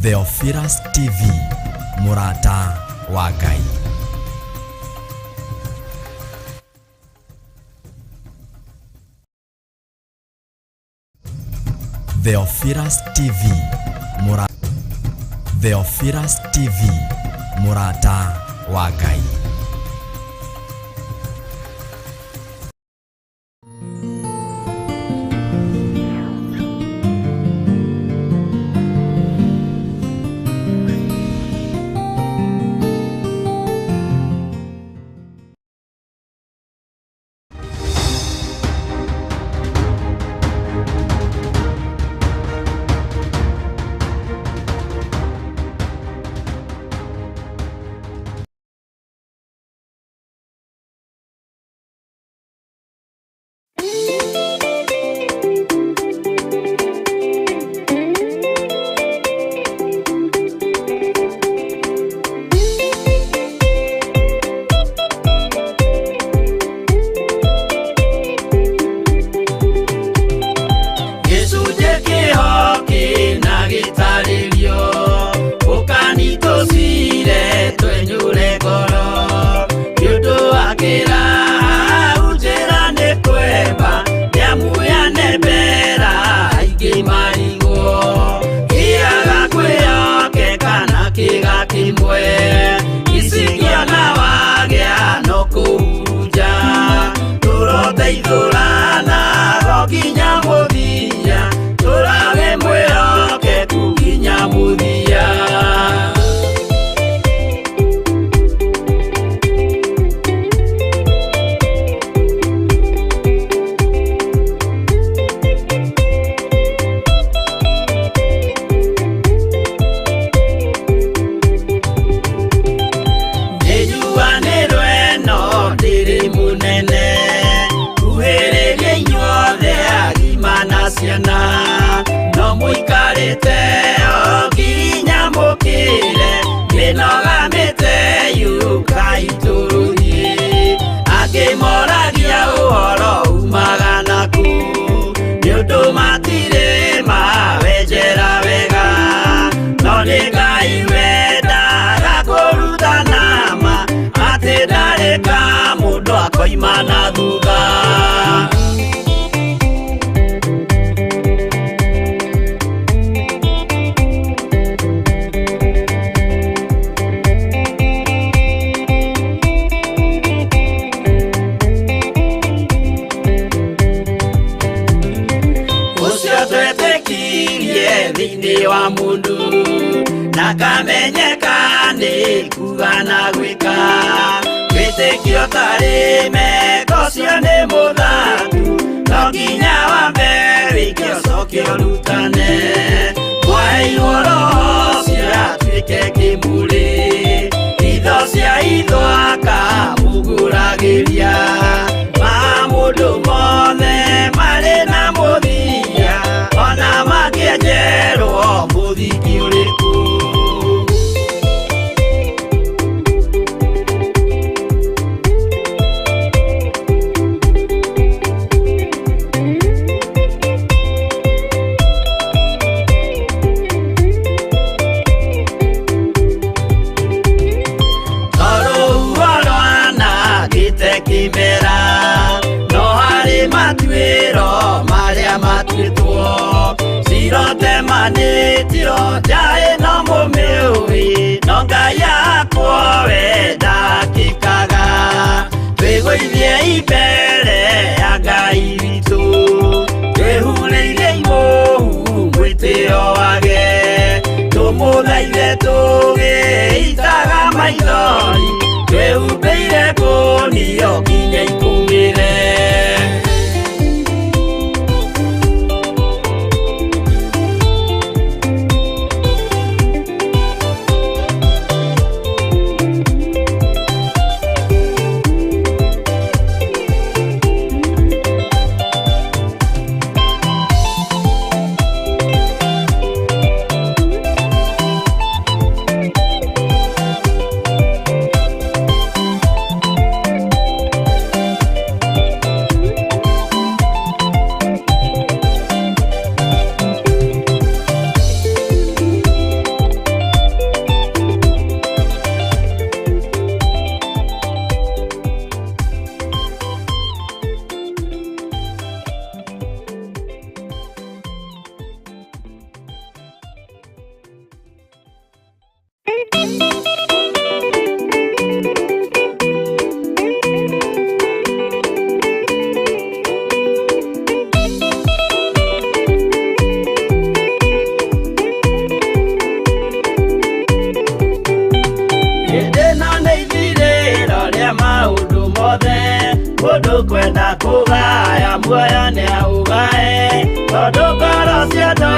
Theophilus TV, mũrata wa Ngai. Theophilus TV, mũra Theophilus TV, mũrata wa Ngai. Gĩcunjĩ kĩho kĩna gĩtarĩrio ũkani tũcire twenyũre ngoro nĩ ũndũ wa kĩraha njĩra nĩ kwemba nĩamu yanembera aingĩ marigwo kĩaga kwĩyoke kana kĩga kĩmwe icingĩona wagĩa no kũhurunja tũroteithũrana go nginya mũthia tũrage mwĩhokeku nginya mũthia. Nĩnjuanĩrwo ĩno ndĩrĩ mũnene kuhĩrĩria inyuothe agima na ciana no mũikarĩte o nginya mũkĩre mĩnoga mĩte yũkai tũrũthiĩ angĩ moragia ũhoro umaga naku nĩ ũndũ matirĩ mawenjera wega no nĩ Ngai wendaga kũrutana ma atĩ ndarĩ ka mũndũ akoima na thutha. Ũcio twetĩkirie thĩinĩ wa mũndũ na kamenyeka nĩ kuga na gwĩka wĩtĩkio tarĩ meko ũcio nĩ mũthaku no nginya wambe wĩke ũcoke ũrutane mwaheirwo roho ũcio atuĩke kĩmũrĩ itho cia itho akamũgũragĩria ma mũndũ mothe marĩ na mũthia ona mangĩenjerwo mũthingi ũrĩkũ. Tondũ rwanangĩte kĩmera no harĩ matuĩro marĩa matuĩtwo cirotemanĩtio njaĩ no mũmĩũĩ no Ngai akwo we ndakĩkaga twĩgũithie imbere ya Ngai witũ twĩhurĩire imũhu mwĩtĩo wage tũmũthaithe tũgĩitaga maithori twĩhumbĩire ngũnio nginya ikũmĩre.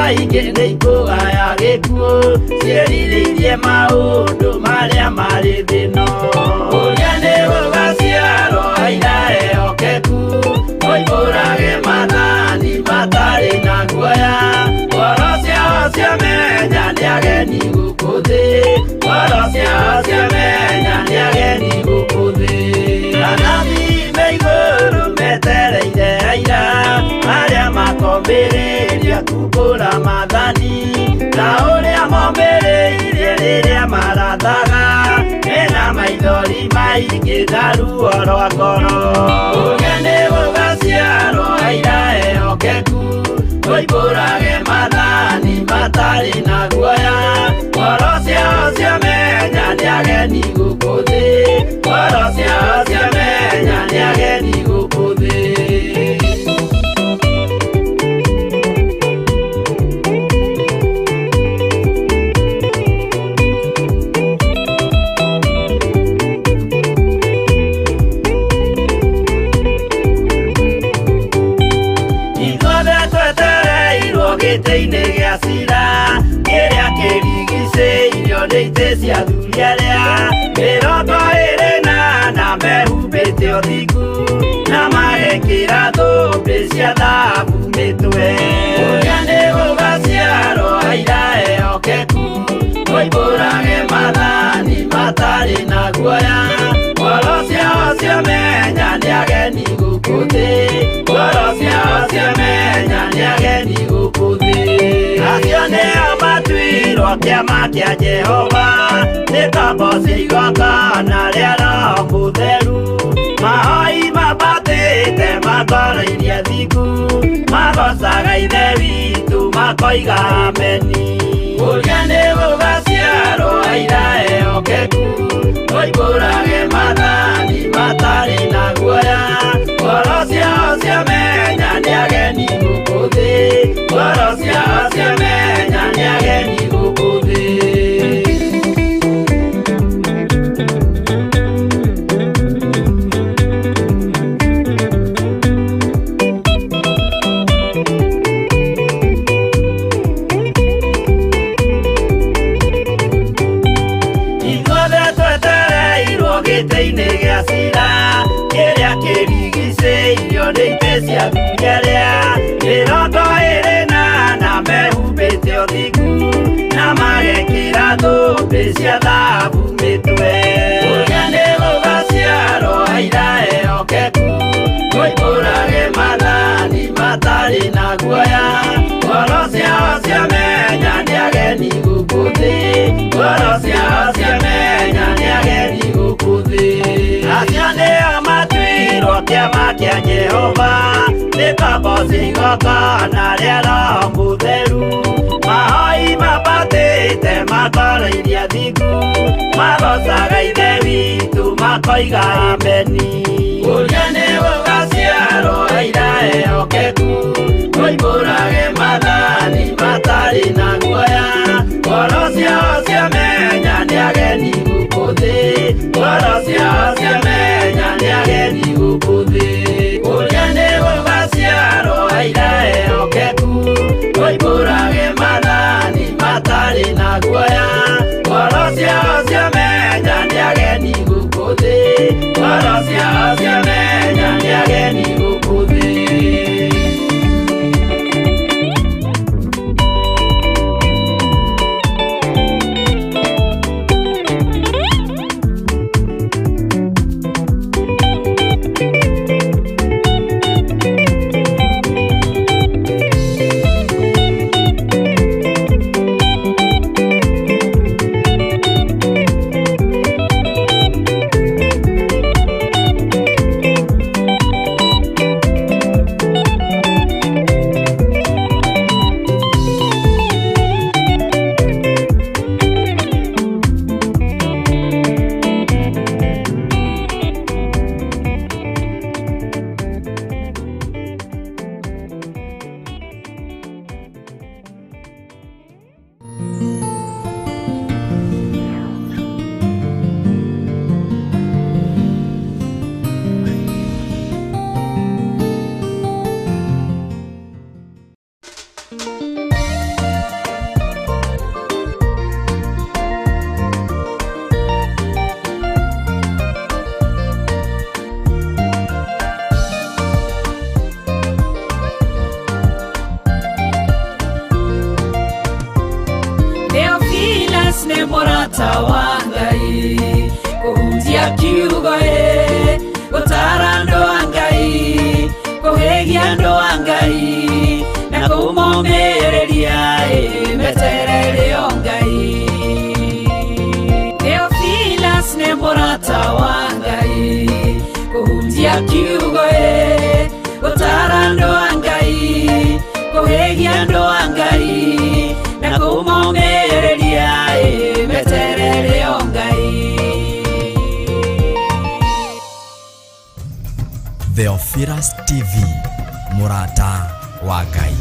maingĩ nĩ ikũgaya gĩkuũ ciĩrirĩirie maũndũ marĩa marĩ thĩno ũrĩa nĩ gũgaciarwo aira ehokeku moimbũrage maathani matarĩ na guoya ngoro ciao ciamenya nĩ ageni gũkũ thĩ ngoro ciao ciamenya nĩ ageni gũkũ thĩ anabii me igũrũ metereire aira arĩa makombĩrĩria kumbũra maathani ta ũrĩa mombĩrĩirie rĩrĩa marathaga mena maithori maingĩ na ruo rwa ngoro ũrĩa nĩ gũgaciarwo aira ehokeku moimbũrage maathani matarĩ na guoya ngoro ciao ciamenya nĩ ageni gũkũ thĩ ngoro ciao ciamenya nĩ ageni gũkũ thĩ. Gĩtĩ-inĩ gĩa cira kĩrĩa kĩrigicĩirio nĩ itĩ cia athuri arĩa 24 mehumbĩte ũthingu na magekĩra thũmbĩ cia thahabu mĩtwe ũrĩa nĩ gũgaciarwo aira ehokeku moimbũrage maathani matarĩ na guoya ngoro ciao ciamenya nĩ ageni gũkũ thĩ ngoro ciao ciamenya nĩ ageni gũkũ thĩ acio nĩo matuirwo kĩama kĩa Jehova nĩ kamboci igongona rĩa Roho Mũtheru mahoi mambatĩte matwarairie thingu magocaga Ithe witũ makoiga ameni ũrĩa nĩ gũgaciarwo aira ehokeku moimbũrage maathani matarĩ na guoya ngoro ciao ciamenya nĩ ageni gũkũ thĩ ngoro ciao ciamenya nĩ ageni gũkũ thĩ. Gĩtĩ-inĩ gĩa cira kĩrĩa kĩrigicĩirio nĩ itĩ cia athuri arĩa 24 mehumbĩte ũthingu na magekĩra thũmbĩ cia thahabu mĩtwe ũrĩa nĩ gũgaciarwo aira ehokeku moimbũrage maathani matarĩ na guoya ngoro ciao ciamenya nĩ ageni gũkũ thĩ ngoro ciao ciamenya nĩ ageni gũkũ thĩ acio nĩo matuirwo kĩama kĩa Jehova nĩ kamboci igongona rĩa Roho Mũtheru mahoi mambatĩte matwarairie thingu magocaga Ithe witũ makoiga ameni ũrĩa nĩ gũgaciarwo aira ehokeku moimbũrage maathani matarĩ na guoya ngoro ciao ciamenya nĩ ageni gũkũ thĩ ngoro ciao ciamenya nĩ ageni gũkũ thĩ ũrĩa nĩ gũgaciarwo aira ehokeku moimbũrage maathani matarĩ na guoya ngoro ciao ciamenya nĩ ageni gũkũ thĩ ngoro ciao ciamenya nĩ ageni gũkũ thĩ. Theophilus nĩ mũrata wa Ngai, kũhunjia kiugo ĩ, gũtara andũ a Ngai, kũhĩgia andũ a Ngai, na kũmomĩrĩria ĩ, meterere o Ngai. Theophilus nĩ mũrata wa Ngai, kũhunjia kiugo ĩ, gũtara andũ a Ngai, kũhĩgia andũ a Ngai, na kũmomĩrĩria ĩ, meterere o Ngai. Theophilus TV, mũrata wa Ngai.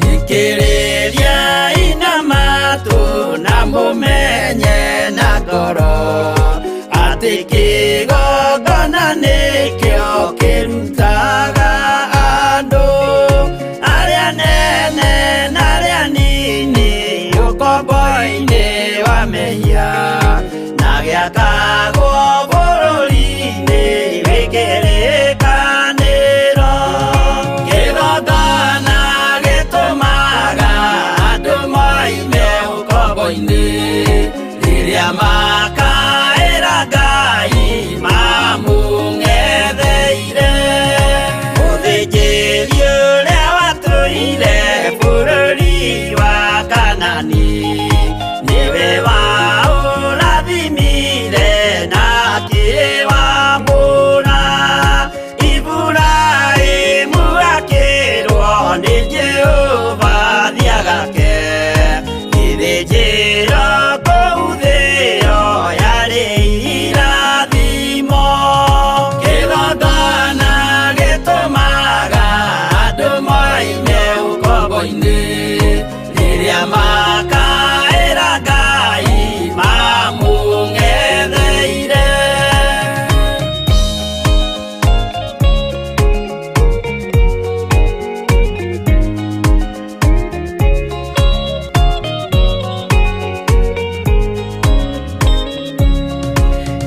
Thikĩrĩria ina matũ na mũmenye na ngoro atĩ kĩgongona nĩkĩo kĩrutaga andũ arĩa nene na arĩa nini ũkombo-inĩ wa mehia na gĩakagwo bũrũri-inĩ wĩ kĩrĩkanĩro. Kĩgongona gĩtũmaga andũ moime ũkombo-inĩ rĩrĩa makaĩra Ngai mamũng'etheire. Mũthĩnjĩri ũrĩa watũire bũrũri wa Kanani nĩwe waũrathimire na akĩwamũra. Iburahĩmu akĩrwo nĩ Jehova thiagake gĩthĩnjĩro kũu thĩo yarĩ irathimo. Kĩgongona gĩtũmaga andũ moime ũkombo-inĩ rĩrĩa makaĩra Ngai mamũng'etheire.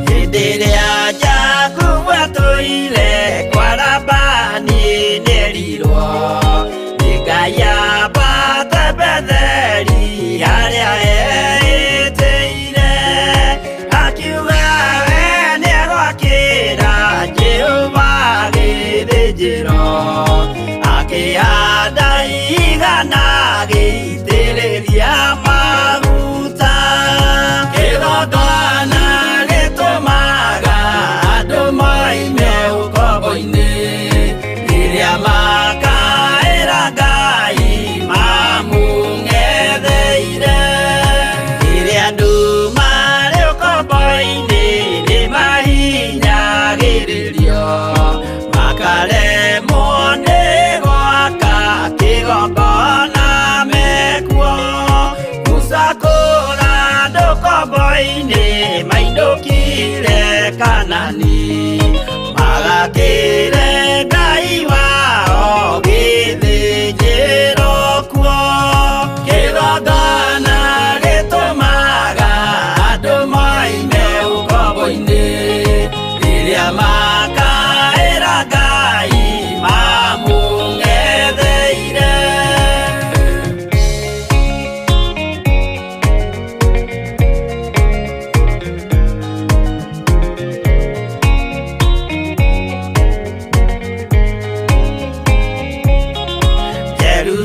Hĩndĩ ĩrĩa Jakubu atũire kwa Labani nĩerirwo nĩ Ngai ambate Betheli harĩa eĩtĩire, akiuga we nĩegwakĩra Jehova gĩthĩnjĩro, akĩhanda igana agĩitĩrĩria maguta. Kĩgongona gĩtũmaga andũ moime ũkombo-inĩ rĩrĩa makaĩra Ngai mamũng'etheire. Rĩrĩa andũ marĩ ũkombo-inĩ nĩmahinyagĩrĩrio makaremwo nĩ gwaka kĩgongona mekuo. Musa kũra andũ ũkombo-inĩ mainũkire Kanani magakĩre Ngai wao gĩthĩnjĩro kuo. Kĩgongona gĩtũmaga andũ moime ũkombo-inĩ rĩrĩa makaĩra Ngai mamũng'etheire.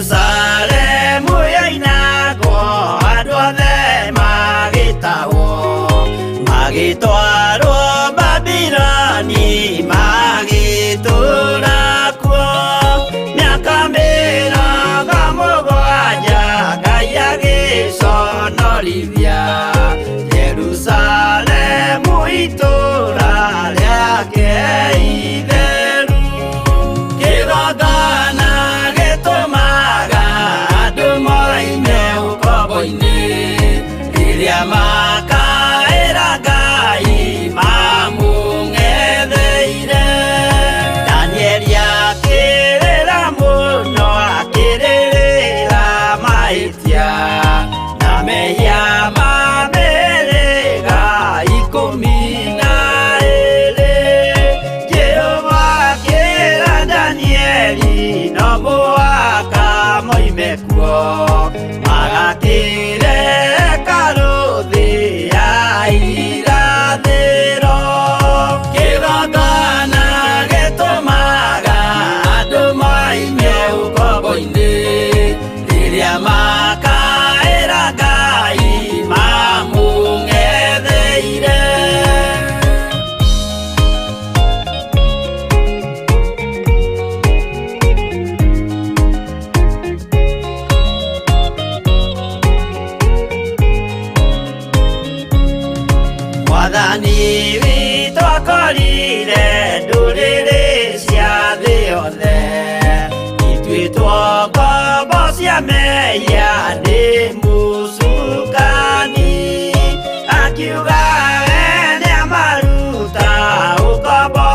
Jerusalemu yoinagwo andũ othe magĩtahwo magĩtwarwo Babiloni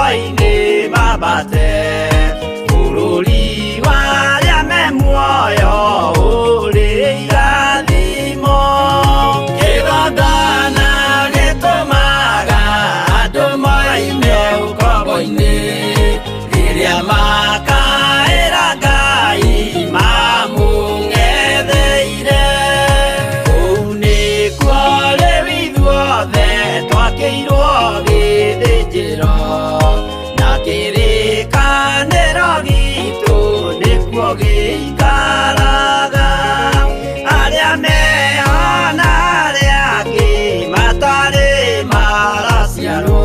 ũkombo-inĩ mambate bũrũri wa arĩa me muoyo ũrĩ irathimo. Kĩgongona gĩtũmaga andũ moime ũkombo-inĩ rĩrĩa makaĩra Ngai mamũng'etheire. Kũu nĩkuo rĩu ithuothe twakĩirwo gĩthĩnjĩro na kĩrĩkanĩro gitũ nĩkuo gĩikaraga. Arĩa meho na arĩa angĩ matarĩ maraciarwo,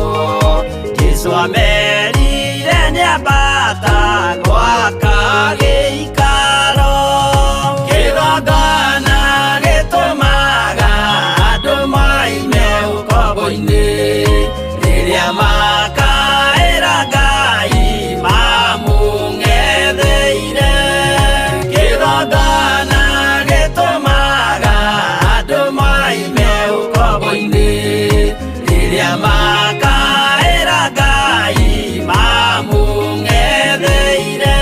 Jesũ amerire nĩambata gwaka gĩikaro. Kĩgongona gĩtũmaga andũ moime ũkombo-inĩ rĩrĩa makaĩra Ngai mamũng'etheire. Kĩgongona gĩtũmaga andũ moime ũkombo-inĩ rĩrĩa makaĩra Ngai mamũng'etheire.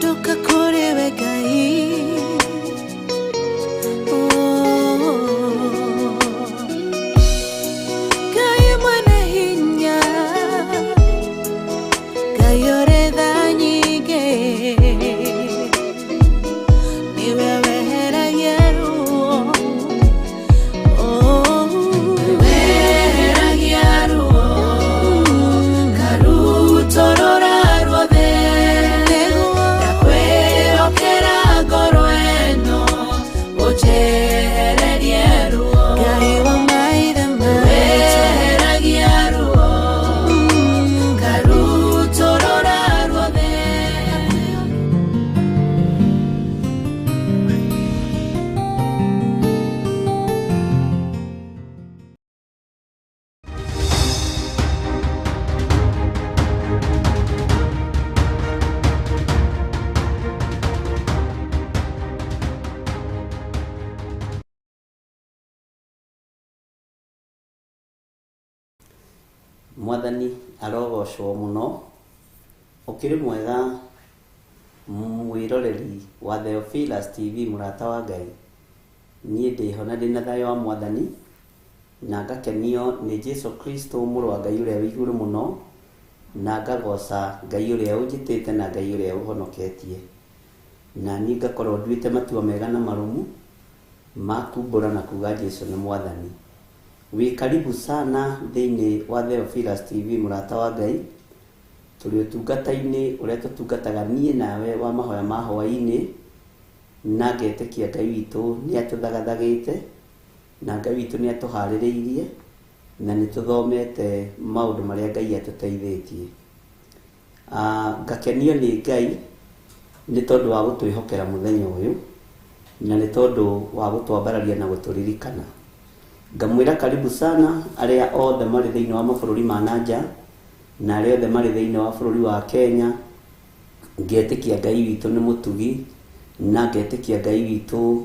Toka kũrĩ we Ngai. Ngai mwene hinya, Ngai ũrĩ tha nyingĩ, nĩwe weheragia ruo. Weheragia ruo, ngarutũrũra ruothe, ndakwĩhokera ngoro ĩno, ũnjehererie ruo. Ngai wa maithe maitũ, weheragia ruo, ngarutũrũra ruothe. Mwathani arogocwo mũno. Ũkĩrĩ mwega mwĩroreri wa Theophilus TV, mũrata wa Ngai. Niĩ ndĩho na ndĩna thayũ wa Mwathani na ngakenio nĩ Jesu Kristo mũrũ wa Ngai ũrĩa wĩ igũrũ mũno, na ngagoca Ngai ũrĩa ũnjĩtĩte na Ngai ũrĩa ũhonoketie. Na niĩ ngakorwo nduĩte matua mega na marũmu ma kumbũra na kuga Jesu nĩ Mwathani. Wĩ karibu sana thĩinĩ wa Theophilus TV, mũrata wa Ngai. Tũrĩ ũtungata-inĩ ũrĩa tũtungataga niĩ nawe wa mahoya ma hwaĩ-inĩ, na ngetĩkia Ngai witũ nĩ atũthagathagĩte na Ngai witũ nĩ atũharĩrĩirie na nĩ tũthomete maũndũ marĩa Ngai atũteithĩtie. Ngakenio nĩ Ngai nĩ tondũ wa gũtwĩhokera mũthenya ũyũ na nĩ tondũ wa gũtwambararia na gũtũririkana. Ngamwĩra karibu sana arĩa othe marĩ thĩinĩ wa mabũrũri ma na nja na arĩa othe marĩ thĩinĩ wa bũrũri wa Kenya. Ngetĩkia Ngai witũ nĩ mũtugi na ngetĩkia Ngai witũ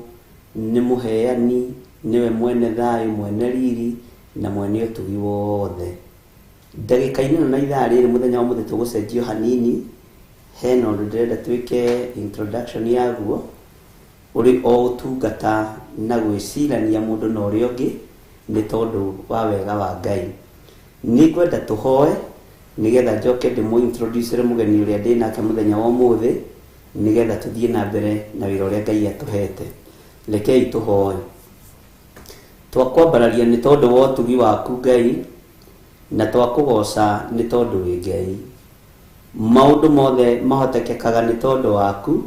nĩ mũheani, nĩwe mwene thayũ, mwene riri na mwene ũtugi wothe. Ndagĩka-inĩ ĩno na ithaa rĩrĩ mũthenya wa ũmũthĩ tũgũcenjio hanini, hena ũndũ ndĩrenda twĩke introduction yaguo ũrĩ o ũtungata na gwĩcirania mũndũ na ũrĩa ũngĩ nĩ tondũ wa wega wa Ngai. Nĩ ngwenda tũhoe nĩgetha njoke ndĩmũ introduce mũgeni ũrĩa ndĩ nake mũthenya wa ũmũthĩ, nĩgetha tũthiĩ na mbere na wĩra ũrĩa Ngai atũhete. Rekei tũhoe. Twakwambararia nĩ tondũ wa ũtugi waku Ngai, na twakũgoca nĩ tondũ wĩ Ngai. Maũndũ mothe mahotekekaga nĩ tondũ waku,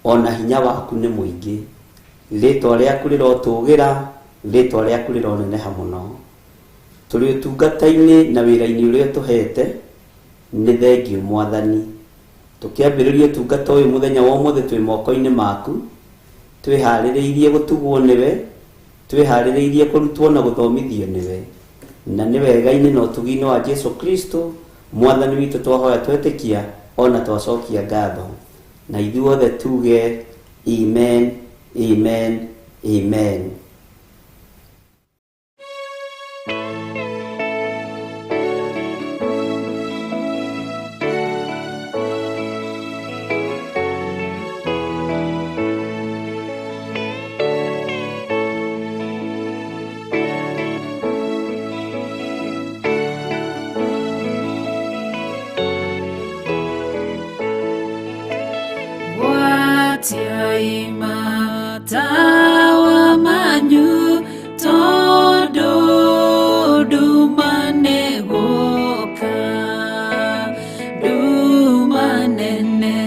Ona hinya waku nĩ mũingĩ. Rĩtwa rĩaku rĩrotũgĩra, rĩtwa rĩaku rĩroneneha mũno. Tũrĩ ũtungata-inĩ na wĩra-inĩ ũrĩa ũtũhete, nĩ thengiũ Mwathani. Tũkĩambĩrĩria ũtungata ũyũ mũthenya wa ũmũthĩ twĩ moko-inĩ maku, twĩharĩrĩirie gũtugwo nĩwe, twĩharĩrĩirie kũrutwo na gũthomithio nĩwe. Na nĩ wega-inĩ na ũtugi-inĩ wa Jesu Kristo Mwathani witũ twahoya twetĩkia ona twacokia ngatho. Na ithuothe tuge amen, amen, amen. Tawa manyu tondu nduma nĩgũka, nduma nene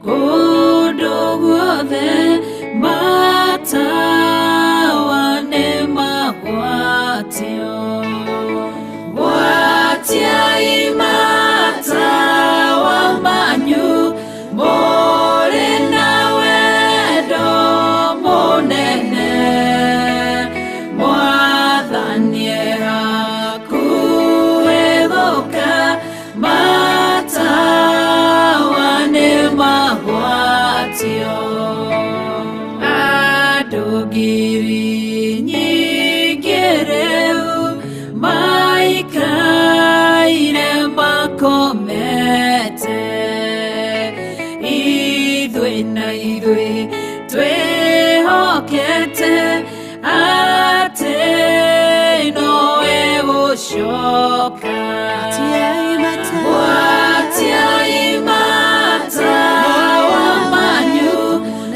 kũndũ guothe, matawa nĩmagwatio. Gwatiai matawa manyu mũrĩ na wendo mũnene, Mwathani hakuhĩ gũka, matawa nĩmagwatio. Andũ ngiri nyingĩ rĩu maikaire makomete, ithuĩ na ithuĩ twĩhokete atĩ nowe gũcoka. Gwatiai matawa manyu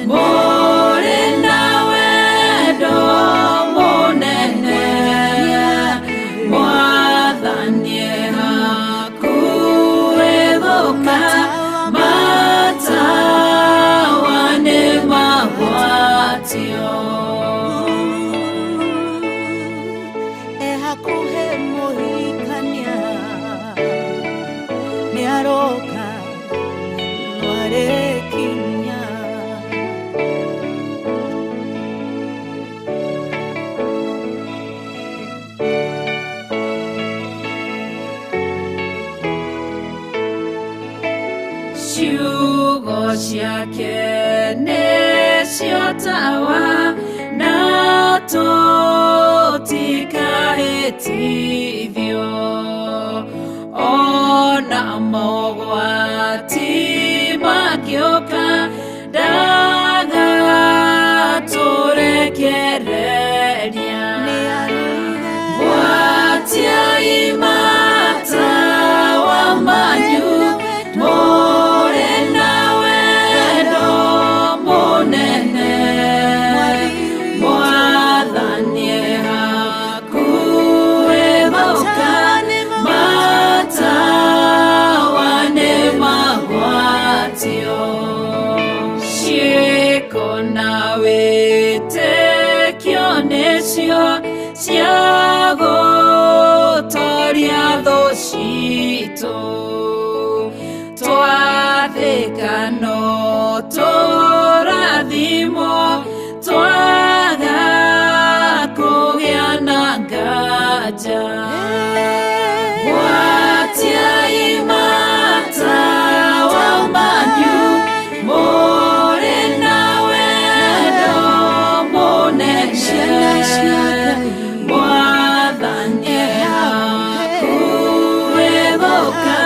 mũrĩ na wendo mũnene, Mwathani hakuhĩ gũka, matawa nĩmagwatio. Hakuhĩ mũhikania nĩaroka, nĩarĩkinya. Ciugo ciake nĩcio tawa, na tũtikahĩtithio. Ona mogwati mangĩũka, ndagatũrekereria. Gwatiai matawa manyu mũrĩ na wendo mũnene, Mwathani hakuhĩ gũka, matawa nĩmagwatio. Ciĩko na wĩtĩkio nĩcio cia gũtoria thũ citũ, twathĩka no tũrathimwo, twaga kũgĩa na nganja. Gwatiai matawa manyu mũrĩ na wendo mũnene, Mwathani hakuhĩ gũka,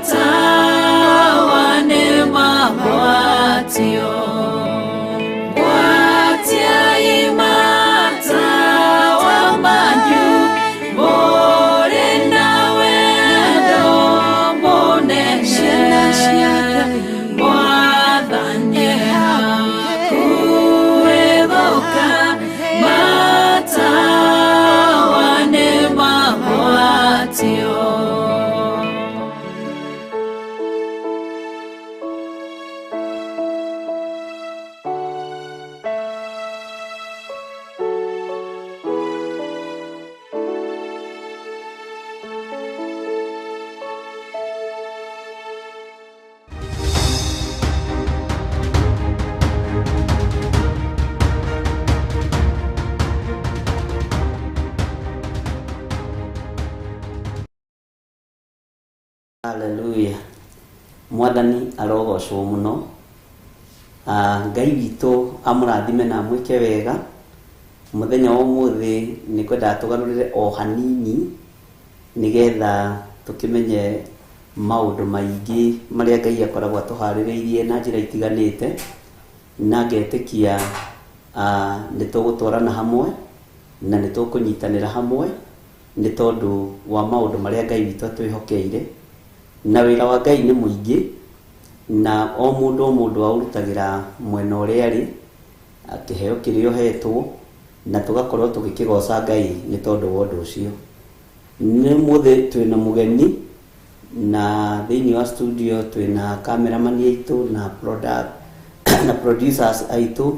matawa nĩmagwatio. Gwatiai matawa manyu mũrĩ na wendo mũnene, Mwathani hakuhĩ gũka, matawa nĩmagwatio. Haleluya. Mwathani arogocwo mũno. Ngai witũ amũrathime na amwĩke wega. Mũthenya wa ũmũthĩ nĩ ngwendaga tũgarũrĩre o hanini nĩgetha tũkĩmenye maũndũ maingĩ marĩa Ngai akoragwo atũharĩrĩirie na njĩra itiganĩte, na ngetĩkia nĩ tũgũtwarana hamwe na nĩ tũkũnyitanĩra hamwe nĩ tondũ wa maũndũ marĩa Ngai witũ atwĩhokeire. Na wĩra wa Ngai nĩ mũingĩ, na o mũndũ o mũndũ aũrutagĩra mwena ũrĩa arĩ, kĩheo kĩrĩa ũhetwo, na tũgakorwo tũgĩkĩgoca Ngai nĩ tondũ wa ũndũ ũcio. Nĩ ũmũthĩ twĩna mũgeni, na thĩinĩ wa studio twĩna cameraman aitũ na product na producers aitũ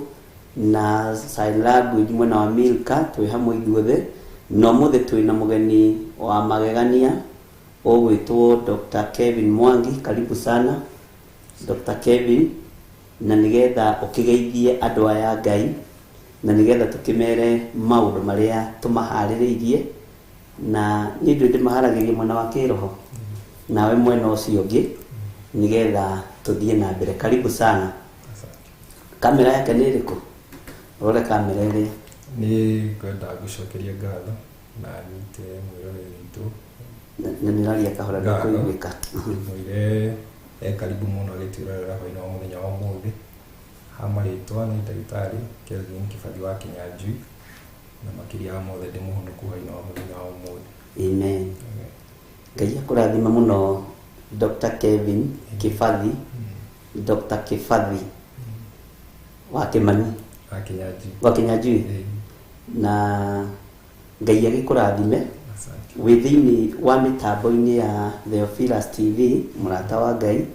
na sign language mwena wa Milka, twĩ hamwe ithuothe. Na ũmũthĩ twĩna mũgeni wa magegania ũgwĩtwo Dr. Kevin Mwangi. Karibu sana Dr. Kevin, na nĩgetha ũkĩgeithie andũ aya Ngai, na nĩgetha tũkĩmere maũndũ marĩa tũmaharĩrĩirie, na niĩ ndĩ ndĩmaharagĩria mwena wa kĩroho nawe mwena ũcio ũngĩ, nĩgetha tũthiĩ na mbere. Karibu sana. Kamera yake nĩ ĩrĩkũ? Rore kamera ĩrĩa. Nĩ ngwenda gũcokeria ngatho na nyite mwĩroreri witũ. Na nĩraria kahora ndĩkũiguĩka. Mwĩre e karibu mũno agĩtwĩrorera hwaĩ-inĩ wa mũthenya wa ũmũthĩ. Ha marĩtwa nĩ ndagĩtarĩ Kelvin Kĩbathi wa Kĩnyanjui, na makĩria ya mothe ndĩ mũhonoku hwaĩ-inĩ wa mũthenya wa ũmũthĩ. Amen. Ngai akũrathime mũno Dr. Kevin Kĩbathi, Dr. Kĩbathi wa Kĩmani, wa Kĩnyanjui, wa Kĩnyanjui. Na Ngai agĩkũrathime. Asante. Wĩ thĩinĩ wa mĩtambo-inĩ ya Theophilus TV, mũrata wa Ngai,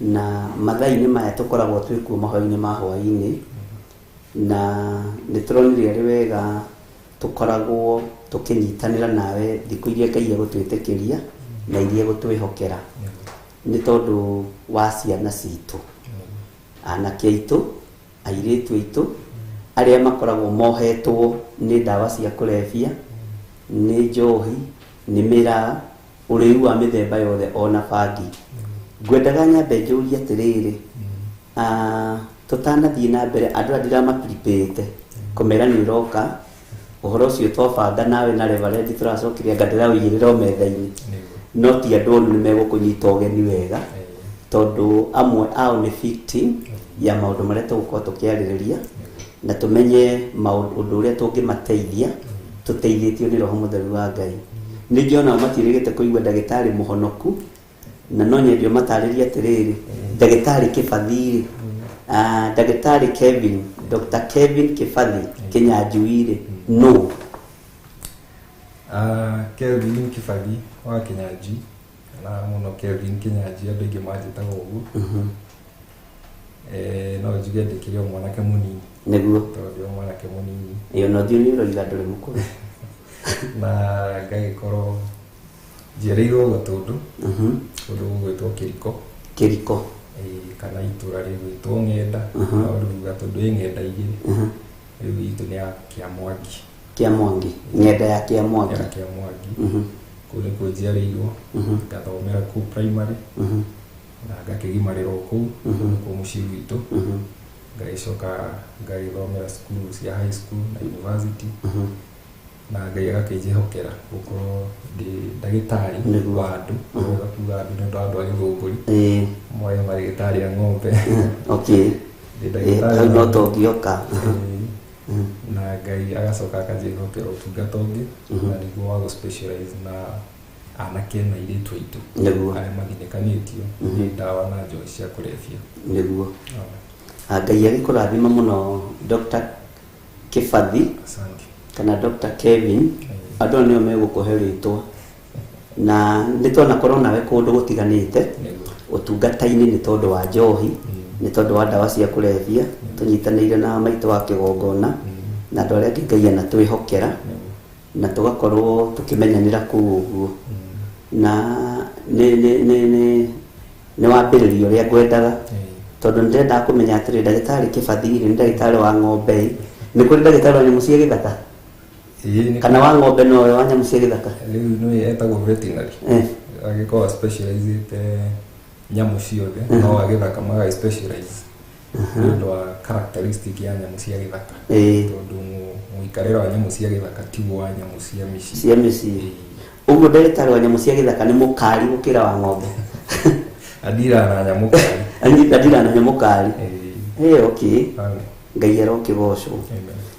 na mathaa-inĩ maya tũkoragwo twĩ kuo mahoya-inĩ ma hwaĩ-inĩ, na nĩ tũronire arĩ wega tũkoragwo tũkĩnyitanĩra nawe thikũ iria Ngai egũtwĩtĩkĩria na iria egũtwĩhokera, nĩ tondũ wa ciana citũ, anake aitũ, airĩtu aitũ arĩa makoragwo mohetwo nĩ ndawa cia kũrebia, nĩ njohi, nĩ mĩraa, ũrĩu wa mĩthemba yothe ona bangi. Ngwendaga nyambe njũrie atĩrĩrĩ, tũtanathiĩ na mbere, andũ aya ndĩramaprepare kũmera nĩ ũroka ũhoro ũcio twabanga nawe na Reverend, tũracokire anga ndĩraũigĩrĩra o metha-inĩ, no ti andũ onu nĩ megũkũnyita ũgeni wega, tondũ amwe ao nĩ victim ya maũndũ marĩa tũgũkorwo tũkĩarĩrĩria, na tũmenye maũndũ ũndũ ũrĩa tũngĩmateithia tũteithĩtio nĩ Roho Mũtheru wa Ngai. Ningĩ onao matiĩrĩgĩte kũigua ndagĩtarĩ mũhonoku, na no nyende ũmatarĩrie atĩrĩrĩ, ndagĩtarĩ Kĩbathi-rĩ, ndagĩtarĩ Kevin, Dr. Kevin Kĩbathi Kĩnyanjui-rĩ, no Kelvin Kĩbathi wa Kĩnyanjui, na mũno Kelvin Kĩnyanjui andũ aingĩ manjĩtaga ũguo. No njuge ndĩkĩrĩ o mwanake mũnini. Nĩguo. Tondũ ndĩ o mwanake mũnini. Ĩyo no thiĩ nĩ ũroiga ndũrĩ mũkũrũ. Na ngagĩkorwo njiarĩirwo Gatũndũ, kũndũ gũgwĩtwo Kĩriko. Kĩriko. Kana itũra rĩgwĩtwo Ng'enda, no rĩu Gatũndũ ĩ Ng'enda igĩrĩ. Rĩu itũ nĩ ya Kĩamwangi. Kĩamwangi, Ng'enda ya Kĩamwangi. Ya Kĩamwangi. Kũu nĩkuo njiarĩirwo, ngathomera kũu primary, na ngakĩgimarĩra o kũu, kũu mũciĩ gwitũ. Ngagĩcoka ngagĩthomera cukuru cia high school na university, na Ngai agakĩnjĩhokera gũkorwo ndĩ ndagĩtarĩ wa andũ, wega kuga andũ nĩ ũndũ wa andũ a Gĩthũngũri. Moe marĩgĩtarĩ a ng'ombe. Ndĩ ndagĩtarĩ Hau no wa andũ. tũngĩoka. Na Ngai agacoka akanjĩhokera ũtungata ũngĩ, na nĩguo wa gũ specialize na anake na airĩtu aitũ arĩa mathinĩkanĩtio nĩ ndawa na njohi cia kũrebia. Nĩguo. Ngai agĩkũrathima mũno Dr. Kĩbathi. Asante. Kana Dr. Kevin, andũ aya nĩo megũkũhe rĩtwa, na nĩ twanakorwo nawe kũndũ gũtiganĩte ũtungata-inĩ nĩ tondũ wa njohi, nĩ tondũ wa ndawa cia kũrebia, tũnyitanĩire na maitũ wa kĩgongona na andũ arĩa angĩ Ngai anatwĩhokera, na tũgakorwo tũkĩmenyanĩra kũu ũguo. Na nĩ wambĩrĩria ũrĩa ngwendaga, tondũ nĩndendaga kũmenya atĩrĩ, ndagĩtarĩ Kĩbathi-rĩ, nĩ ndagĩtarĩ wa ng'ombe-ĩ, nĩ kũrĩ ndagĩtarĩ wa nyamũ cia gĩthaka? Kana wa ng'ombe nowe wa nyamũ cia gĩthaka? Rĩu nĩwe etagwo veterinary. agĩkorwo specializĩte nyamũ ciothe no agĩthaka maga specialize nĩ ũndũ wa characteristic ya nyamũ cia gĩthaka tondũ mũikarĩre wa nyamũ cia gĩthaka tiguo wa nyamũ cia mĩciĩ cia mĩciĩ ũguo ndagĩtarĩ wa nyamũ cia gĩthaka nĩ mũkari gũkĩra wa ng'ombe andira na nyamũ kari andira na nyamũ kari okay Ngai arokĩgocwo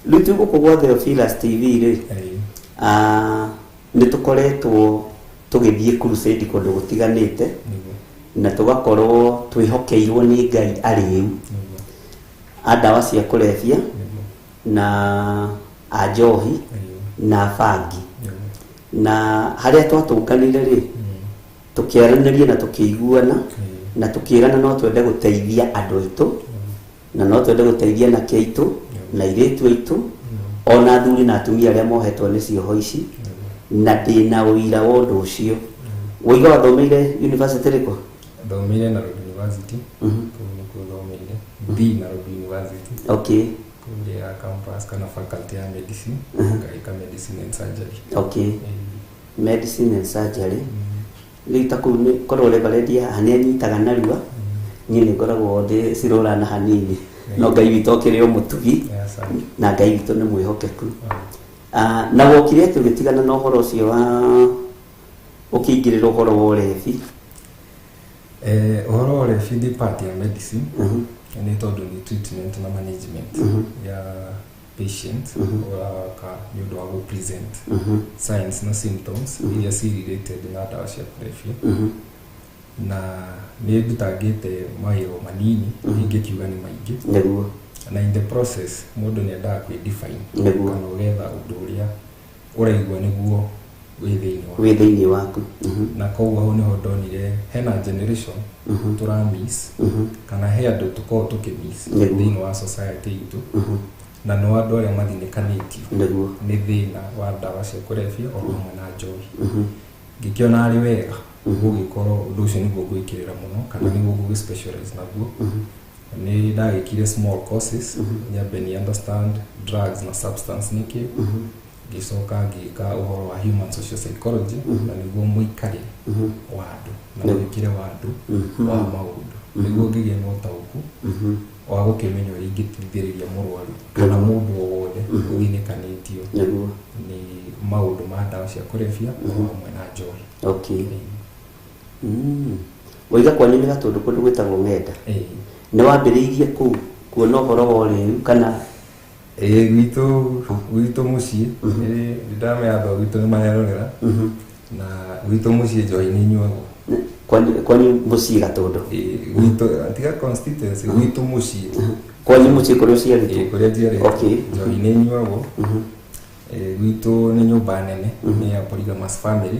rĩu twĩ gũkũ gwa Theophilus TV rĩ nĩ tũkoretwo tũgĩthiĩ crusade kũndũ gũtiganĩte na tũgakorwo twĩhokeirwo nĩ Ngai arĩu a ndawa cia kũrebia na a njohi na bangi na harĩa twatũnganire rĩ tũkĩaranĩria na tũkĩiguana na tũkĩrana no twende gũteithia andũ aitũ na no twende gũteithia anake aitũ na airĩtu aitũ ona athuri na atumia arĩa mohetwo nĩ cioho ici na ndĩna ũira wa ũndũ ũcio. Waiga wathomeire university rĩkũ? Thomeire Nairobi University. Kũu nĩkuo thomeire B Nairobi University. Okay. Kũrĩa campus kana faculty ya medicine ngaĩka medicine and surgery. Okay. Medicine and surgery. Rĩu ta kũu nĩ korwo reverend haha nĩ anyitaga narua niĩ nĩ ngoragwo ndĩ cirũrana hanini no Ngai witũ okĩrĩ o mũtugi na Ngai witũ nĩ mwĩhokeku. Na wokire atĩ ũgĩtigana na ũhoro ũcio wa ũkĩingĩrĩra ũhoro wa ũrebi? Ũhoro wa ũrebi ndĩ part ya medicine nĩ tondũ nĩ treatment na management ya patient ũraka nĩ ũndũ wa gũ present signs na symptoms iria ci related na ndawa cia kũrebia na nĩ ndutangĩte mawĩra manini ingĩkiuga nĩ maingĩ nĩguo na in the process mũndũ nĩ endaga kwĩ define nĩguo kana ũgetha ũndũ ũrĩa ũraigua nĩguo wĩ thĩinĩ waku na koguo hau nĩho ndonire hena generation tũra miss kana he andũ tũkoragwo tũkĩ miss thĩinĩ wa society itũ na no andũ arĩa mathinĩkanĩtio nĩguo nĩ thĩna wa ndawa cia kũrebia o hamwe na njohi ngĩkĩona arĩ wega gũgĩkorwo ũndũ ũcio nĩguo ngwĩkĩrĩra mũno kana nĩguo ngũgĩ specialize naguo nĩ ndagĩkire small courses nyambe ni understand drugs na substance nĩkĩ ngĩcoka ngĩka ũhoro wa human social psychology na nĩguo mũikarĩre wa andũ na mwĩkĩre wa andũ wa maũndũ nĩguo ngĩgĩe na ũtaũku wa gũkĩmenya ũrĩa ingĩteithĩrĩria mũrwaru kana mũndũ o wothe ũthinĩkanĩtio nĩ maũndũ ma ndawa cia kũrebia o hamwe na njohi. Okay. Waiga kwanyu nĩ Gatũndũ kũndũ gwĩtagwo Ng'enda nĩ wambĩrĩirie kũu kuona ũhoro wa ũrĩu kana gwitũ mũciĩ nĩ ndamenya andũ a gwitũ nĩ marerorera na gwitũ mũciĩ njohi nĩ inyuagwo kwanyu mũciĩ Gatũndũ gwitũ tiga constituency gwitũ mũciĩ kwanyu mũciĩ kũrĩa ũciarĩtwo kũrĩa njiarĩtwo njohi nĩ inyuagwo gwitũ nĩ nyũmba nene nĩ ya polygamous family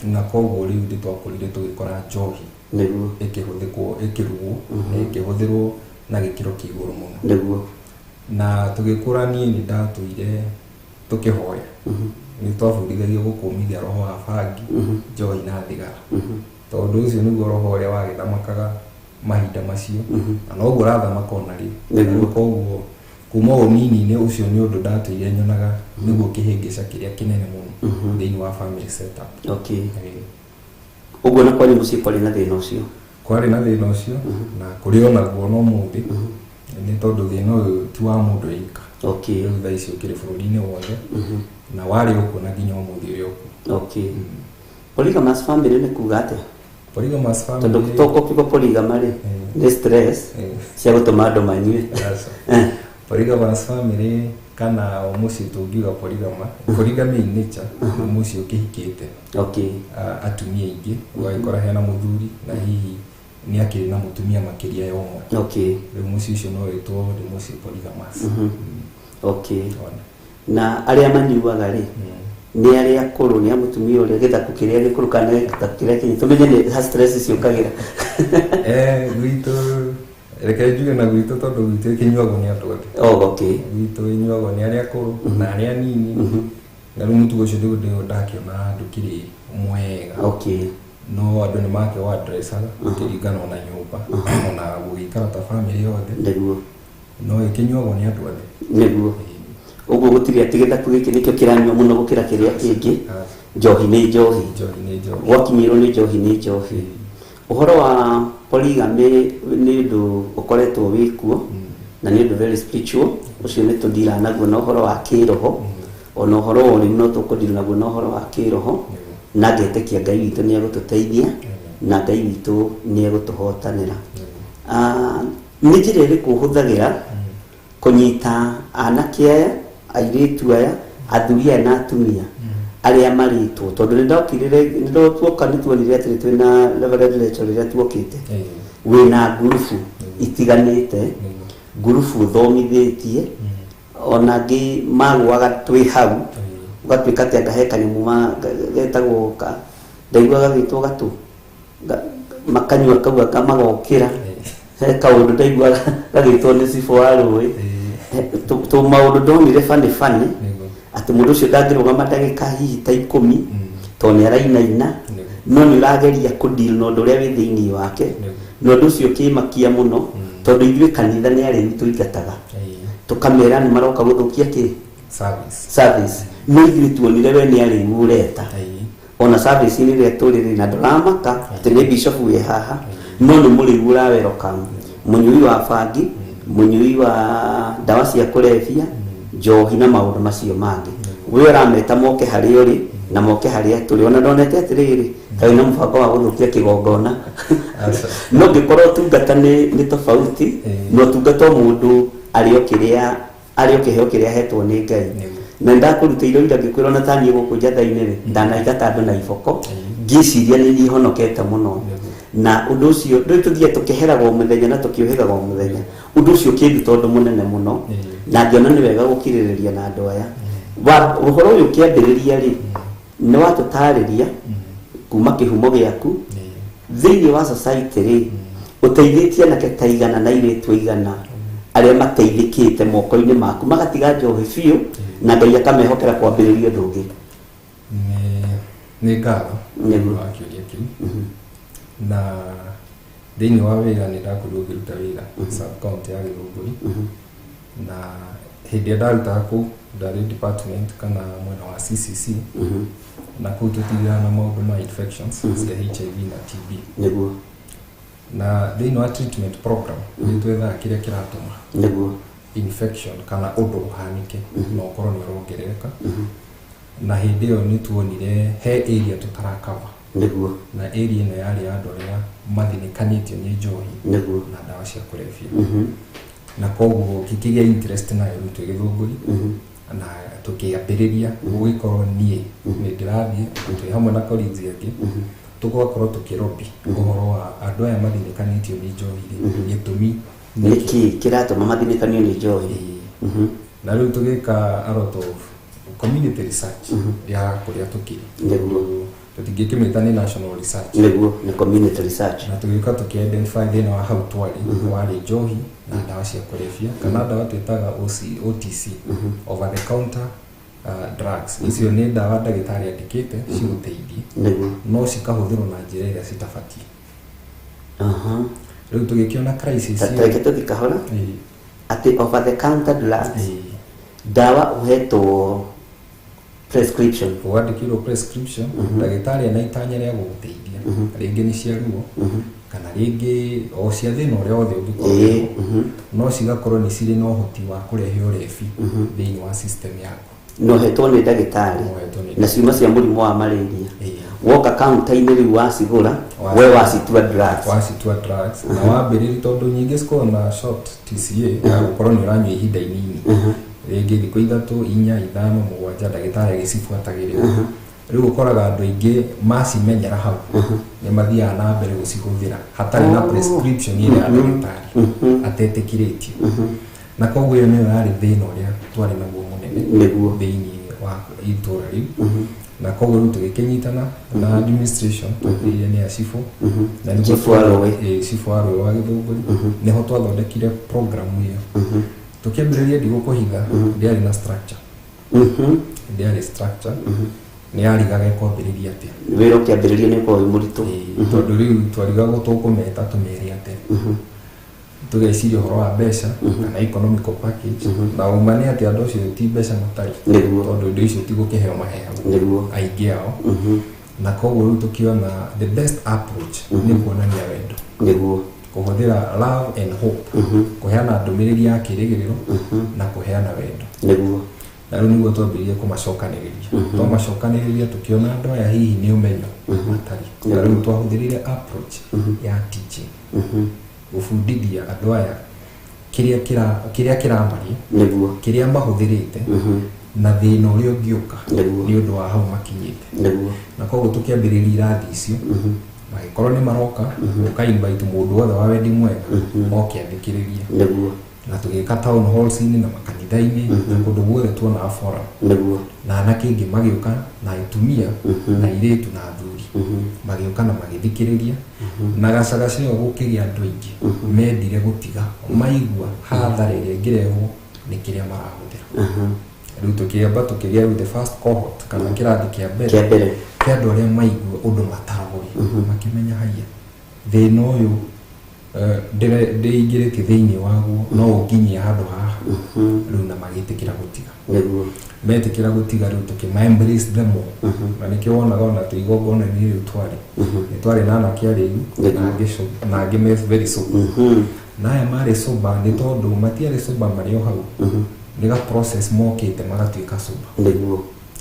na koguo rĩu nĩ twakũrire tũgĩkora njohi nĩguo ĩkĩhũthĩkwo ĩkĩrugwo na ĩkĩhũthĩrwo na gĩkĩro kĩa igũrũ mũno nĩguo na tũgĩkũra niĩ nĩ ndatũire tũkĩhoya nĩ twabundithagio gũkũmithia roho wa bangi njohi na thigara tondũ ũcio nĩguo roho ũrĩa wagĩthamakaga mahinda macio na noguo ũrathamaka ona rĩu koguo kuma ũnini-inĩ ũcio nĩ ũndũ ndatũire nyonaga nĩguo kĩhĩngĩca kĩrĩa kĩnene mũno thĩinĩ wa family setup. Okay. Ũguo na kwanyu mũciĩ kwarĩ na thĩna ũcio? Kwarĩ na thĩna ũcio na kũrĩ onaguo no mũthĩ nĩ tondũ thĩna ũyũ ti wa mũndũ wika. Okay. Rĩu thaa ici ũkĩrĩ bũrũri-inĩ wothe na warĩ ũkuo na nginya ũmũthĩ ũrĩ okuo. Okay. Polygamous family nĩ kuga atĩa? Polygamous family tondũ toko polygamy rĩ nĩ stress cia gũtũma andũ manyue. Polygamous family kana o mũciĩ tũngiuga polygamy in nature nĩ mũciĩ ũkĩhikĩte okay atumia aingĩ ũgagĩkora hena mũthuri na hihi nĩ akĩrĩ na mũtumia makĩria ya ũmwe. Okay. Rĩu mũciĩ ũcio no wĩtwo nĩ mũciĩ polygamous. Okay. Na arĩa manyuaga rĩ nĩ arĩa akũrũ nĩ a mũtumia ũrĩa gĩthaku kĩrĩa gĩkũrũ kana gĩthaku kĩrĩa kĩnini tũmenye nĩ stress ciũkagĩra. Gwitũ reke njuge na gwitũ tondũ gwitũ ĩkĩnyuagwo nĩ andũ othe. Oh, okay. Gwitũ ĩnyuagwo nĩ arĩa akũrũ na arĩa anini na rĩu mũtugo ũcio ndĩũ ndakĩona ndũkĩrĩ mwega. Okay. No andũ nĩ makĩo addressaga kũringana ona nyũmba ona gũgĩikara ta family yothe nĩguo no ĩkĩnyuagwo nĩ andũ othe nĩguo. Ũguo gũtirĩ atĩ gĩthaku gĩkĩ nĩkĩo kĩranyua mũno gũkĩra kĩrĩa kĩngĩ. Njohi nĩ njohi. Njohi nĩ njohi. Gwakinyĩrwo nĩ njohi nĩ njohi. Ũhoro wa polygamy nĩ ũndũ ũkoretwo wĩkuo na nĩ ũndũ very spiritual, ũcio nĩ tũndira naguo na ũhoro wa kĩroho, ona ũhoro wa ũrĩmi no tũkũndira naguo na ũhoro wa kĩroho, na ngetĩkia Ngai witũ nĩ egũtũteithia na Ngai witũ nĩ egũtũhotanĩra. Nĩ njĩra ĩrĩkũ ũhũthagĩra kũnyita anake aya, airĩtu aya, athuri aya na atumia arĩa marĩtwo? Tondũ nĩ ndokire, nĩ tuoka, nĩ tuonire atĩrĩ, twĩna Reverend Rachel rĩrĩa tuokĩte, wĩna ngurubu itiganĩte, ngurubu ũthomithĩtie, ona angĩ magũaga twĩ hau, ũgatuĩka atĩ anga he kanyamũ getagwo ka ndaiguaga gagĩtwo gatũ, makanyua kau anga magokĩra, he kaũndũ ndaiguaga gagĩtwo nĩ cibũ wa rũĩ, tũ maũndũ ndonire bani bani, atĩ mũndũ ũcio ndangĩrũgama ndagĩka hihi ta 10 tondũ nĩ arainaina, no nĩ ũrageria kũdeal na ũndũ ũrĩa wĩ thĩinĩ wake, na ũndũ ũcio ũkĩmakia mũno, tondũ ithuĩ kanitha nĩ arĩu tũingataga, tũkamera nĩ maroka gũthũkia kĩ service. Service. No ithuĩ tuonire we nĩ arĩu ũreta ona service-inĩ ĩrĩa tũrĩ rĩ, na ndũramaka atĩ nĩ bishop wĩ haha, no nĩ mũrĩu ũraweroka, mũnyui wa bangi, mũnyui wa ndawa cia kũrebia, njohi na maũndũ macio mangĩ. We ũrameta moke harĩa ũrĩ na moke harĩa tũrĩ. Ona ndonete atĩrĩrĩ, ta wĩna mũbango wa gũthũkia kĩgongona, Aca. no ngĩkorwo ũtungata nĩ tofauti, na ũtungata o mũndũ arĩ o kĩrĩa arĩ o kĩheo kĩrĩa ahetwo nĩ Ngai. Na ndakũrutĩire ira ngĩkwĩra ona taniĩ gũkũ njatha-inĩ rĩ, ndanaingata andũ na iboko, ngĩciria nĩ niĩ honokete mũno, na ũndũ ũcio ndũĩ tũthiĩ tũkĩheraga o mũthenya na tũkĩũhĩgaga o mũthenya. Ũndũ ũcio ũkĩnduta ũndũ mũnene mũno, na ngĩona nĩ wega gũkirĩrĩria na andũ aya. Ũhoro ũyũ ũkĩambĩrĩria rĩ, nĩ watũtarĩria kuma kĩhumo gĩaku thĩinĩ wa society rĩ, ũteithĩtie anake ta 100 na airĩtu 100 arĩa mateithĩkĩte moko-inĩ maku, magatiga njohi biũ na Ngai akamehokera kwambĩrĩria ũndũ ũngĩ. Nĩ ngatho nĩ ũndũ wa kĩũria kĩu. Na thĩinĩ wa wĩra nĩ ndakorirwo ngĩruta wĩra sub county ya Gĩthũngũri, na hĩndĩ ĩrĩa ndarutaga kũu ndarĩ department kana mwena wa CCC, na kũu tũtiraga na maũndũ ma infections cia HIV na TB. Na thĩinĩ wa treatment program nĩ twethaga kĩrĩa kĩratũma infection kana ũndũ ũhanĩke na ũkorwo nĩ ũrongerereka, na hĩndĩ ĩyo nĩ tuonire he area tũtarakava, na area ĩno yarĩ ya andũ arĩa mathinĩkanĩtio nĩ njohi na ndawa cia kũrebia, na koguo ngĩkĩgĩa interest nayo rĩu twĩ Gĩthũngũri, na tũkĩambĩrĩria gũgĩkorwo niĩ nĩ ndĩrathiĩ twĩ hamwe na colleagues angĩ, tũgakorwo tũkĩrobi ũhoro wa andũ aya mathinĩkanĩtio nĩ njohi rĩ, gĩtũmi nĩkĩ kĩratũma mathinĩkanio nĩ njohi? Na rĩu tũgĩka a lot of community research ya kũrĩa tũkĩrĩ, tũtingĩkĩmĩta nĩ national research. Nĩguo, nĩ community research. Na tũgĩũka tũkĩ-identify thĩna wa hau twarĩ warĩ njohi na ndawa cia kũrebia, kana ndawa twĩtaga OTC, over the counter drugs. Icio nĩ ndawa ndagĩtarĩ andĩkĩte cigũteithie, no cikahũthĩrwo na njĩra ĩrĩa citabatiĩ. Rĩu tũgĩkĩona crisis Ta ĩyo. Reke tũthiĩ kahora, atĩ over the counter drugs, ndawa ũhetwo prescription. Wandĩkĩirwo prescription, ndagĩtarĩ ena itanya rĩa gũgũteithia, rĩngĩ nĩ cia ruo kana rĩngĩ o cia thĩna ũrĩa wothe ũngĩkorwo naguo, no cigakorwo nĩ cirĩ na ũhoti wa kũrehe ũrebi thĩinĩ wa system yaku. Na ũhetwo nĩ ndagĩtarĩ. Ũhetwo nĩ Na ciuma cia mũrimũ wa malaria, woka counter-inĩ rĩu wacigũra, we wacitua drugs. Wacitua drugs na wambĩrĩria, tondũ nyingĩ cikoragwo na short TCA ya gũkorwo nĩ ũranyua ihinda inini, rĩngĩ thikũ 3, 4, 5, 7, ndagĩtarĩ agĩcibuatagĩrĩra. Rĩu ũkoraga andũ aingĩ macimenyera hau nĩ mathiaga na mbere gũcihũthĩra hatarĩ na prescription ĩrĩa ya ndagĩtarĩ atetĩkĩrĩtio, na koguo ĩyo nĩyo yarĩ thĩna ũrĩa twarĩ naguo mũnene thĩinĩ wa itũra rĩu. Na koguo rĩu tũgĩkĩnyitana na administration, twambĩrĩirie nĩ acibũ na nĩguo Chifu wa Rũĩ. Chifu wa Rũĩ wa Gĩthũngũri, nĩho twathondekire program ĩyo. Tũkĩambĩrĩria, ndigũkũhitha, ndĩarĩ na structure, ndĩarĩ structure, nĩ yarigaga ĩkwambĩrĩria atĩa. Wĩra ũkĩambĩrĩria nĩ ũkoragwo wĩ mũritũ. Tondũ rĩu twarigagwo tũkũmeta tũmere atĩa. Tũgeciria ũhoro wa mbeca kana economical package, na ũma nĩ atĩ andũ acio ti mbeca matarĩ, tondũ indo icio ti gũkĩheo maheagwo aingĩ ao. Na koguo rĩu tũkĩona the best approach nĩ kuonania wendo, kũhũthĩra love and hope, kũheana ndũmĩrĩri ya kĩrĩgĩrĩro na kũheana wendo. Na rĩu nĩguo twambĩrĩrie kũmacokanĩrĩria. Twamacokanĩrĩria, tũkĩona andũ aya hihi nĩ ũmenyo matarĩ, na rĩu twahũthĩrire approach ya teaching, gũbundithia andũ aya kĩrĩa kĩrĩa kĩramaria, kĩrĩa mahũthĩrĩte na thĩna ũrĩa ũngĩũka nĩ ũndũ wa hau makinyĩte. Na koguo tũkĩambĩrĩria irathi icio, magĩkorwo nĩ maroka, ũka invite mũndũ wothe wa wendi mwega oke athikĩrĩrie. Na tũgĩka town halls-inĩ na makanitha-inĩ na kũndũ guothe tuonaga forum. Na anake aingĩ magĩũka, na atumia na airĩtu na athuri magĩũka na magĩthikĩrĩria, na gacagaca ĩyo gũkĩgĩa andũ aingĩ mendire gũtiga maigua hathara ĩrĩa ĩngĩrehwo nĩ kĩrĩa marahũthĩra. Rĩu tũkĩamba tũkĩgĩa rĩu the first cohort, kana kĩrathi kĩa mbere Kĩa mbere. Kĩa andũ arĩa maigua ũndũ mataroĩ, makĩmenya haiya, thĩna ũyũ ndĩingĩrĩtie thĩinĩ waguo no ũnginyie handũ haha rĩu, na magĩtĩkĩra gũtiga. Metĩkĩra gũtiga, rĩu tũkĩma embrace them all, na nĩkĩo wonaga ona twĩ igongona-inĩ rĩu twarĩ, nĩ twarĩ na anake arĩu na angĩ na angĩ me very sober. Na aya marĩ sober nĩ tondũ matiarĩ sober marĩ o hau, nĩ ga process mokĩte magatuĩka sober.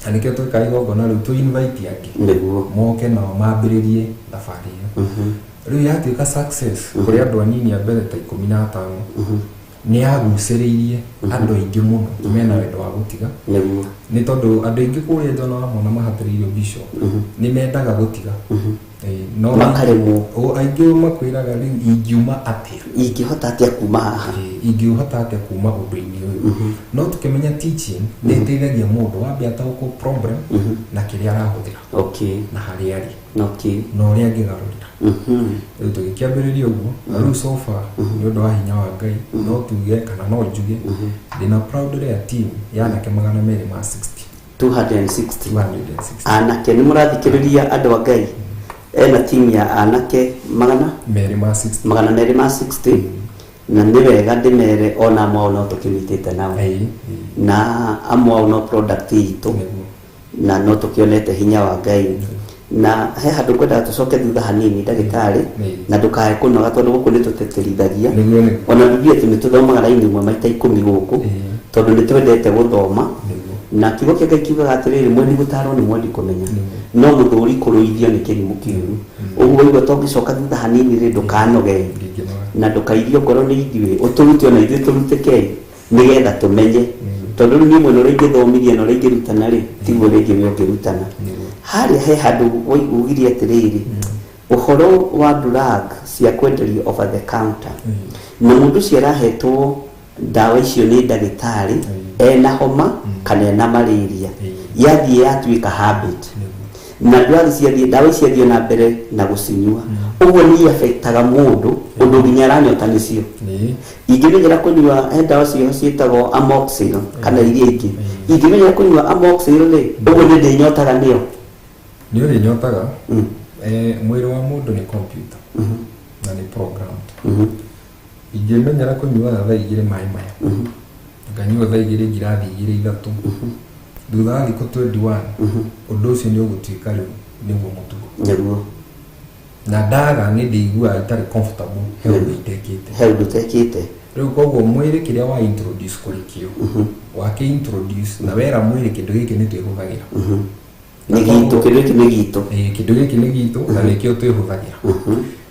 Na nĩkĩo twĩkaga igongona rĩu tũ invite angĩ moke nao mambĩrĩrie thabarĩ ĩyo. Rĩu yatuĩka success kũrĩ andũ anini a mbere ta 15, nĩ yagucĩrĩirie andũ aingĩ mũno mena wendo wa gũtiga, nĩ tondũ andũ aingĩ kũrĩa nja wamona mahatĩrĩirio bishop nĩ mendaga gũtiga. No Makaremwo. O aingĩ makwĩraga, rĩu ingiuma atĩa? Ingĩhota atĩa kuma haha? Ingĩhota atĩa kuma ũndũ-inĩ ũyũ? No tũkĩmenya teaching nĩ ĩteithagia mũndũ wambe ataũkwo problem na kĩrĩa arahũthĩra na harĩa arĩ na ũrĩa angĩgarũrĩra. Rĩu tũgĩkĩambĩrĩria ũguo, na rĩu so far, nĩ ũndũ wa hinya wa Ngai, no tuge kana no njuge ndĩna proud rare team ya anake 260. 260? 260. Anake, nĩ mũrathikĩrĩria, andũ a Ngai? Ena timu ya anake magana 260. 260. Na nĩ wega ndĩmere ona amwe ao no tũkĩmitĩte nao, na amwe ao no product itũ, na no tũkĩonete hinya wa Ngai. Na he handũ ngwendaga tũcoke thutha hanini, ndagĩtarĩ, na ndũkae kũnoga tondũ gũkũ nĩ tũtĩtĩrithagia. Nĩguo. Ona bibilia atĩ nĩ tũthomaga raini ĩmwe maita 10 gũkũ, tondũ nĩ twendete gũthoma. Na kiugo kĩa Ngai kiugaga atĩrĩrĩ, mwendi gũtarwo nĩ mwendi kũmenya, no mũthũri kũrũithio nĩ kĩrimũ kĩũru. Ũguo waigua tongĩcoka thutha hanini rĩ, ndũkanoge. Ndingĩnoga. Na ndũkairio ngoro nĩ ithuĩ, ũtũrute ona ithuĩ tũrutĩke nĩgetha tũmenye, tondũ rĩu niĩ mwena ũrĩa ingĩthomithia na ũrĩa ingĩrutana rĩ, tiguo rĩngĩ we ũngĩrutana. Harĩa he handũ ugire atĩrĩrĩ, ũhoro wa drug cia kwenderio over the counter, na mũndũ ũcio arahetwo ndawa icio nĩ ndagĩtarĩ ena homa kana ena malaria, yathiĩ yatuĩka habit, na drug ciathiĩ, ndawa ici ciathiĩ na mbere na gũcinyua ũguo, nĩ affectaga mũndũ ũndũ nginya aranyota nĩcio. Ingĩmenyera kũnyua, he ndawa ciĩho ciĩtagwo amoxil kana iria ingĩ, ingĩmenyera kũnyua amoxil rĩ, ũguo nĩ ndĩnyotaga nĩyo? Nĩ ũrĩnyotaga. Mwĩrĩ wa mũndũ nĩ computer na nĩ programmed. Ingĩmenyera kũnyuaga thaa 2 maĩ maya, nganyua thaa 2, ngirathi 2, 3, thutha wa thikũ 21 ũndũ ũcio nĩ ũgũtuĩka rĩu nĩguo mũtugo. Na ndaga nĩ ndĩiguaga itarĩ comfortable, he ũndũ itekĩte. He ũndũ ũtekĩte. Rĩu koguo mwĩrĩ kĩrĩa wa introduce kũrĩ kĩo, wakĩ introduce na wera mwĩrĩ kĩndũ gĩkĩ nĩ twĩhũthagĩra. Nĩ gitũ, kĩndũ gĩkĩ nĩ gitũ. Kĩndũ gĩkĩ nĩ gitũ na nĩkĩo twĩhũthagĩra.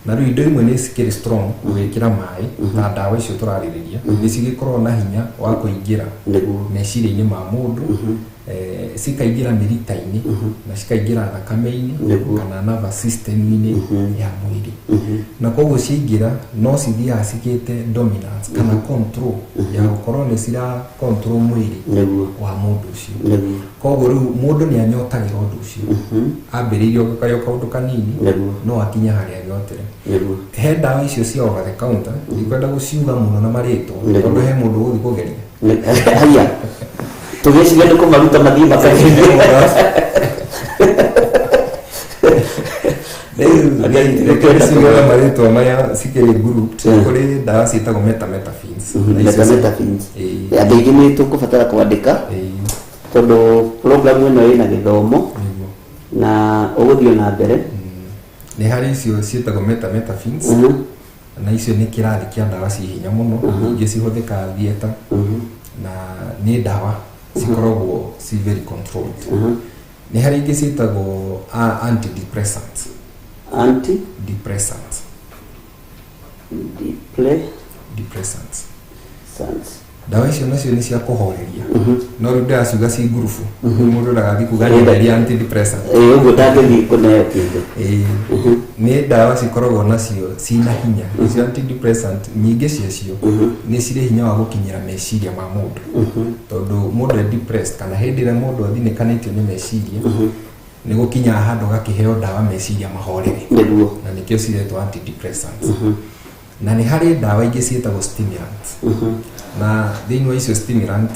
Na rĩu indo imwe nĩ cikĩrĩ strong gũgĩkĩra maĩ, ta ndawa icio tũrarĩrĩria, nĩ cigĩkoragwo na hinya wa kũingĩra meciria-inĩ ma mũndũ, cikaingĩra mĩrita-inĩ na cikaingĩra thakame-inĩ kana nervous system-inĩ ya mwĩrĩ, na koguo ciaingĩra no cithiaga cigĩte dominance kana control ya gũkorwo nĩ cira control mwĩrĩ wa mũndũ ũcio. Koguo rĩu mũndũ nĩ anyotagĩra ũndũ ũcio, ambĩrĩirie karĩ o kaũndũ kanini, no akinye harĩa agĩotere. He ndawa icio cia over the counter, ndikwenda gũciuga mũno na marĩtwa, tondũ he mũndũ ũgũthiĩ kũgeria. Haya, tũgĩciria nĩ kũmaruta mathiĩ makagerie. Rĩu Reke marĩtwa marĩa cikĩrĩ grouped. Mm. Kũrĩ ndawa ciĩtagwo methamphetamines. Na icio Methamphetamines. Ĩĩ. Andũ aingĩ nĩ tũkũbatara kwandĩka Ĩĩ, tondũ program ĩno ĩna gĩthomo nĩguo. na ũgũthiĩ na mbere. Nĩ harĩ icio ciĩtagwo methamphetamines, na icio nĩ kĩrathi kĩa ndawa ciĩ hinya mũno, ingĩ cihũthĩkaga theatre, na nĩ ndawa cikoragwo ci very controlled. Nĩ harĩ ingĩ ciĩtagwo antidepressants. Anti Depressants. Depressants. Depressants, ndawa icio nacio nĩ cia kũhoreria, no rĩu ndĩraciuga ci ngurubu, mũndũ ndagathiĩ kuga nyenderia antidepressant. Ĩĩ, ũguo ndangĩthiĩ kũneo kĩndũ. Ĩĩ, nĩ ndawa cikoragwo nacio cina hinya. Icio antidepressant nyingĩ ciacio nĩ cirĩ hinya wa gũkinyĩra meciria ma mũndũ, tondũ mũndũ e depressed kana hĩndĩ ĩrĩa mũndũ athinĩkanĩtio nĩ meciria, nĩ gũkinyaga handũ gakĩheo ndawa meciria mahorere. Na nĩkĩo ciretwo antidepressants. Na nĩ harĩ ndawa ingĩ ciĩtagwo stimulants, na thĩinĩ wa icio stimulant,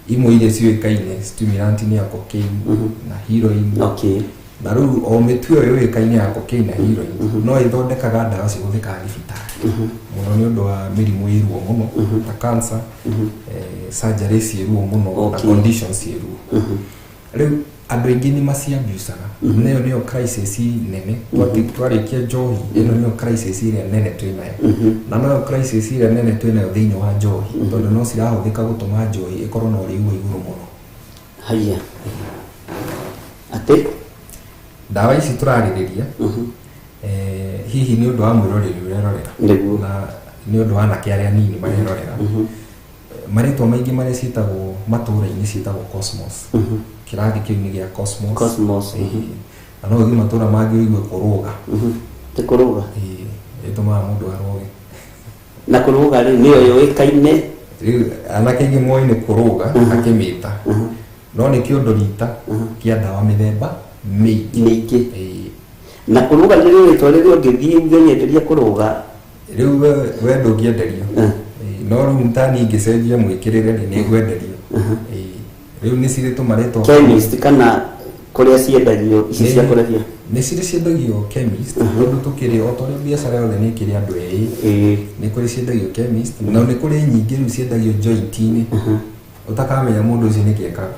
imwe iria ciũĩkaine stimulant nĩ ya cocaine na heroin. Na rĩu o mĩtuo ĩyo yũĩkaine ya cocaine na heroin no ĩthondekaga ndawa cihũthĩkaga thibitarĩ mũno nĩ ũndũ wa mĩrimũ ĩ ruo mũno ta cancer, surgery ciĩ ruo mũno na conditions ciĩ ruo. Rĩu andũ aingĩ nĩ maciabusaga, nayo nĩyo crisis nene. Twarĩkia njohi, ĩno nĩyo crisis ĩrĩa nene twĩnayo, na noyo crisis ĩrĩa nene twĩnayo thĩinĩ wa njohi, tondũ no cirahũthĩka gũtũma njohi ĩkorwo na ũrĩu wa igũrũ mũno. Haya, atĩ Ndawa ici tũrarĩrĩria, hihi nĩ ũndũ wa mwĩroreri ũrerorera na nĩ ũndũ wa anake arĩa anini marerorera, marĩtwa maingĩ marĩa ciĩtagwo matũũra-inĩ ciĩtagwo cosmos. Kĩrathi kĩu nĩ gĩa cosmos. Cosmos. Ĩĩ. Na no ũthiĩ matũũra mangĩ ũigue kũrũga. Ti kũrũga. Ĩĩ, ĩtũmaga mũndũ arũge. Na kũrũga rĩ, nĩyo yũĩkaine? Rĩu anake aingĩ moĩ nĩ kũrũga akĩmĩta, no nĩ kĩondo rita kĩa ndawa mĩthemba mĩingĩ. Mĩingĩ. Ĩĩ. Na kũrũga nĩ rĩtwa rĩrĩa ũngĩthiĩ uge nyenderia kũrũga? Rĩu we ndũngĩenderio. Ĩĩ, no rĩu tani ingĩcenjia mwĩkĩrĩre rĩ, nĩ ngwenderio. Ĩĩ, rĩu nĩ cirĩ tũmarĩtwa. Chemist kana kũrĩa ciendagio ici cia kũrebia? Nĩ cirĩ ciendagio chemist, tondũ tũkĩrĩ o ta ũrĩa biacara yothe nĩ ĩkĩrĩ andũ ĩĩ. Nĩ kũrĩ ciendagio chemist, na nĩ kũrĩ nyingĩ rĩu ciendagio joint-inĩ, ũtakamenya mũndũ ũcio nĩkĩ ekaga.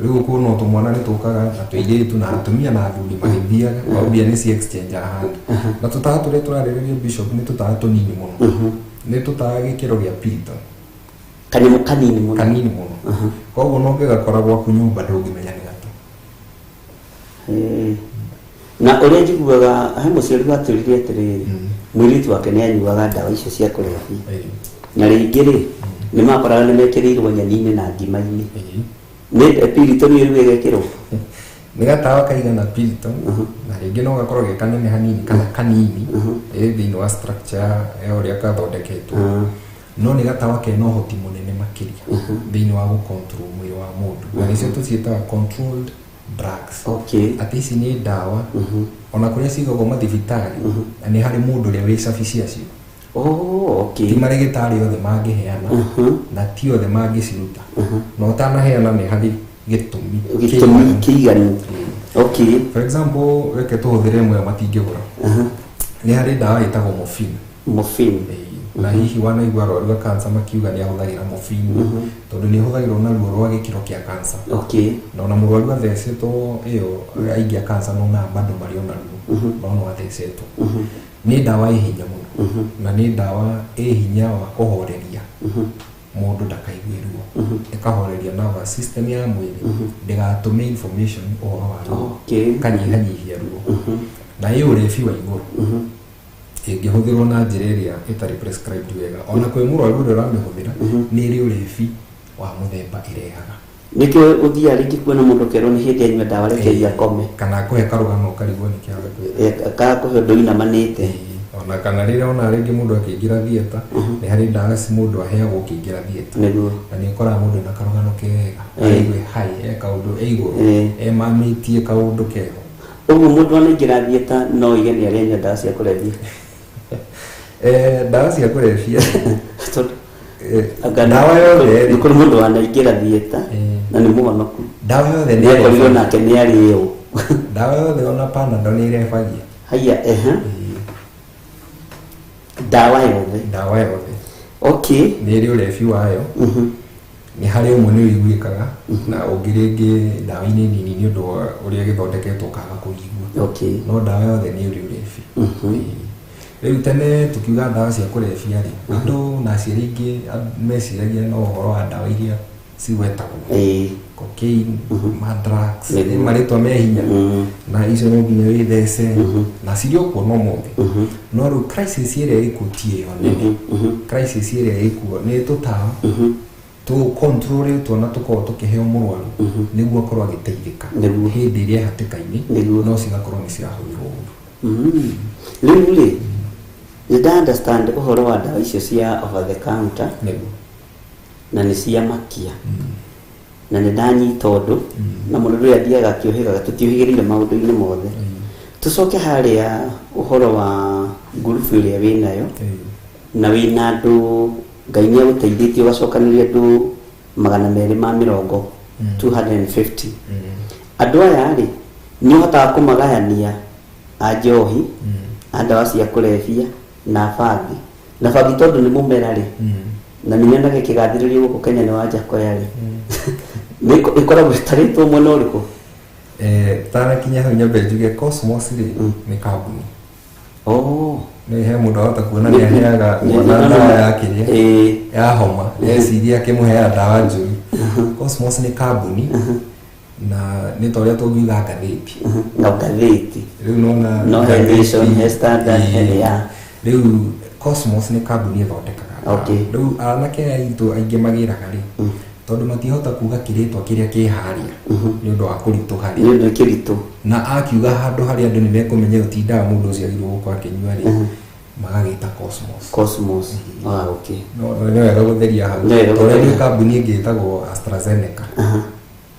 Rĩu ũkuona o tũmwana nĩ tũkaga na tũirĩtu na atumia na athuri magĩthiaga o mbia nĩ ci exchange handũ. Na tũtawa tũrĩa tũrarĩrĩria, bishop, nĩ tũtawa tũnini mũno, nĩ tũtawa gĩkĩro gĩa Piriton. Kanyamũ kanini mũno. Kanini mũno, koguo no ũngĩgakora gwaku nyũmba ndũngĩmenya nĩ gatũ. Ĩĩ. Na ũrĩa njiguaga, he mũciari watwĩrire atĩrĩrĩ, mũirĩtu wake nĩ anyuaga ndawa icio cia kũrebia, na rĩngĩ rĩ, nĩ makoraga nĩ mekĩrĩirwo nyeni-inĩ na ngima-inĩ. Nĩ Piriton rĩu ĩgekĩrwo? Nĩ gatawa kaigana Piriton, na rĩngĩ no gakorwo ge kanene hanini kana kanini ĩ thĩinĩ wa structure ya ũrĩa gathondeketwo, no nĩ gatawa kena ũhoti mũnene makĩria thĩinĩ wa gũcontrol mwĩrĩ wa mũndũ, na nĩcio tũciĩtaga controlled drugs. Atĩ ici nĩ ndawa ona kũrĩa cigagwo mathibitarĩ, na nĩ harĩ mũndũ ũrĩa wĩ cabi ciacio. Ti marĩgĩtarĩ othe mangĩheana, na ti othe mangĩciruta, na ũtanaheana nĩ harĩ gĩtũmi Gĩtũmi kĩiganu, okay. For example, reke tũhũthĩre ĩmwe ĩyo matingĩgũra. Nĩ harĩ ndawa ĩtagwo morphine. Morphine. Ĩĩ, na hihi wanaigua arwaru a cancer makiuga nĩ ahũthagĩra morphine, tondũ nĩ ĩhũthagĩrwo na ruo rwa gĩkĩro kĩa cancer. Na ona mũrwaru athecetwo ĩyo, aingĩ a cancer nonaga bado marĩ ona ruo, no no athecetwo. Nĩ ndawa ĩ hinya mũno, na nĩ ndawa ĩ hinya wa kũhoreria mũndũ ndakaigue ruo, ĩkahoreria nervous system ya mwĩrĩ ndĩgatũme information ũhoro wa ruo, ĩkanyihanyihia ruo, na ĩ ũrebi wa igũrũ ĩngĩhũthĩrwo na njĩra ĩrĩa ĩtarĩ prescribed wega. Ona kwĩ mũrwaru ũrĩa ũramĩhũthĩra, nĩ ĩrĩ ũrebi wa mũthemba ĩrehaga. Nĩkĩo ũthiaga rĩngĩ kuona mũndũ ũkerwo nĩ hĩndĩ anyua ndawa, reke akome. Kana kũhe karũgano ũkarigwo nĩkĩ arakwĩra. Kakũhe ũndũ ũinamanĩte. Ona kana rĩrĩa ona rĩngĩ mũndũ akĩingĩra theatre, nĩ harĩ ndawa ci mũndũ aheagwo ũkĩingĩra theatre, na nĩ ũkoraga mũndũ na karũgano kega, aigue hai e kaũndũ e igũrũ, emamĩtie kaũndũ keho. Ũguo mũndũ anaingĩra theatre no oige nĩ arĩanyua ndawa cia kũrebia? Ndawa cia kũrebia, Tondũ anga ndawa yothe nĩ rĩ, kũrĩ mũndũ wanaingĩra theatre na nĩ mũhonoku. Ndawa yothe nĩ nĩ akorirwo ĩrebagia. Nake nĩ arĩo. Ndawa yothe, ona Panadol nĩ ĩrebagia. Haya, ehe. Ĩĩ, Ndawa yothe. Ndawa yothe. Okay. Nĩ ĩrĩ ũrebi wayo. Nĩ harĩ ũmwe nĩ ũiguĩkaga na ũngĩ rĩngĩ ndawa-inĩ nini nĩ ũndũ wa ũrĩa gĩthondeketwo ũkaga kũigua. No ndawa yothe nĩ ĩrĩ ũrebi. Ĩĩ. Rĩu tene tũkiuga ndawa cia kũrebia rĩ, andũ na aciari aingĩ meciragia no ũhoro wa ndawa iria cigwetagwo, cocaine, mandrax, nĩ marĩtwa me hinya, na icio no nginya wĩthece na cirĩ o kuo no mothe. No rĩu crisis ĩrĩa ĩkuo ti ĩyo nene. Crisis ĩrĩa ĩkuo nĩ tũtawa tũcontrolĩtwo na tũkorwo tũkĩheo mũrwaru nĩguo akorwo agĩteithĩka hĩndĩ ĩrĩa e hatĩka-inĩ, no cigakorwo nĩ cirahũthĩrwo ũru. Rĩu rĩ, nĩ nda understand ũhoro wa ndawa icio cia over the counter na nĩ cia makia na nĩ ndanyita ũndũ na mũndũ ũrĩa athiaga akĩũhĩgaga, tũtiũhĩgĩrĩire maũndũ-inĩ mothe. Tũcoke harĩa ũhoro wa ngurubu ĩrĩa wĩnayo na wĩna andũ, Ngai nĩ agũteithĩtie ũgacokanĩria andũ 250, 250. Andũ aya rĩ, nĩ ũhotaga kũmagayania a njohi, a ndawa cia kũrebia na bangi? Na bangi tondũ nĩ mũmera rĩ, na nĩ nyonaga ĩkĩgathĩrĩrio gũkũ Kenya nĩ Wanjakoya rĩ, nĩ ĩkoragwo ĩtarĩtwo mwena ũrĩkũ? Tanakinya hau, nyambe njuge Cosmos rĩ, nĩ kambuni. Nĩ he mũndũ ahota kuona nĩ aheaga mwana ndawa ya kĩrĩa ya homa, eciria akĩmũheaga ndawa njũru. Cosmos nĩ kambuni na nĩ ta ũrĩa tũngiuga ngathĩti. Na ngathĩti. Rĩu nona No he ngathĩti- Nation, he Standard, he ya. Rĩu Cosmos nĩ kambuni ĩthondekaga ndawa. Rĩu anake aya aitũ aingĩ magĩraga rĩ, tondũ matihota kuga kĩrĩtwa kĩrĩa kĩ harĩa nĩ ũndũ wa kũritũha Nĩ rĩ, ũndũ kĩritũ. Na akiuga handũ harĩa andũ nĩ mekũmenya ĩyo ti ndawa mũndũ ũcio agĩrĩirwo gũkorwo akĩnyua rĩ, magagĩta Cosmos. Cosmos, ah, okay. No nĩ wega gũtheria hau. Nĩ wega Tondũ gũtheria. nĩ kambuni ĩngĩ ĩtagwo AstraZeneca.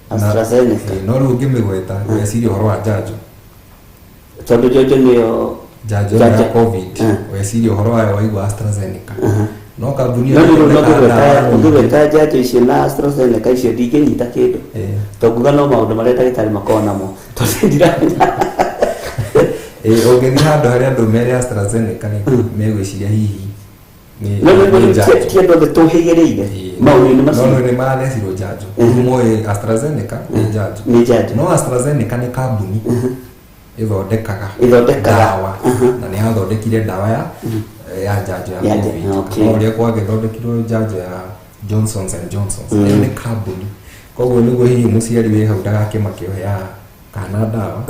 AstraZeneca. No rĩu ũngĩmĩgweta weciria ũhoro wa njanjo. Tondũ njanjo nĩyo Njanjo ĩno ya Njanjo. COVID, weciria ũhoro wayo waigua AstraZeneca, no kambuni No ĩyo rĩu ĩthondekaga ndawa nyingĩ. ũngĩgweta njanjo icio na AstraZeneca icio, ndingĩnyita kĩndũ. Tonguga no maũndũ marĩa ndagĩtarĩ makoragwo namo, tondũ ndiramenya. Ũngĩthiĩ handũ harĩa andũ mere AstraZeneca nĩ megwĩciria hihi nĩ No nĩ rĩu njanjo. ti andũ othe tũhĩgĩrĩire maũndũ-inĩ No macio. nĩ marathecirwo njanjo. Rĩu moĩ AstraZeneca nĩ njanjo. Nĩ njanjo. No AstraZeneca nĩ kambuni ĩthondekaga Ĩthondekaga. ndawa na nĩ yathondekire ndawa ya njanjo ya Ya COVID. No ũrĩa kwagĩthondekirwo njanjo ya Johnsons and Johnsons, ĩyo nĩ kambuni. Koguo nĩguo hihi mũciari wĩ hau ndagakĩmake ũheaga kana ndawa,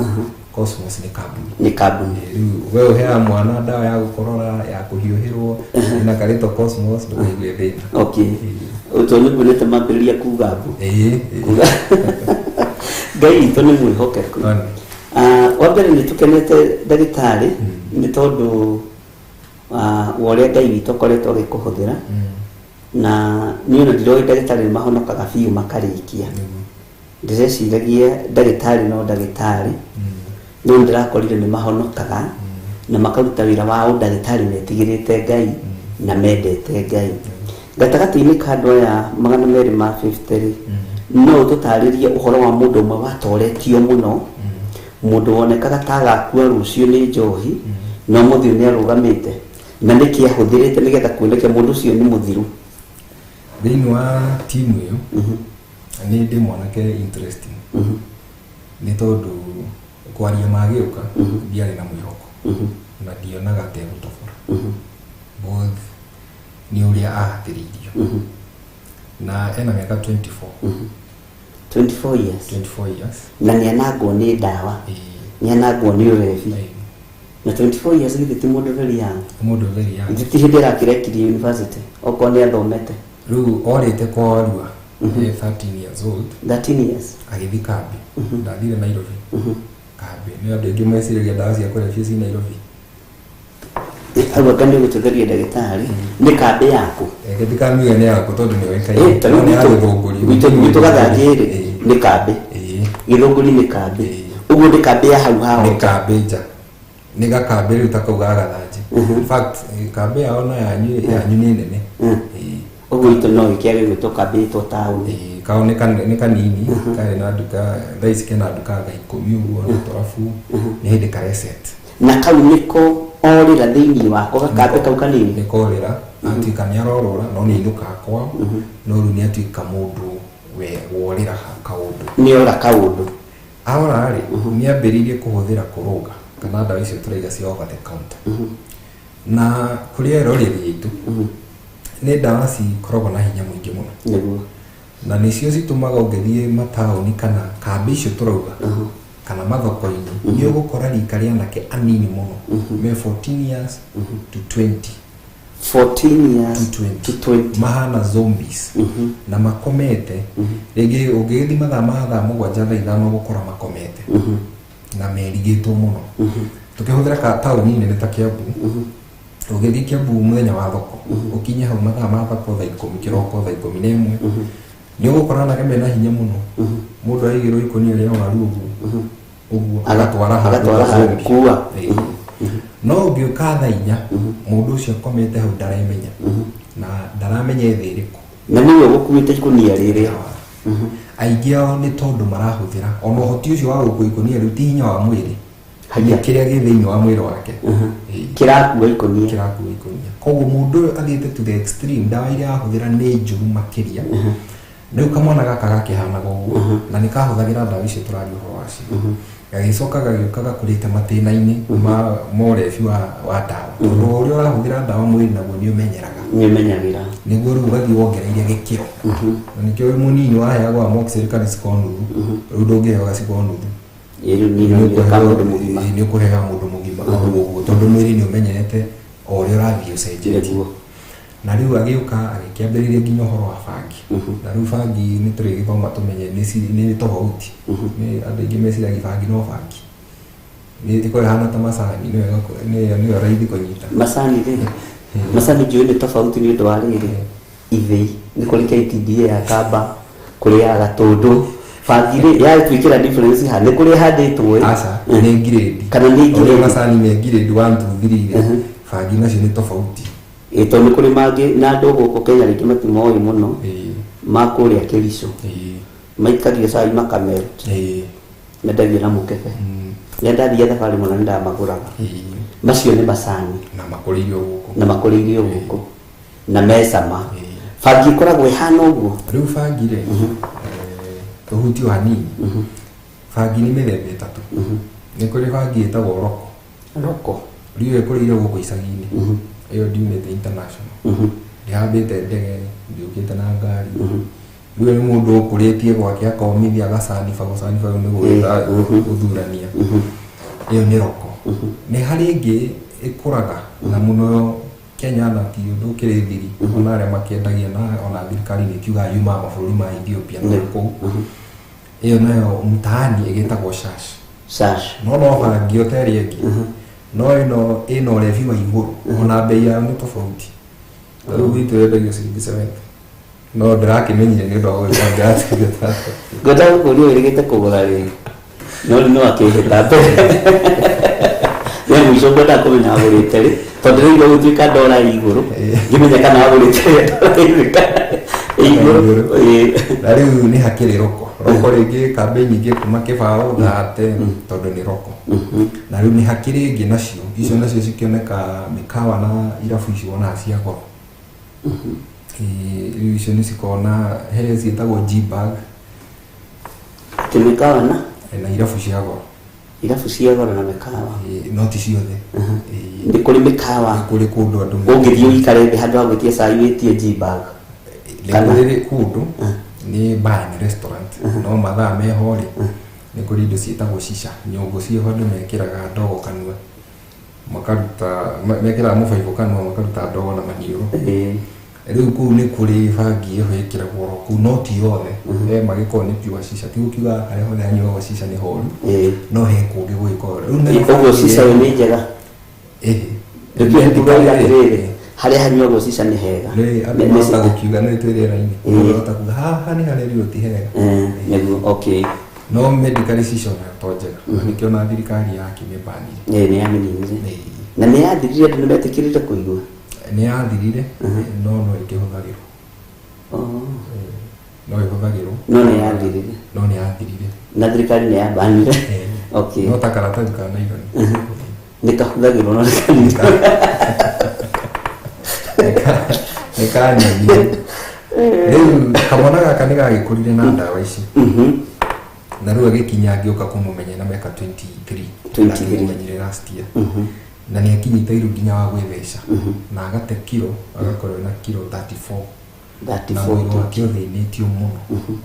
Cosmos nĩ kambuni. Nĩ kambuni. Rĩu we ũheaga mwana ndawa ya gũkorora, ya kũhiũhĩrwo na karĩtwa Cosmos, ndũkaigue thĩna. Okay, tondũ nĩ nguonete mambĩrĩria kuga mbu. Ĩĩ. Kuga Ngai witũ nĩ mwĩhokeku. One. Ah, wa mbere nĩ tũkenete, ndagĩtarĩ, nĩ tondũ wa ũrĩa Ngai witũ akoretwo agĩkũhũthĩra, na niĩ ona ndiroĩ ndagĩtarĩ nĩ mahonokaga biũ makarĩkia. Ndĩreciragia ndagĩtarĩ no ndagĩtarĩ, no nĩ ndĩrakorire nĩ mahonokaga na makaruta wĩra wa ũndagĩtarĩ metigĩrĩte Ngai na mendete Ngai. Gatagatĩ-inĩ ka andũ aya 250 rĩ, no ũtũtarĩrie ũhoro wa mũndũ ũmwe watoretio mũno, mũndũ wonekaga ta agakua rũciũ nĩ njohi, no mũthiũ nĩ arũgamĩte, na nĩkĩ ahũthĩrĩte nĩgetha kuoneke mũndũ ũcio nĩ mũthiru? Thĩinĩ wa timu ĩyo nĩ ndĩ mwanake interesting, nĩ tondũ kwaria magĩũka ndiarĩ na mwĩhoko na ndionaga ta egũtobora, both nĩ ũrĩa ahatĩrĩirio, na ena mĩaka 24. 24 years. 24 years. Na nĩ anangwo nĩ ndawa, nĩ anangwo nĩ ũrebi, na 24 years githĩ ti mũndũ very young? Mũndũ very young. Githĩ ti hĩndĩ arakĩrekirie university okorwo nĩ athomete? Rĩu orĩte kwa Arua e 13 years old. 13 years. Agĩthiĩ kambi, ndathire Nairobi kambi. Nĩ andũ aingĩ meciragia ndawa cia kũrebia ci Nairobi. Hau anga nĩ ũgũtũtheria, ndagĩtarĩ, nĩ kambĩ yaku? Gĩtikamiuge nĩ yaku tondũ nĩ Eh, ta oĩkaine, rĩu no nĩ ya Gĩthũngũri. gwitũ Gathanjĩ rĩ, nĩ kambĩ. Gĩthũngũri nĩ kambĩ. Ũguo nĩ kambĩ ya hau hao? Nĩ kambĩ nja, nĩ gakambĩ rĩu ta kau ga Gathanjĩ. In fact, kambĩ yao na yanyu nĩ nene. Ũguo itũ no ĩkĩage gwĩtwo kambĩ, ĩtwo taũni. Kao nĩ kanini, karĩ na nduka thaa ici, kena nduka nga 10 ũguo na tũrabu, nĩ hĩndĩ kareset. Na kau nĩko orĩra thĩinĩ wako gakambe kau kanini. Nĩ korĩra, atuĩka nĩ arorũra, no nĩ ainũkaga kwao, no rĩu nĩ atuĩka mũndũ we worĩra kaũndũ. Nĩ ora kaũndũ. Ahora rĩ, nĩ ambĩrĩirie kũhũthĩra kũrũga kana ndawa icio tũraiga cia over the counter. Na kũrĩ eroreri aitũ, nĩ ndawa cikoragwo na hinya mũingĩ mũno, na nĩcio citũmaga ũngĩthiĩ mataũni kana kambĩ icio tũrauga kana mathoko-inĩ, nĩ ũgũkora rika rĩa anake anini mũno me 14 years to 20. 14 years to 20. To 20. Mahana zombies na makomete. Rĩngĩ ũngĩgĩthiĩ mathaa ma thaa 7, thaa 5, ũgũkora makomete na merigĩtwo mũno. Tũkĩhũthĩra ka taũni nene ta Kiambu, ũgĩthiĩ Kiambu mũthenya wa thoko, ũkinye hau mathaa ma thoko thaa 10 kĩroko, thaa 11, nĩ ũgũkora anake mena hinya mũno. Mũndũ aigĩrwo ikũnia rĩa waru ũguo ũguo, agatwara handũ agatwara ta handũ, zombie. Kua. Ĩĩ. No ũngĩũka thaa 4, mũndũ ũcio akomete hau, ndaremenya na ndaramenya thĩ ĩrĩkũ. Na nĩwe ũgũkuĩte ikũnia rĩrĩa. Aingĩ ao nĩ tondũ marahũthĩra ona ũhoti ũcio wa gũkua ikũnia rĩu ti hinya wa mwĩrĩ. Haya. Nĩ kĩrĩa gĩ thĩinĩ wa mwĩrĩ wake. Ĩĩ. Kĩrakua ikũnia. Kĩrakua ikũnia. Koguo mũndũ ũyũ athiĩte to the extreme, ndawa iria arahũthĩra nĩ njũru makĩria. Rĩu kamwana gaka gakĩhanaga ũguo na nĩ kahũthagĩra ndawa icio tũraria ũhoro wacio, gagĩcoka gagĩũka gakũrĩte matĩna-inĩ ma ũrebi wa ndawa, tondũ o ũrĩa ũrahũthĩra ndawa, mwĩrĩ naguo nĩ ũmenyeraga. Nĩ ũmenyagĩra. Nĩguo rĩu ũgathiĩ wongereire gĩkĩro, na nĩkĩo wĩ mũnini waheagwo amoxicillin gaciko nuthu, rĩu ndũngĩheo gaciko nuthu. Ĩ, rĩu nĩ ka mũndũ mũgima. Ĩĩ, nĩ ũkũheo mũndũ mũgima o ũguo, tondũ mwĩrĩ nĩ ũmenyerete o ũrĩa ũrathiĩ ũcenjetie. Na rĩu agĩũka agĩkĩambĩrĩria nginya ũhoro wa bangi. Na rĩu bangi nĩ tũrĩgĩthoma tũmenye nĩ tofauti. Nĩ andũ aingĩ meciragia bangi no bangi nĩ ĩkoragwo ĩhana ta macani, nĩyo raithi kũnyita. Macani rĩ, macani njũĩ nĩ tofauti nĩ ũndũ wa rĩrĩ, ithĩi nĩ kũrĩ KTDA ya Kamba, kũrĩ ya Gatũndũ. Bangi rĩ, yatwĩkĩra difference ha nĩ kũrĩ ĩhandĩtwo ĩ? Aca, nĩ ngirĩndi. Kana nĩ Ũrĩa ngirĩndi. Macani me ngirĩndi 1 2 3 rĩ, bangi nacio nĩ tofauti. Ĩ, tondũ nĩ kũrĩ mangĩ na andũ gũkũ Kenya rĩngĩ matimoĩ mũno, ma kũrĩa Kericho, maikagia cai makamelt, mendagio na mũkebe. Rĩrĩa ndathiĩ thabarĩ mũno nĩ ndamagũraga. Macio nĩ macani. Na makũrĩirio gũkũ. Na makũrĩirio gũkũ na mecama. Bangi ĩkoragwo ĩhana ũguo. Rĩu bangi rĩ, tũhutie o hanini. Bangi nĩ mĩthemba ĩtatũ. Nĩ kũrĩ bangi ĩtagwo roko. Roko. Rĩu ĩkũrĩire gũkũ icagi-inĩ, ĩyo ndiumĩte international, ndĩhambĩte ndege, ndiũkĩte na ngari. Rĩu nĩ mũndũ ũkũrĩtie gwake, akomithia, agacaniba. Gũcaniba rĩu nĩ gwĩta gũthurania. Ĩyo nĩ roko. Nĩ harĩ ĩngĩ ĩkũraga na mũno Kenya, na ti ũndũ ũkĩrĩ thiri, ona arĩa makĩendagia na ona thirikari nĩ ĩkiugaga yumaga mabũrũri ma Ethiopia na kũu. Ĩyo nayo mtaani ĩgĩtagwo shash. Shash. No bangi o ta ĩrĩa ĩngĩ, no ĩno ĩna ũrebi wa igũrũ, ona bei yao nĩ tofauti. Ta rĩu gwitũ yendagio ciringi 70, no ndĩrakĩmenyire nĩ ũndũ wa gũgĩkorwo ndĩratungata. Ngwenda gũkũria wĩrĩgĩte kũgũra rĩ, no rĩu no akĩhĩta mbere nĩ mũico. Ngwenda kũmenya wagũrĩte rĩ, tondũ rĩu gũtuĩka ndora ĩ igũrũ, ngĩmenya kana wagũrĩte rĩ ndora ĩ igũrũ. Ĩ. Na rĩu nĩ hakĩrĩ roko. Roko rĩngĩ kambĩ nyingĩ kuma kĩbaũ thate, tondũ nĩ roko. Na rĩu nĩ hakĩrĩ ĩngĩ nacio, icio nacio cikĩoneka mĩkawa na irabu ici wonaga cia goro. Ĩĩ, rĩu icio nĩ cikoragwo na he ciĩtagwo G-bag. Atĩ mĩkawa na Na irabu cia goro. Irabu cia goro na mĩkawa. Ĩĩ, no ti ciothe. Ĩĩ. Nĩ kũrĩ mĩkawa. Nĩ kũrĩ kũndũ andũ ũngĩthiĩ ũikare thĩ, handũ ha gwĩtia cai wĩtie G-bag. Nĩ Kana- kũrĩ kũndũ nĩ bar, nĩ restaurant, no mathaa meho rĩ, nĩ kũrĩ indo ciĩtagwo shisha, nyũngũ ciĩho, andũ mekĩraga ndogo kanua, makaruta mekĩraga mũbaibũ kanua, makaruta ndogo na maniũrũ. Rĩu kũu nĩ kũrĩ bangi ĩho ĩkĩragwo oro kũu, no ti yothe. He magĩkorwo nĩ pure shisha, ti gũkiuga harĩa hothe hanyuagwo shisha nĩ horu. No he kũngĩ gũgĩkorwo rĩu nayo Ũguo bangi shisha ĩyo nĩ njega. Ĩhĩ. Nĩkĩo ndugaga atĩrĩrĩ, harĩa hanyuagwo shisha nĩ hega. Nĩ andũ mahota gũkiuga nĩ twĩ rĩera-inĩ. Mũndũ ahota kuga haha nĩ harĩa rĩu ti hega. Nĩguo, okay. No medical shisha ona to njega, na nĩkĩo na thirikari yakĩmĩbanire. Ĩĩ, nĩ yamĩninire na nĩ yathirire, andũ nĩ metĩkĩrire kũigua. Nĩ yathirire, no ĩkĩhũthagĩrwo. No ĩhũthagĩrwo. No nĩ yathirire. No nĩ yathirire. Na thirikari nĩ yabanire, okay. No ta karatathi ka naironi. Nĩ kahũthagĩrwo no nĩ kanini. Nĩ kanyonire. Rĩu kamwana gaka nĩ gagĩkũrire na ndawa ici, na rĩu agĩkinya ngĩũka kũmũmenya na mĩaka 23. 23. Ndakĩmũmenyire last year, na nĩ akinyĩte iru nginya wa gwĩtheca na agate kiro, agakorwo na kiro 34 na mwĩrĩ 34. Wake ũthĩnĩtio mũno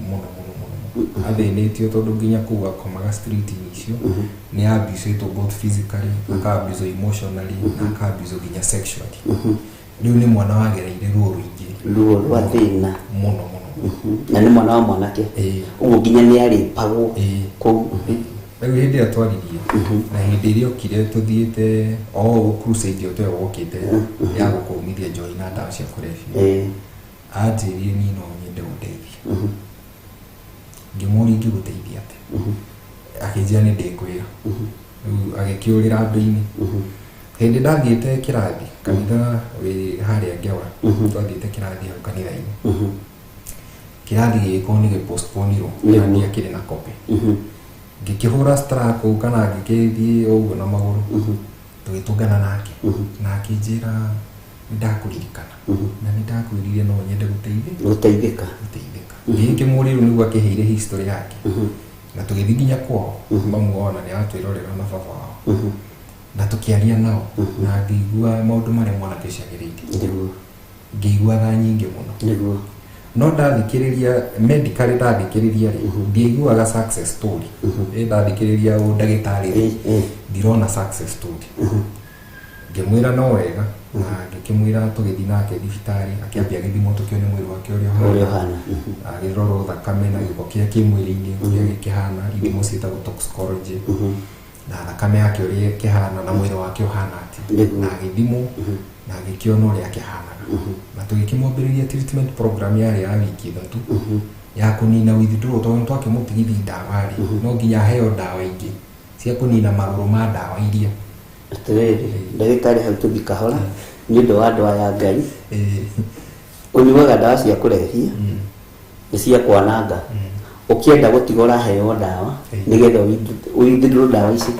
mũno mũno mũno mũno, athĩnĩtio tondũ nginya kũu akomaga street-inĩ icio, nĩ abusĩtwo both physically, aka-abuse emotionally, na aka-abuse nginya sexually. Rĩu nĩ mwana wagereire ruo rũingĩ. Ruo rwa thĩna. Mũno mũno. Na nĩ mwana wa mwanake. Ĩĩ. Ũguo nginya nĩ arĩpagwo Ĩĩ. kũu. Rĩu hĩndĩ ĩrĩa twaririe na hĩndĩ ĩrĩa okire tũthiĩte o ũguo crusade ĩyo twe wokĩte ya gũkũmithia njohi na ndawa cia kũrebia, anjĩrire, "Niĩ no nyende ũndeithie." Ngĩmũria, "Ingĩgũteithia atĩa?" Akĩnjĩra, "Nĩ ndĩkwĩra." Rĩu agĩkĩũrĩra andũ-inĩ. Hĩndĩ ndathiĩte kĩrathi kanitha wĩ harĩa Ngewa, twathiĩte kĩrathi hau kanitha-inĩ, kĩrathi gĩgĩkorwo nĩ gĩpostponirwo na ndiakĩrĩ na copy. Ngĩkĩhũra stra kũu kana ngĩkĩthiĩ o ũguo na magũrũ, tũgĩtũngana nake na akĩnjĩra, "Nĩ ndakũririkana na nĩ ndakwĩrire no nyende gũteithia." Gũteithĩka. Gũteithĩka. Ngĩkĩmũria rĩu nĩguo akĩheire history yake, na tũgĩthiĩ nginya kwao, mamu wao na nĩ aratwĩrorera na baba wao, na tũkĩaria nao na ngĩigua maũndũ marĩa mwanake ũcio agereire. Ngĩigua tha nyingĩ mũno. No ndathikĩrĩria medically, ndathikĩrĩria rĩ, ndiaiguaga success story. Ĩ ndathikĩrĩria ũ ndagĩtarĩ rĩ, ndirona success story. Ngĩmwĩra no wega, na ngĩkĩmwĩra tũgĩthiĩ nake thibitarĩ, akĩambia gĩthimo, tũkĩone mwĩrĩ wake ũrĩa ũrĩa ũhana. Ũhana. Agĩrorwo thakame na gĩko kĩrĩa kĩ mwĩrĩ-inĩ ũrĩa gĩkĩhana, ithimo ciĩtagwo toxicology, na thakame yake ũrĩa ĩkĩhana na mwĩrĩ wake ũhana atĩa. Na agĩthimwo na agĩkĩona ũrĩa akĩhanaga, na tũgĩkĩmwambĩrĩria treatment program yarĩ ya wiki 3 ya kũnina withdrawal, tondũ twakĩmũtigithi ndawa rĩ, no nginya aheo ndawa ingĩ cia kũnina marũrũ ma ndawa iria. Atĩrĩrĩ ndagĩtarĩ, hau tũthi kahora nĩ ũndũ wa andũ aya Ngai. Ũnyuaga ndawa cia kũrebia nĩ cia kwananga, ũkĩenda gũtiga ũraheo ndawa nĩgetha withdraw ndawa ici.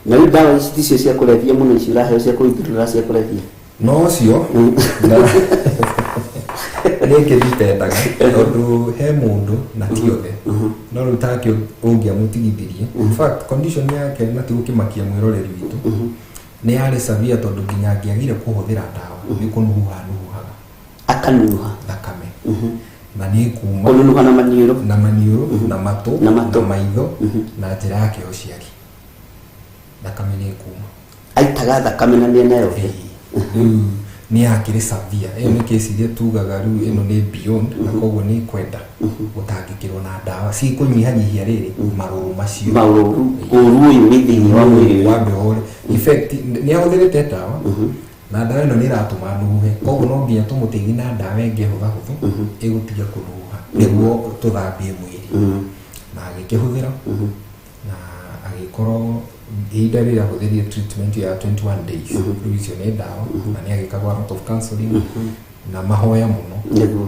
Na rĩu ndawa ici ticio cia kũrebia mũno, ici ũraheo cia kũwithdraw cia kũrebia. No ũcio nĩ ngĩdipendaga tondũ he mũndũ na ti othe, no rĩu take ũngĩamũtigithirie, in fact condition yake, na ti gũkĩmakia mwĩroreri witũ, nĩ yarĩ severe tondũ nginya angĩagire kũhũthĩra ndawa nĩ kũnuhuha nuhuhaga. Akanunuha. Thakame, na nĩ kuma. Kũnunuha na maniũrũ. Na maniũrũ na matũ. Na matũ. Na maitho na njĩra yake ya ũciari, thakame nĩ kuma. Aitaga thakame na mĩena yothe. Rĩu nĩ yakĩrĩ severe, ĩyo nĩ kesi iria tugaga rĩu ĩno nĩ beyond, na koguo nĩ kwenda gũtangĩkĩrwo na ndawa cikũnyihanyihia rĩrĩ marũrũ macio. Maũru, ũru ũyũ wĩ thĩinĩ wa mwĩrĩ ũyũ. Wambe ũhũre effect nĩ ahũthĩrĩte ndawa, na ndawa ĩno nĩ ĩratũma nuhe, koguo no nginya tũmũteithie na ndawa ĩngĩ hũthahũthũ ĩgũtiga kũnuha nĩguo tũthambie mwĩrĩ. Na agĩkĩhũthĩra na agĩkorwo ihinda rĩrĩa ahũthĩrire treatment ya 21 days, rĩu icio nĩ ndawa, na nĩ agĩkagwo a lot of counseling na mahoya mũno,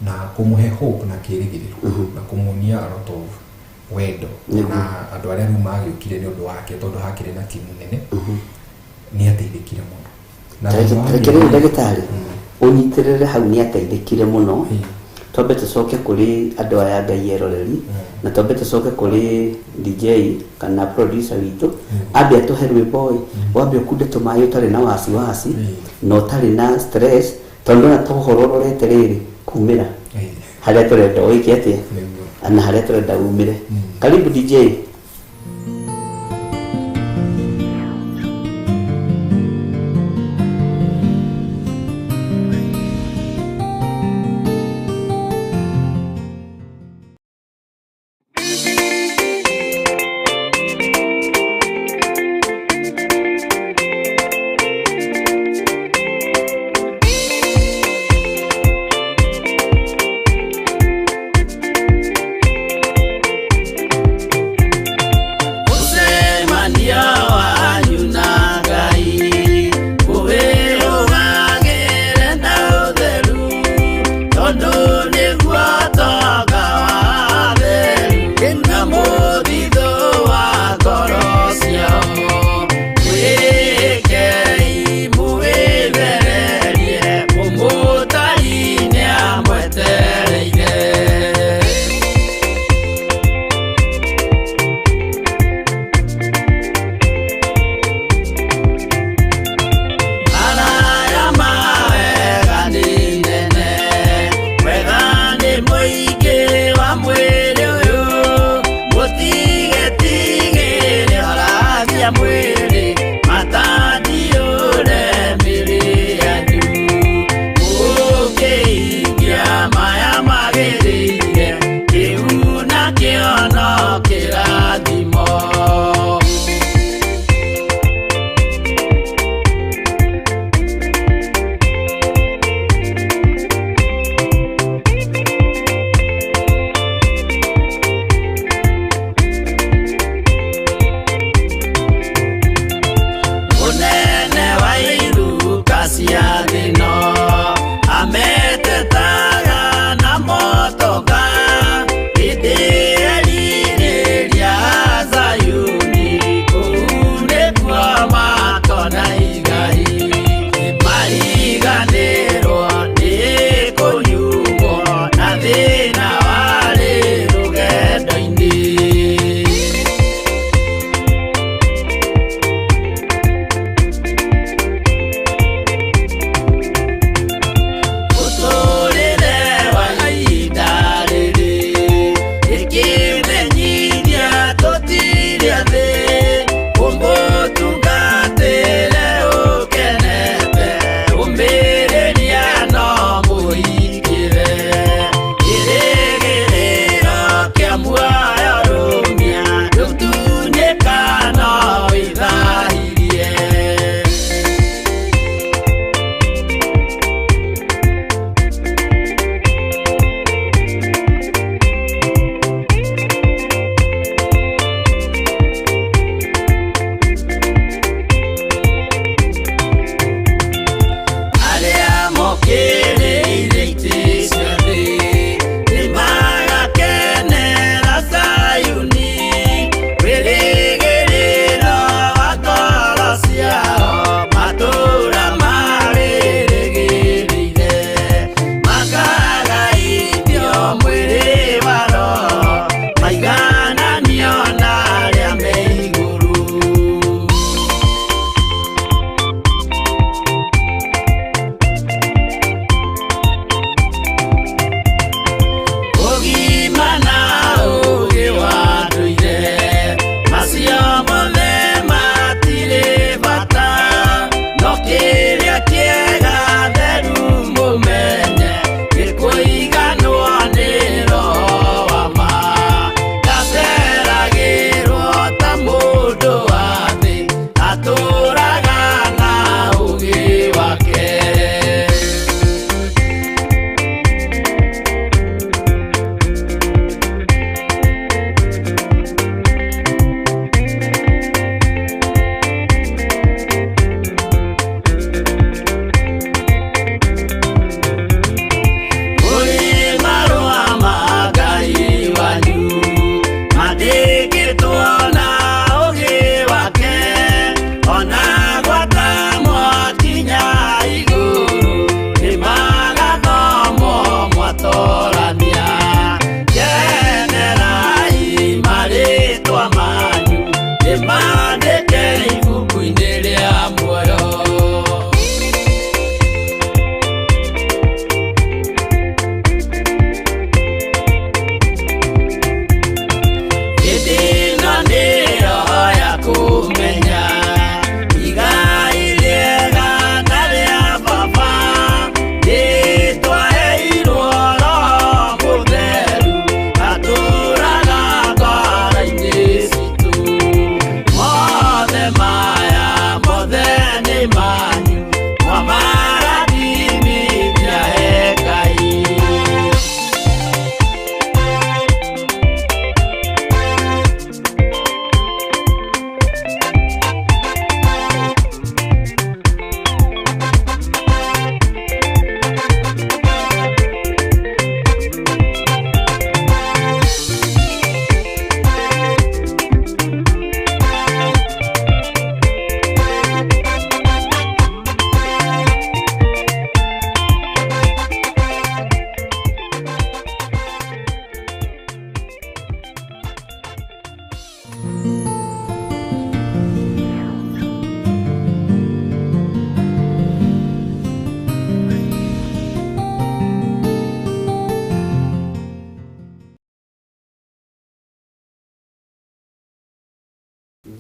na kũmũhe hope na kĩrĩgĩrĩro na kũmuonia a lot of wendo, na andũ arĩa rĩu magĩũkire nĩ ũndũ wake, tondũ hakĩrĩ na timu nene, nĩ ateithĩkire mũno. Na thutha wa Reke rĩu mĩeri- ndagĩtarĩ ũnyitĩrĩre hau, nĩ ateithĩkire mũno. Twambe tũcoke kũrĩ andũ aya Ngai eroreri, na twambe tũcoke kũrĩ DJ kana producer witũ, ambe atũhe rwĩmbo ĩ, wambe ũkunde tũmaĩ ũtarĩ na wasiwasi na ũtarĩ na stress, tondũ ona to ũhoro ũrorete rĩrĩ kumĩra harĩa tũrenda wĩke atĩa na harĩa tũrenda umĩre. Karibu DJ.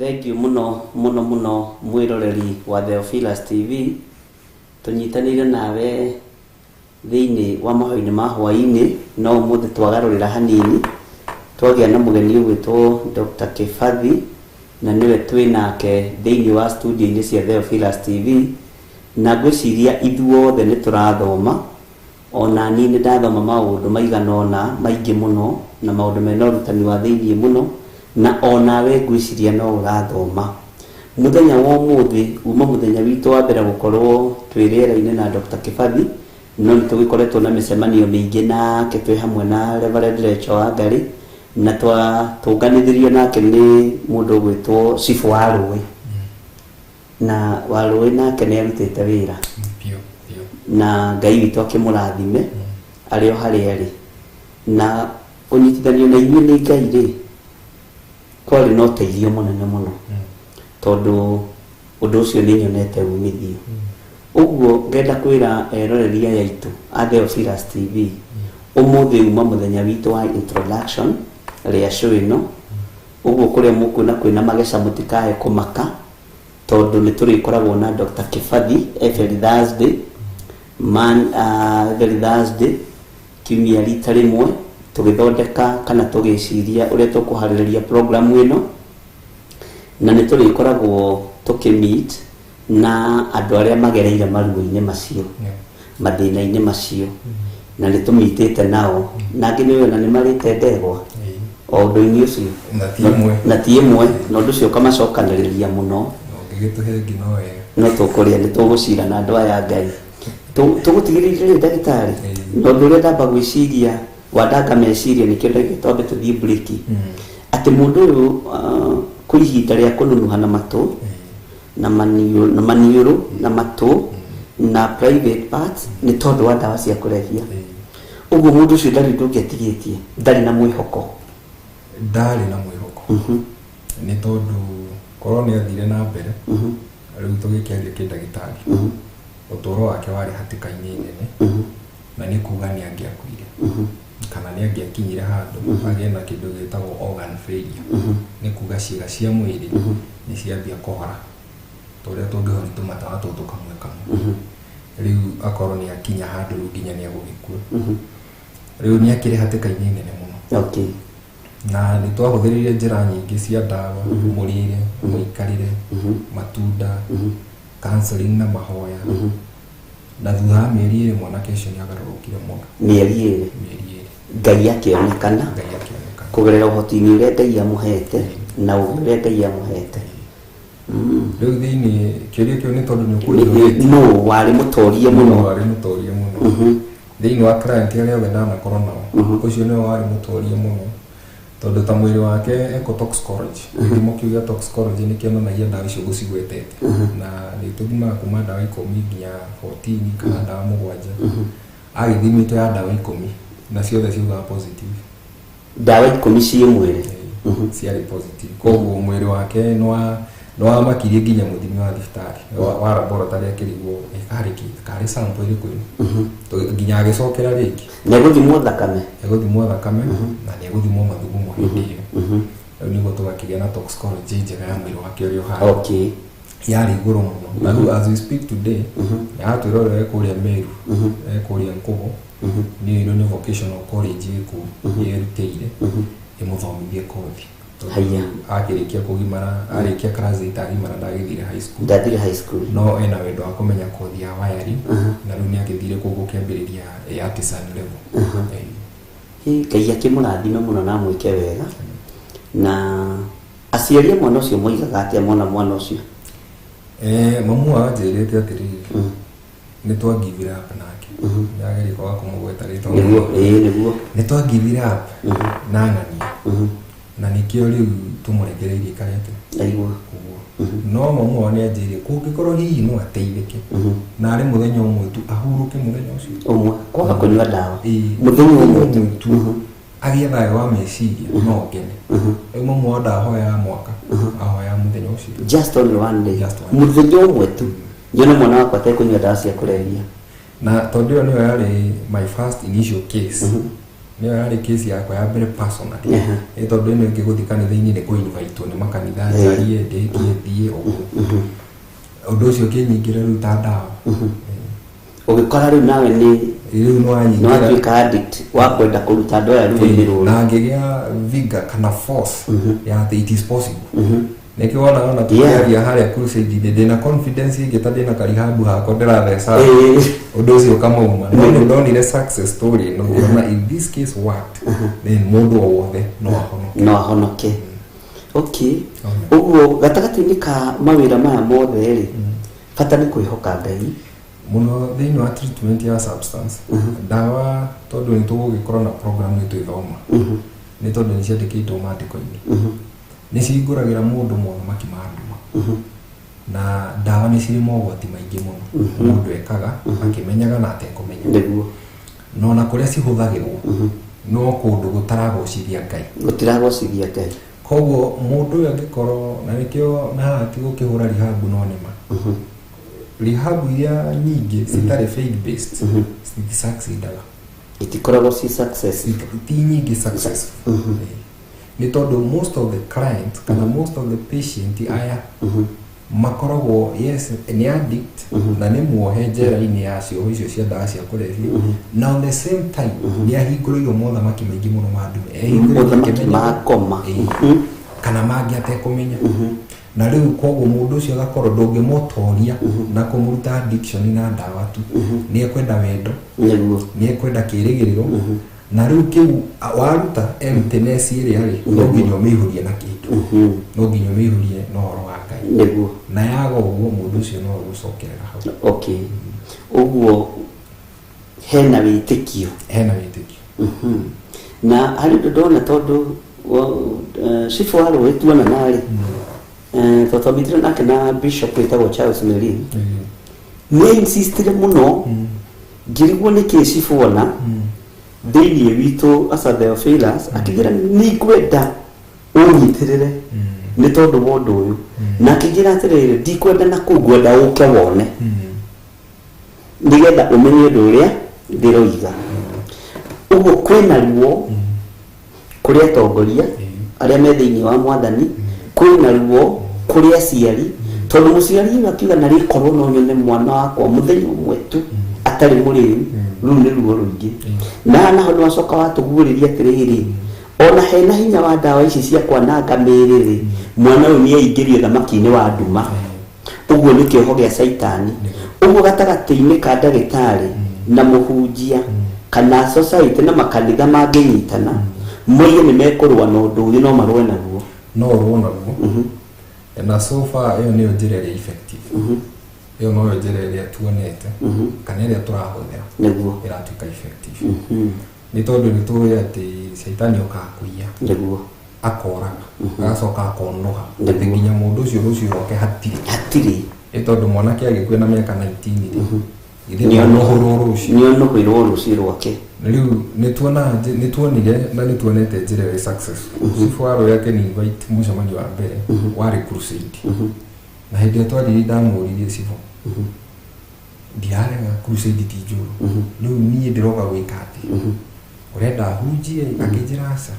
Thank you mũno mũno mũno mwĩroreri wa Theophilus TV. Tũnyitanĩire nawe thĩinĩ wa mahoya-inĩ ma hwaĩ-inĩ, no ũmũthĩ twagarũrĩra hanini, twagĩa na mũgeni ũgwĩtwo Dr. Kibathi, na nĩwe twĩ nake thĩinĩ wa studio-inĩ cia Theophilus TV. Na ngwĩciria ithuothe nĩ tũrathoma, ona niĩ nĩ ndathoma maũndũ maigana ũna maingĩ mũno, na maũndũ mena ũrutani wa thĩinĩ mũno, na onawe ngwĩciria no ũrathoma. Mũthenya wa ũmũthĩ uma mũthenya witũ wa mbere gũkorwo twĩ rĩera-inĩ na Dr. Kibathi, no nĩ tũgĩkoretwo na mĩcemanio mĩingĩ nake twĩ hamwe na Reverend Rachel Wangari, na twatũnganithirio nake nĩ mũndũ ũgwĩtwo Chifu wa Rũĩ, na wa Rũĩ nake nĩ arutĩte wĩra Biũ biũ. Na Ngai witũ akĩmũrathime arĩ o harĩa arĩ. Na kũnyitithanio na inyuĩ nĩ Ngai rĩ, kwarĩ na ũteithio mũnene mũno, tondũ ũndũ ũcio nĩ nyonete umithio. Ũguo ngenda kwĩra eroreri aya aitũ a Theophilus TV, ũmũthĩ uma mũthenya witũ wa introduction rĩa show ĩno. Ũguo kũrĩa mũkuona kwĩna mageca mũtikae kũmaka, tondũ nĩ tũrĩkoragwo na Dr. Kibathi every Thursday, man, every Thursday kiumia rita rĩmwe, tũgĩthondeka kana tũgĩciria ũrĩa tũkũharĩrĩria program ĩno, na nĩ tũrĩkoragwo tũkĩmeet na andũ arĩa magereire maruo-inĩ macio, mathĩna-inĩ macio, na nĩ tũmitĩte nao, na angĩ nĩ ona nĩ marĩte ndegwa o ũndũ-inĩ ũcio. Na ti ĩmwe. Na ti ĩmwe, na ũndũ ũcio ũkamacokanĩrĩria mũno. Ũngĩgĩtũhe ngino wega. No tũkũrĩa, nĩ tũgũcira na andũ aya Ngai. Tũgũtigĩrĩire rĩ ndagĩtarĩ, na ũndũ ũrĩa ndamba gwĩciria wandanga meciria nĩkĩo ndaigua twambe tũthiĩ break, atĩ mũndũ ũyũ kwĩ ihinda rĩa kũnunuha na matũ na maniũrũ, na maniũrũ na matũ na private parts nĩ tondũ wa ndawa cia kũrebia. Ũguo mũndũ ũcio ndarĩ ũndũ ũngĩ atigĩtie, ndarĩ na mwĩhoko. Ndarĩ na mwĩhoko, nĩ tondũ korwo nĩ athire na mbere, rĩu tũgĩkĩaria kĩndagĩtarĩ, ũtũũro wake warĩ hatĩka-inĩ nene, na nĩ kuga nĩ angĩakuire kana nĩ angĩakinyire handũ agĩe na kĩndũ gĩtagwo organ failure, nĩ kuga ciĩga cia mwĩrĩ nĩ ciambia kũhora ta ũrĩa tũngĩhoria tũmatawa tũtũ kamwe kamwe. Rĩu akorwo nĩ akinya handũ rĩu nginya nĩ egũgĩkua, rĩu nĩ akĩrĩ hatĩka-inĩ nene mũno. Na nĩ twahũthĩrire njĩra nyingĩ cia ndawa, mũrĩre, mũikarĩre, matunda, counseling na mahoya, na thutha wa mĩeri 2 mwanake ũcio nĩ agarũrũkire mũno. Mĩeri 2? Mĩeri 2. Ngai akĩonekana. Ngai akĩonekana. Kũgerera ũhoti-inĩ ũrĩa Ngai amũhete na ũgĩ ũrĩa Ngai amũhete. Rĩu thĩinĩ kĩũria kĩu nĩ tondũ nĩ ũkũnjũrĩtie. Nũ warĩ mũtorie mũno? Nũ warĩ mũtorie mũno? Thĩinĩ wa client arĩa othe ndanakorwo nao, ũcio nĩwe warĩ mũtorie mũno, tondũ ta mwĩrĩ wake ecotoxicology, gĩthimo kĩu gĩa toxicology nĩ kĩonanagia ndawa icio ngũcigwetete, na nĩ tũthimaga kuma ndawa 10 nginya 14 kana ndawa 7. Agĩthimĩtwo ya ndawa 10 na ciothe ciugaga positive. Ndawa 10 ciĩ mwĩrĩ? Ciarĩ positive. Koguo mwĩrĩ wake nĩ wamakirie nginya mũthimi wa thibitarĩ wa laboratory akĩrigwo karĩ kĩ, karĩ sample ĩrĩkũ ĩno, nginya agĩcokera rĩngĩ. Nĩ egũthimwo thakame? Egũthimwo thakame na nĩ egũthimwo mathugumo hĩndĩ ĩyo. Rĩu nĩguo tũgakĩgĩa na toxicology njega ya mwĩrĩ wake ũrĩa ũhana. Yarĩ igũrũ mũno. Na rĩu as we speak today, nĩ aratwĩra ũrĩa ekũrĩa Meru, ekũrĩa Nkubu, nĩ ĩrĩ nĩ vocational college ĩkũ yerutĩire ĩmũthomithie kothi. Haya. Akĩrĩkia kũgimara, arĩkia class 8 agimara, ndagĩthire high school. Ndathire high school. No ena wendo wa kũmenya kothi ya wiring, na rĩu nĩ agĩthire kũu gũkĩambĩrĩria ĩ artisan level. Ngai akĩmũrathime mũno na amwĩke wega. Na aciari a mwana ũcio moigaga atĩa mona mwana ũcio? Mamu wao anjĩrĩte atĩrĩrĩ, nĩ twa give up nake. Nĩageria kwaga kũmũgweta rĩtwa. Nĩguo, ĩĩ nĩguo. Nĩ twa give up na ng'ania. Na nĩkĩo rĩu tũmũrekereirie ikare atĩa? Aigua. Ũguo. No mamu wao nĩ anjĩrire kũngĩkorwo hihi no ateithĩke, na arĩ mũthenya ũmwe tu ahurũke mũthenya ũcio. Ũmwe, kwaga kũnyua ndawa. Mũthenya Mũthenya ũmwe tu. tu. Agĩe thayũ wa meciria, no ngene. Rĩu mamu wao ndahoyaga mwaka, ahoyaga mũthenya ũcio. Just only one day. Just one day. Mũthenya ũmwe tu. Nyone mwana wakwa atekũnyua ndawa cia kũrebia. Na tondũ ĩyo nĩyo yarĩ my first initial case. Nĩyo yarĩ case yakwa ya mbere personally. Aha. Ĩ tondũ ĩno ĩngĩ gũthiĩ kanitha-inĩ nĩ kũ-invitewo nĩ makanitha, njarie, ndĩkie, thiĩ ũguo. Ũndũ ũcio ũkĩnyingĩra rĩu ta ndawa. Ũgĩkora rĩu nawe nĩ Rĩu nĩ nĩwanyingĩra. Watuĩka addict wa kwenda kũruta andũ aya ruo-inĩ rũrũ. Na ngĩgĩa vigor kana force ya atĩ it is possible. Nĩkĩo wona ona tũkĩaria harĩa crusade-inĩ ndĩna confidence ĩngĩ ta ndĩna karihabu hakwa ndĩratheca. Ũndũ ũcio ũkamauma, no nĩ ndonire success story ĩno, ngĩona in this case worked, then mũndũ o wothe no ahonoke. No ahonoke. Okay, ũguo gatagatĩ-inĩ ka mawĩra maya mothe rĩ, bata nĩ kwĩhoka Ngai. Mũno thĩinĩ wa treatment ya substance, ndawa, tondũ nĩ tũgũgĩkorwo na program nĩ twĩthoma, nĩ tondũ nĩ ciandĩkĩtwo maandĩko-inĩ, nĩ cihingũragĩra mũndũ mothamaki ma nduma. Na ndawa nĩ cirĩ mogwati maingĩ mũno mũndũ ekaga akĩmenyaga na atekũmenya. Na ona kũrĩa cihũthagĩrwo no kũndũ gũtaragocithia Ngai. Gũtiragocithia Ngai. Koguo mũndũ ũyũ angĩkorwo na nĩkĩo na haha ti gũkĩhũra rehab, no nĩma rehab iria nyingĩ citarĩ faith based citisucceedaga. Itikoragwo ci success. Ti nyingĩ successful. Nĩ tondũ most of the clients kana most of the patient aya makoragwo, yes, nĩ addict na nĩ muohe njera-inĩ ya cioho icio cia ndawa cia kũrebia, na on the same time nĩ ahingũrĩirwo mothamaki maingĩ mũno ma ndume. Ehingũrĩirwo Mothamaki akĩmenyaga. ma ngoma. Ĩĩ. Kana mangĩ atekũmenya. Na rĩu koguo mũndũ ũcio agakorwo ndũngĩmũtoria na kũmũruta addiction na ndawa tu. Nĩ ekwenda wendo, nĩ ekwenda kĩrĩgĩrĩro. Na rĩu kĩu waruta emptiness ĩrĩa rĩ, no nginya ũmĩihũrie na kĩndũ, no nginya ũmĩihũrie na ũhoro wa Ngai. Na yaga ũguo, mũndũ ũcio no agũcokerera hau. Okay, ũguo hena wĩtĩkio. Hena wĩtĩkio. Na harĩ ũndũ ndona, tondũ cibũ wa rũĩ tuona narĩ, tondũ twamitire nake na bishop wĩtagwo Charles Melin, nĩ insistire mũno. Ngĩrigwo nĩkĩ cibũ ona thĩiniĩ witũ asa Theophilus akĩnjĩra nĩ ngwenda ũnyitĩrĩre nĩ tondũ wa ũndũ ũyũ, na akĩnjĩra atĩrĩrĩ, ndikwenda na kũu, ngwenda ũke wone nĩgetha ũmenye ũndũ ũrĩa ndĩroiga. Ũguo kwĩna ruo kũrĩ atongoria arĩa me thĩinĩ wa Mwathani, kwĩna ruo kũrĩ aciari, tondũ mũciari ũyũ akiuga na rĩkorwo no nyone mwana wakwa mũthenya ũmwe tu atarĩ mũrĩu, rũu nĩ ruo rũingĩ. Na naho nĩ wacoka watũguũrĩria atĩrĩrĩ, ona hena hinya wa ndawa ici cia kwananga mĩĩrĩ rĩ, mwana ũyũ nĩ aingĩrio thamaki-inĩ wa nduma. Ũguo nĩ kĩoho gĩa caitani. Ũguo gatagatĩ-inĩ ka ndagĩtarĩ na mũhunjia kana society na makanitha mangĩnyitana moige nĩ mekũrũa na ũndũ ũyũ, no marũe naguo. No ũrũo naguo, na so far ĩyo nĩyo njĩra ĩrĩa effective. Ĩyo noyo njĩra ĩrĩa tuonete kana ĩrĩa tũrahũthĩra ĩratuĩka effective, nĩ tondũ nĩ tũĩ atĩ caitani okaga kũiya, akoraga, agacoka akonoha, atĩ nginya mũndũ ũcio rũciũ rwake hatirĩ. Hatirĩ. Nĩ tondũ mwanake agĩkua na mĩaka 19 rĩ, githĩ ndanohũrwo rũciũ? Nĩ onohĩrwo rũciũ rwake. Rĩu nĩ tuonire na nĩ tuonete njĩra ĩrĩ successful. Chief wa Rũĩ akĩni invite mũcemanio wa mbere warĩ crusade, na hĩndĩ ĩrĩa twaririe ndamũririe, "Cibũ, ndirarega crusade ti njũru, rĩu niĩ ndĩroka gwĩka atĩ ũrenda hunjie?" Akĩnjĩra, "Aca,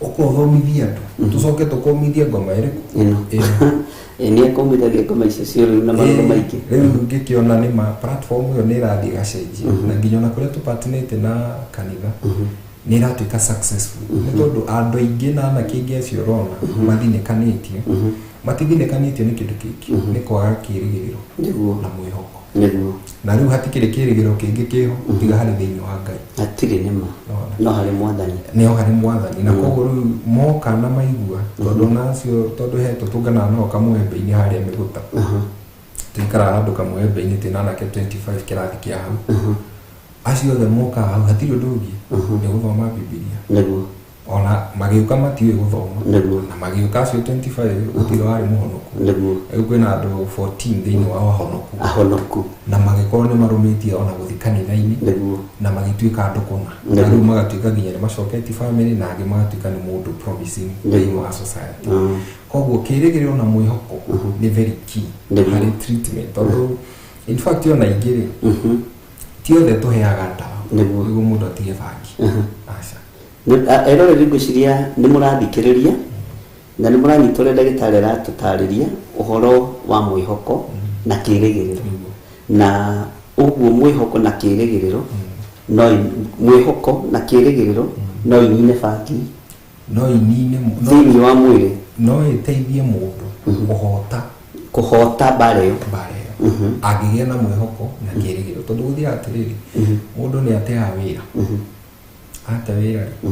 ũka ũthomithie andũ, tũcoke tũkũmithie ngoma ĩrĩkũ?" Ĩno. Ĩno. Ĩ, nĩ ekũmithagia ngoma icio cio rĩu na maũndũ maingĩ. Rĩu ngĩkĩona nĩ ma platform ĩyo nĩ ĩrathiĩ ĩgacenjia, na nginya ona kũrĩa tũpatinĩte na kanitha nĩ ĩratuĩka successful, nĩ tondũ andũ aingĩ na anake aingĩ acio ũrona mathinĩkanĩtio, matithinĩkanĩtio nĩ kĩndũ kĩngĩ, nĩ kwaga kĩĩrĩgĩrĩro na mwĩhoko. Na rĩu hatikĩrĩ kĩĩrĩgĩrĩro kĩngĩ kĩho tiga harĩ thĩinĩ wa Ngai. Hatirĩ, nĩma. Nona. No harĩ Mwathani. Nĩo harĩ Mwathani. Na koguo rĩu moka na maigua, tondũ nacio tondũ he tũtũnganaga nao kamwembe-inĩ harĩa mĩgũta, tũikaraga handũ kamwembe-inĩ twĩna anake 25 kĩrathi kĩa hau. Acio othe mokaga hau, hatirĩ ũndũ ũngĩ, nĩ gũthoma Bibilia. Ona magĩũka matiũĩ gũthoma. Na magĩũka acio 25 gũtirĩ warĩ mũhonoku. Rĩu kwĩna andũ 14 thĩinĩ wa ahonoku. Ahonoku. Na magĩkorwo nĩ marũmĩtie ona gũthiĩ kanitha-inĩ na magĩtuĩka andũ kũna, na rĩu magatuĩka nginya nĩ macoketie family, na angĩ magatuĩka nĩ mũndũ promising thĩinĩ wa society. Koguo kĩĩrĩgĩrĩro na mwĩhoko nĩ very key harĩ treatment, tondũ in fact ona ingĩ rĩ, ti othe tũheaga ndawa. Nĩguo. Nĩguo mũndũ atige bangi. Aca. Eroreri, ngwĩciria nĩ mũrathikĩrĩria na nĩ mũranyita ũrĩa ndagĩtarĩ aratũtarĩria ũhoro wa mwĩhoko na kĩĩrĩgĩrĩro. Na ũguo mwĩhoko na kĩĩrĩgĩrĩro no mwĩhoko na kĩĩrĩgĩrĩro no inine bangi. No inine no, thĩinĩ wa mwĩrĩ. No ĩteithie mũndũ kũhota. Kũhota mbara ĩyo. Mbara ĩyo angĩgĩa na mwĩhoko na kĩĩrĩgĩrĩro, tondũ gũthiaga atĩrĩrĩ, mũndũ nĩ ateaga wĩra, ate wĩra rĩ,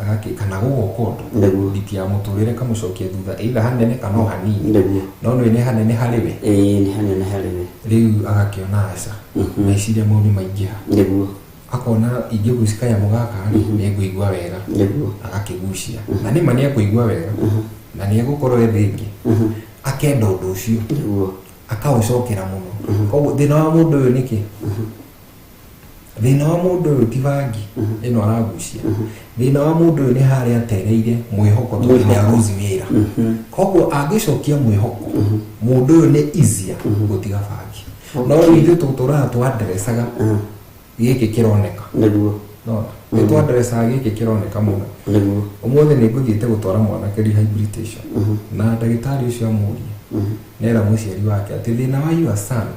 agakĩ kana gũgoka ũndũ nditi ya mũtũrĩre kamũcokia thutha, either hanene kana o hanini. No nĩ nĩ hanene harĩ we. Ĩĩ, nĩ hanene harĩ we. Rĩu agakĩona aca, meciria mau nĩ maingĩha. Akona ingĩgucia kanyamũ gaka rĩ, nĩ ngũigua wega. Agakĩgucia na nĩma nĩ ekũigua wega na nĩ egũkorwo e thĩ ĩngĩ, akenda ũndũ ũcio, akaũcokera mũno. Koguo thĩna wa mũndũ ũyũ nĩkĩ? Thĩna wa mũndũ ũyũ ti bangi ĩno aragucia, thĩna wa mũndũ ũyũ nĩ harĩa atereire mwĩhoko, tondũ nĩ aruzi wĩra. Koguo angĩcokia mwĩhoko, mũndũ ũyũ nĩ easier gũtiga bangi. No rĩu ithuĩ tũtũraga twanderecaga gĩkĩ kĩroneka. Nona nĩ twanderecaga gĩkĩ kĩroneka mũno. Ũmũthĩ nĩ ngũthiĩte gũtwara mwanake rehabilitation, na ndagĩtarĩ ũcio amũria, nera mũciari wake atĩ thĩna wa your son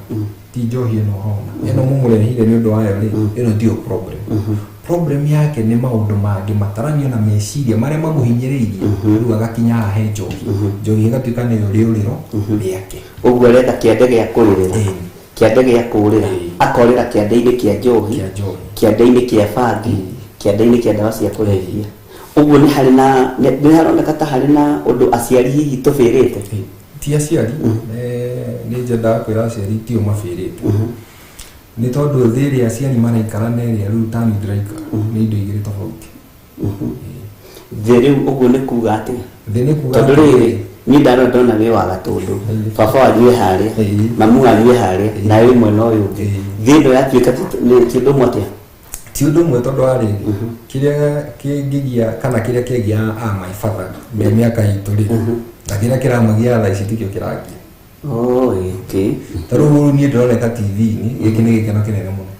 ti njohi ĩno ũrona ĩno mũmũrehire nĩ ũndũ wayo rĩ, ĩno tiyo problem. Problem yake nĩ maũndũ mangĩ mataranio na meciria marĩa mamũhinyĩrĩirie, rĩu agakinya haha he njohi, njohi ĩgatuĩka nĩyo rĩũrĩro rĩake. Ũguo arenda kĩande gĩa kũrĩrĩra. Kĩande gĩa kũrĩra. Akorĩra kĩande-inĩ kĩa njohi. Kĩa njohi. Kĩande-inĩ kĩa bangi, kĩande-inĩ kĩa ndawa cia kũrebia. Ũguo nĩ harĩ na nĩ haroneka ta harĩ na ũndũ aciari hihi tũbĩrĩte. Ti aciari, nĩ nyendaga kwĩra aciari tio mabĩrĩte, nĩ tondũ thĩ ĩrĩa aciari maraikara na ĩrĩa rĩu tani ndĩraikara nĩ indo igĩrĩ tofauti. Thĩ rĩu ũguo nĩ kuga atĩa? Thĩ nĩ kuga tondũ rĩrĩ, niĩ ndarora ndona wĩ wa Gatũndũ, baba wanyu e harĩa, mamu wanyu e harĩa, nawe wĩ mwena ũyũ ũngĩ. Thĩ ĩno yatuĩka ti ũndũ ũmwe atĩa? Ti ũndũ ũmwe, tondũ wa rĩrĩ, kĩrĩa kĩngĩgia kana kĩrĩa kĩgia a my father me mĩaka itũ rĩ, na kĩrĩa kĩramagia thaa ici tikĩo kĩrangia. Oh, okay. Ta rĩu niĩ ndĩroneka TV-inĩ, gĩkĩ nĩ gĩkeno kĩnene mũno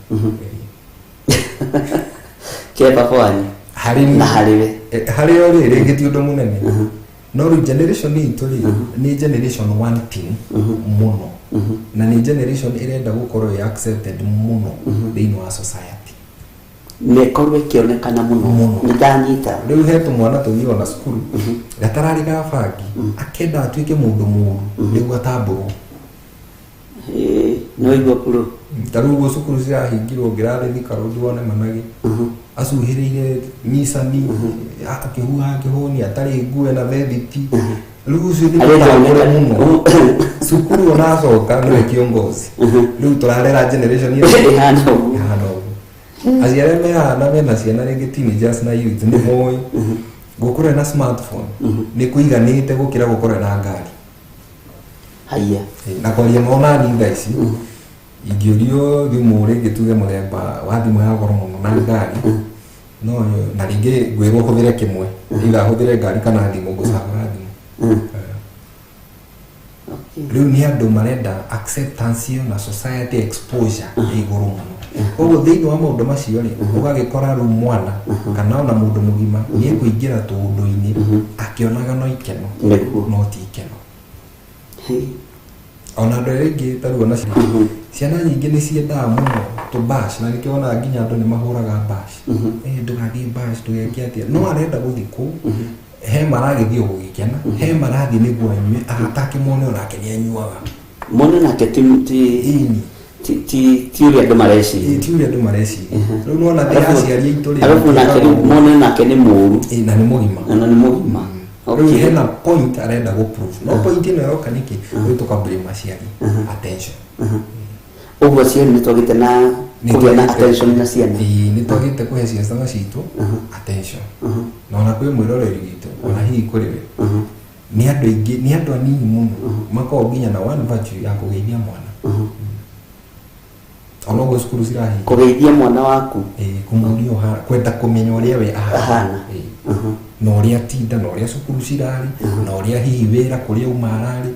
kĩa baba wanyu harĩ niĩ. Na harĩ we. Harĩ o rĩ, rĩngĩ ti ũndũ mũnene, no rĩu generation itũ rĩ, nĩ generation wanting mũno, na nĩ generation ĩrenda gũkorwo ĩ accepted mũno thĩinĩ wa society. Na ĩkorwo ĩkĩonekana mũno. Mũno. Nĩ ndanyita. Rĩu he tũmwana tũthiaga na cukuru gatararĩ ga bangi, akenda atuĩke mũndũ mũũru nĩguo atambũrwo. Ĩĩ, nĩ waigua kũrũ. Ta rĩu ũguo cukuru cirahingirwo, ngĩrathiĩ Thika Road wone managĩ acuhĩrĩire nicani, akĩhuha kĩhũni, atarĩ nguo na thethiti. Rĩu ũcio nĩ Arenda mũtambũre oneka- mũno cukuru, ona acoka nĩwe kiongozi. Rĩu tũrarera generation ĩyo ĩhana ũguo. Ĩhana ũguo. Aciari arĩa me haha na mena ciana rĩngĩ teenagers na youth nĩ moĩ gũkorwo na smartphone nĩ kũiganĩte gũkĩra gũkorwo na ngari. Haiya. Na kwaria ma, ona ni thaa ici ingĩũrio thimũ rĩngĩ, tuge mũthemba wa thimũ ya goro mũno na ngari, no na rĩngĩ ngwĩrwo hũthĩre kĩmwe, either hũthĩre ngari kana thimũ, ngũcagũra thimũ. Rĩu nĩ andũ marenda acceptance ĩyo na society exposure ĩ igũrũ mũno. Koguo thĩinĩ wa maũndũ macio rĩ, ũgagĩkora rĩu mwana kana ona mũndũ mũgima nĩ ekũingĩra tũũndũ-inĩ akĩonaga no ikeno, no ti ikeno. Ona andũ arĩa aingĩ ta rĩu ona ciana nyingĩ nĩ ciendaga mũno tũ bash, na nĩkĩo wonaga nginya andũ nĩ mahũraga bash, ndũgathiĩ bash, ndũgeke atĩa, no arenda gũthiĩ kũu, he maragĩthiĩ o gũgĩkena, he marathiĩ nĩguo anyue ahatake mone onake nĩ anyuaga. Mone nake ti Ĩni. ti ũrĩa andũ mareciria. Ti ũrĩa andũ mareciria. Rĩu nĩwona thĩ ya aciari aitũ rĩ, Arabu nake rĩu mone nake nĩ mũũru. Ĩ, na nĩ mũgima. Na nĩ mũgima. Rĩu hena point arenda gũ prove, no point ĩno ĩroka nĩkĩ? Rĩu tũka blame aciari attention. Ũguo aciari nĩ twagĩte na Nĩ kũgĩa na attention na ciana. Ĩĩ, nĩ twagĩte kũhe ciana citũ attention, na ona kwĩ mwĩroreri witũ, ona hihi kũrĩ we, nĩ andũ aingĩ, nĩ andũ anini mũno makoragwo nginya na one virtue ya kũgeithia mwana, ona ũguo cukuru cirahinga. Kũgeithia mwana waku. Ĩĩ, kũmũria ũhana, kwenda kũmenya ũrĩa we ahana. Ahana. Ĩĩ. Na ũrĩa atinda, na ũrĩa cukuru cirarĩ, na ũrĩa hihi wĩra kũrĩa uma ararĩ,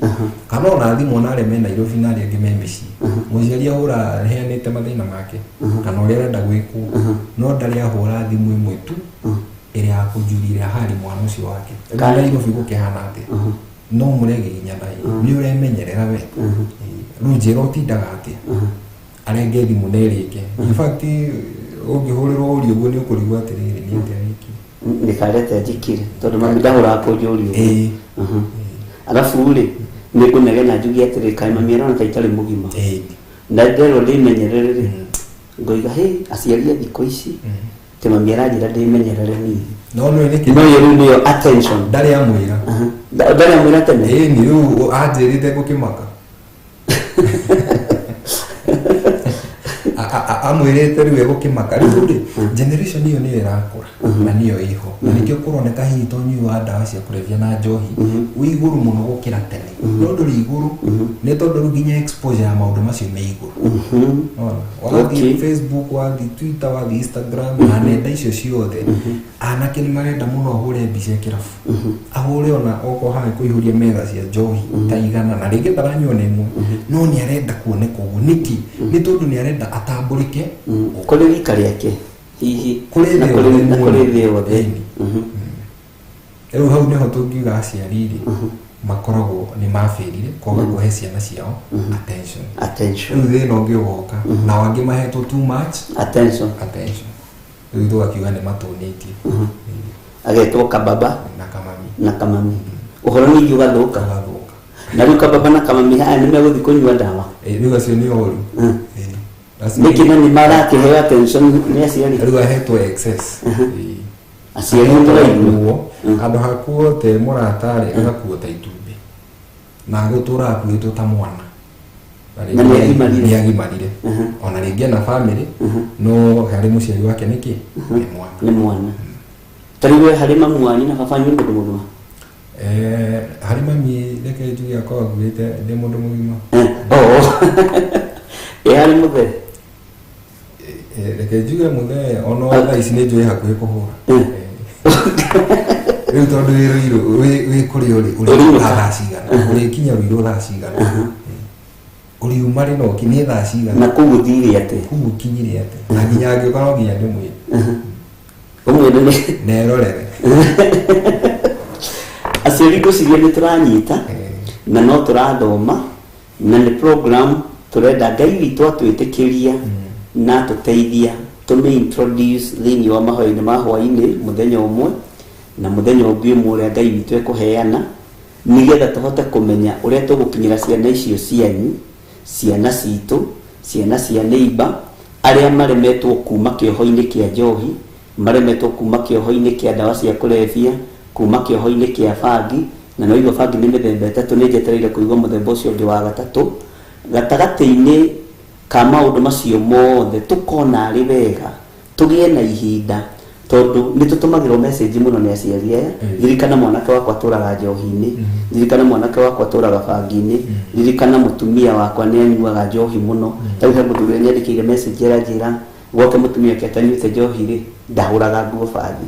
kana ona thimũ, ona arĩa me Nairobi na arĩa angĩ me mĩciĩ, mũciari ahũra aheanĩte mathĩna make kana ũrĩa arenda gwĩkwo, no ndarĩ ahũra thimũ ĩmwe tu ĩrĩa ya kũnjuria ĩrĩa harĩ mwana ũcio wake. Rĩu Nairobi gũkĩhana atĩa? No mũregiginyana ĩ, nĩ ũremenyerera we? Rĩu njĩra ũtindaga atĩa, arenge thimũ na ĩrĩke. In fact, ũngĩhũrĩrwo ũrio ũguo nĩ ũkũrigwo atĩrĩrĩ, nĩ atĩa wĩkire? Nĩkarete njikire tondũ mami ndahũraga kũnjũria ũguo. Arabu rĩ, nĩ ngũnegena njuge atĩrĩ, kaĩ mami arona ta itarĩ mũgima? Na nderwo ndĩmenyerere rĩ, ngoiga hĩ, aciari a thikũ ici, atĩ mami aranjĩra ndĩmenyerere niĩ. No nĩ nĩkĩ? No ĩyo rĩu nĩyo attention. Ndarĩ amwĩra. Ndarĩ amwĩra tene. Ĩĩ, nĩ rĩu anjĩrĩte ngũkĩmaka. Amwĩrĩte rĩu egũkĩmaka. Rĩu rĩ, generation ĩyo nĩyo ĩrakũra na nĩyo ĩho, na nĩkĩo kũroneka hihi to ũnyui wa ndawa cia kũrebia na njohi wĩ igũrũ mũno gũkĩra tene. No ndũrĩ igũrũ nĩ tondũ rĩu nginya exposure ya maũndũ macio me igũrũ. Ona wathiĩ Facebook, wathiĩ Twitter, wathiĩ Instagram na nenda icio ciothe, anake nĩ marenda mũno ahũre mbica kĩrabu, ahũre ona okorwo haha kũihũria metha cia njohi ta igana, na rĩngĩ ndaranyua na ĩmwe, no nĩ arenda kuoneka ũguo. Nĩkĩ? Nĩ tondũ nĩ arenda atambũrĩke. Kũrĩ rika rĩake hihi. Kũrĩ na thĩ kũrĩ yothe na muoyo. kũrĩ thĩ yothe. Ĩni. Rĩu hau nĩho tũngiuga aciari rĩ makoragwo nĩ mabĩrire kwaga kũhe ciana ciao attention. Attention. Rĩu thĩna ũngĩ ũgoka, nao angĩ mahetwo too much attention. Attention, rĩu tũgakiuga nĩ matũnĩtie. Agetwo kababa na kamami. Na kamami, ũhoro ningĩ ũgathũka. Ũgathũka. Na rĩu kababa na kamami haya nĩ megũthiĩ kũnyua ndawa. Eh, rĩu acio nĩ oru. Eh, acio Nĩkĩ na nĩ marakĩheo attention nĩ aciari? Rĩu ahetwo excess. Eh. Aciari nĩ mũraigua? Nguo handũ hakuo te mũratarĩ, agakuo ta itumbĩ na agũtũra akuĩtwo ta mwana. Na nĩ agimarire. Nĩ agimarire. Ona rĩngĩ ena family, no harĩ mũciari wake nĩkĩ nĩ mwana. Nĩ mwana. Ta rĩu we, harĩ mamu wanyu na baba wanyu, nĩ mũndũ mũgima? Eh, harĩ mami, reke njuge akorwo akuĩte ndĩ mũndũ mũgima. Eh, oh ĩ harĩ mũthee? Eh, reke njuge mũthee ona thaa ici nĩ njũĩ hakuhĩ kũhũra. Eh. Rĩu tondũ wĩ Rũirũ, wĩ kũrĩa ũrĩ Ũrĩinũka. ũrĩũka thaa cigana, ũrĩkinya Rũirũ thaa cigana, ũriuma rĩ, no nĩ thaa cigana? Na kũu ũthire atĩa? Kũu ũkinyire atĩa? Na nginya angĩũka no nginya ndĩmwĩre. Ũmwĩre nĩ nerorere. Aciari, ngwĩciria nĩ tũranyita. Eh. Na no tũrathoma na nĩ program tũrenda Ngai witũ atwĩtĩkĩria na atũteithia tũmĩ introduce thĩinĩ wa mahoya-inĩ ma hwaĩ-inĩ mũthenya ũmwe na mũthenya ũngĩ ũmwe ũrĩa Ngai witũ ekũheana, nĩgetha tũhote kũmenya ũrĩa tũgũkinyĩra ciana icio cianyu, ciana citũ, ciana cia neighbor, arĩa maremetwo kuma kĩoho-inĩ kĩa njohi, maremetwo kuma kĩoho-inĩ kĩa ndawa cia kũrebia, kuma kĩoho-inĩ kĩa bangi. Na no igua bangi nĩ mĩthemba ĩtatũ, nĩ njetereire kũigua mũthemba ũcio ũngĩ wa gatatũ. Gatagatĩ-inĩ ka maũndũ macio mothe, tũkona arĩ wega tũgĩe na ihinda, tondũ nĩ tũtũmagĩrwo message mũno nĩ aciari aya. Ririkana mwanake wakwa atũraga njohi-inĩ, ririkana mwanake wakwa atũraga bangi-inĩ, ririkana mũtumia wakwa nĩ anyuaga njohi mũno. Ta rĩu he mũthuri ũrĩa nyandĩkĩire message, aranjĩra gwake mũtumia wake atanyuĩte njohi rĩ, ndahũraga nguo bathi.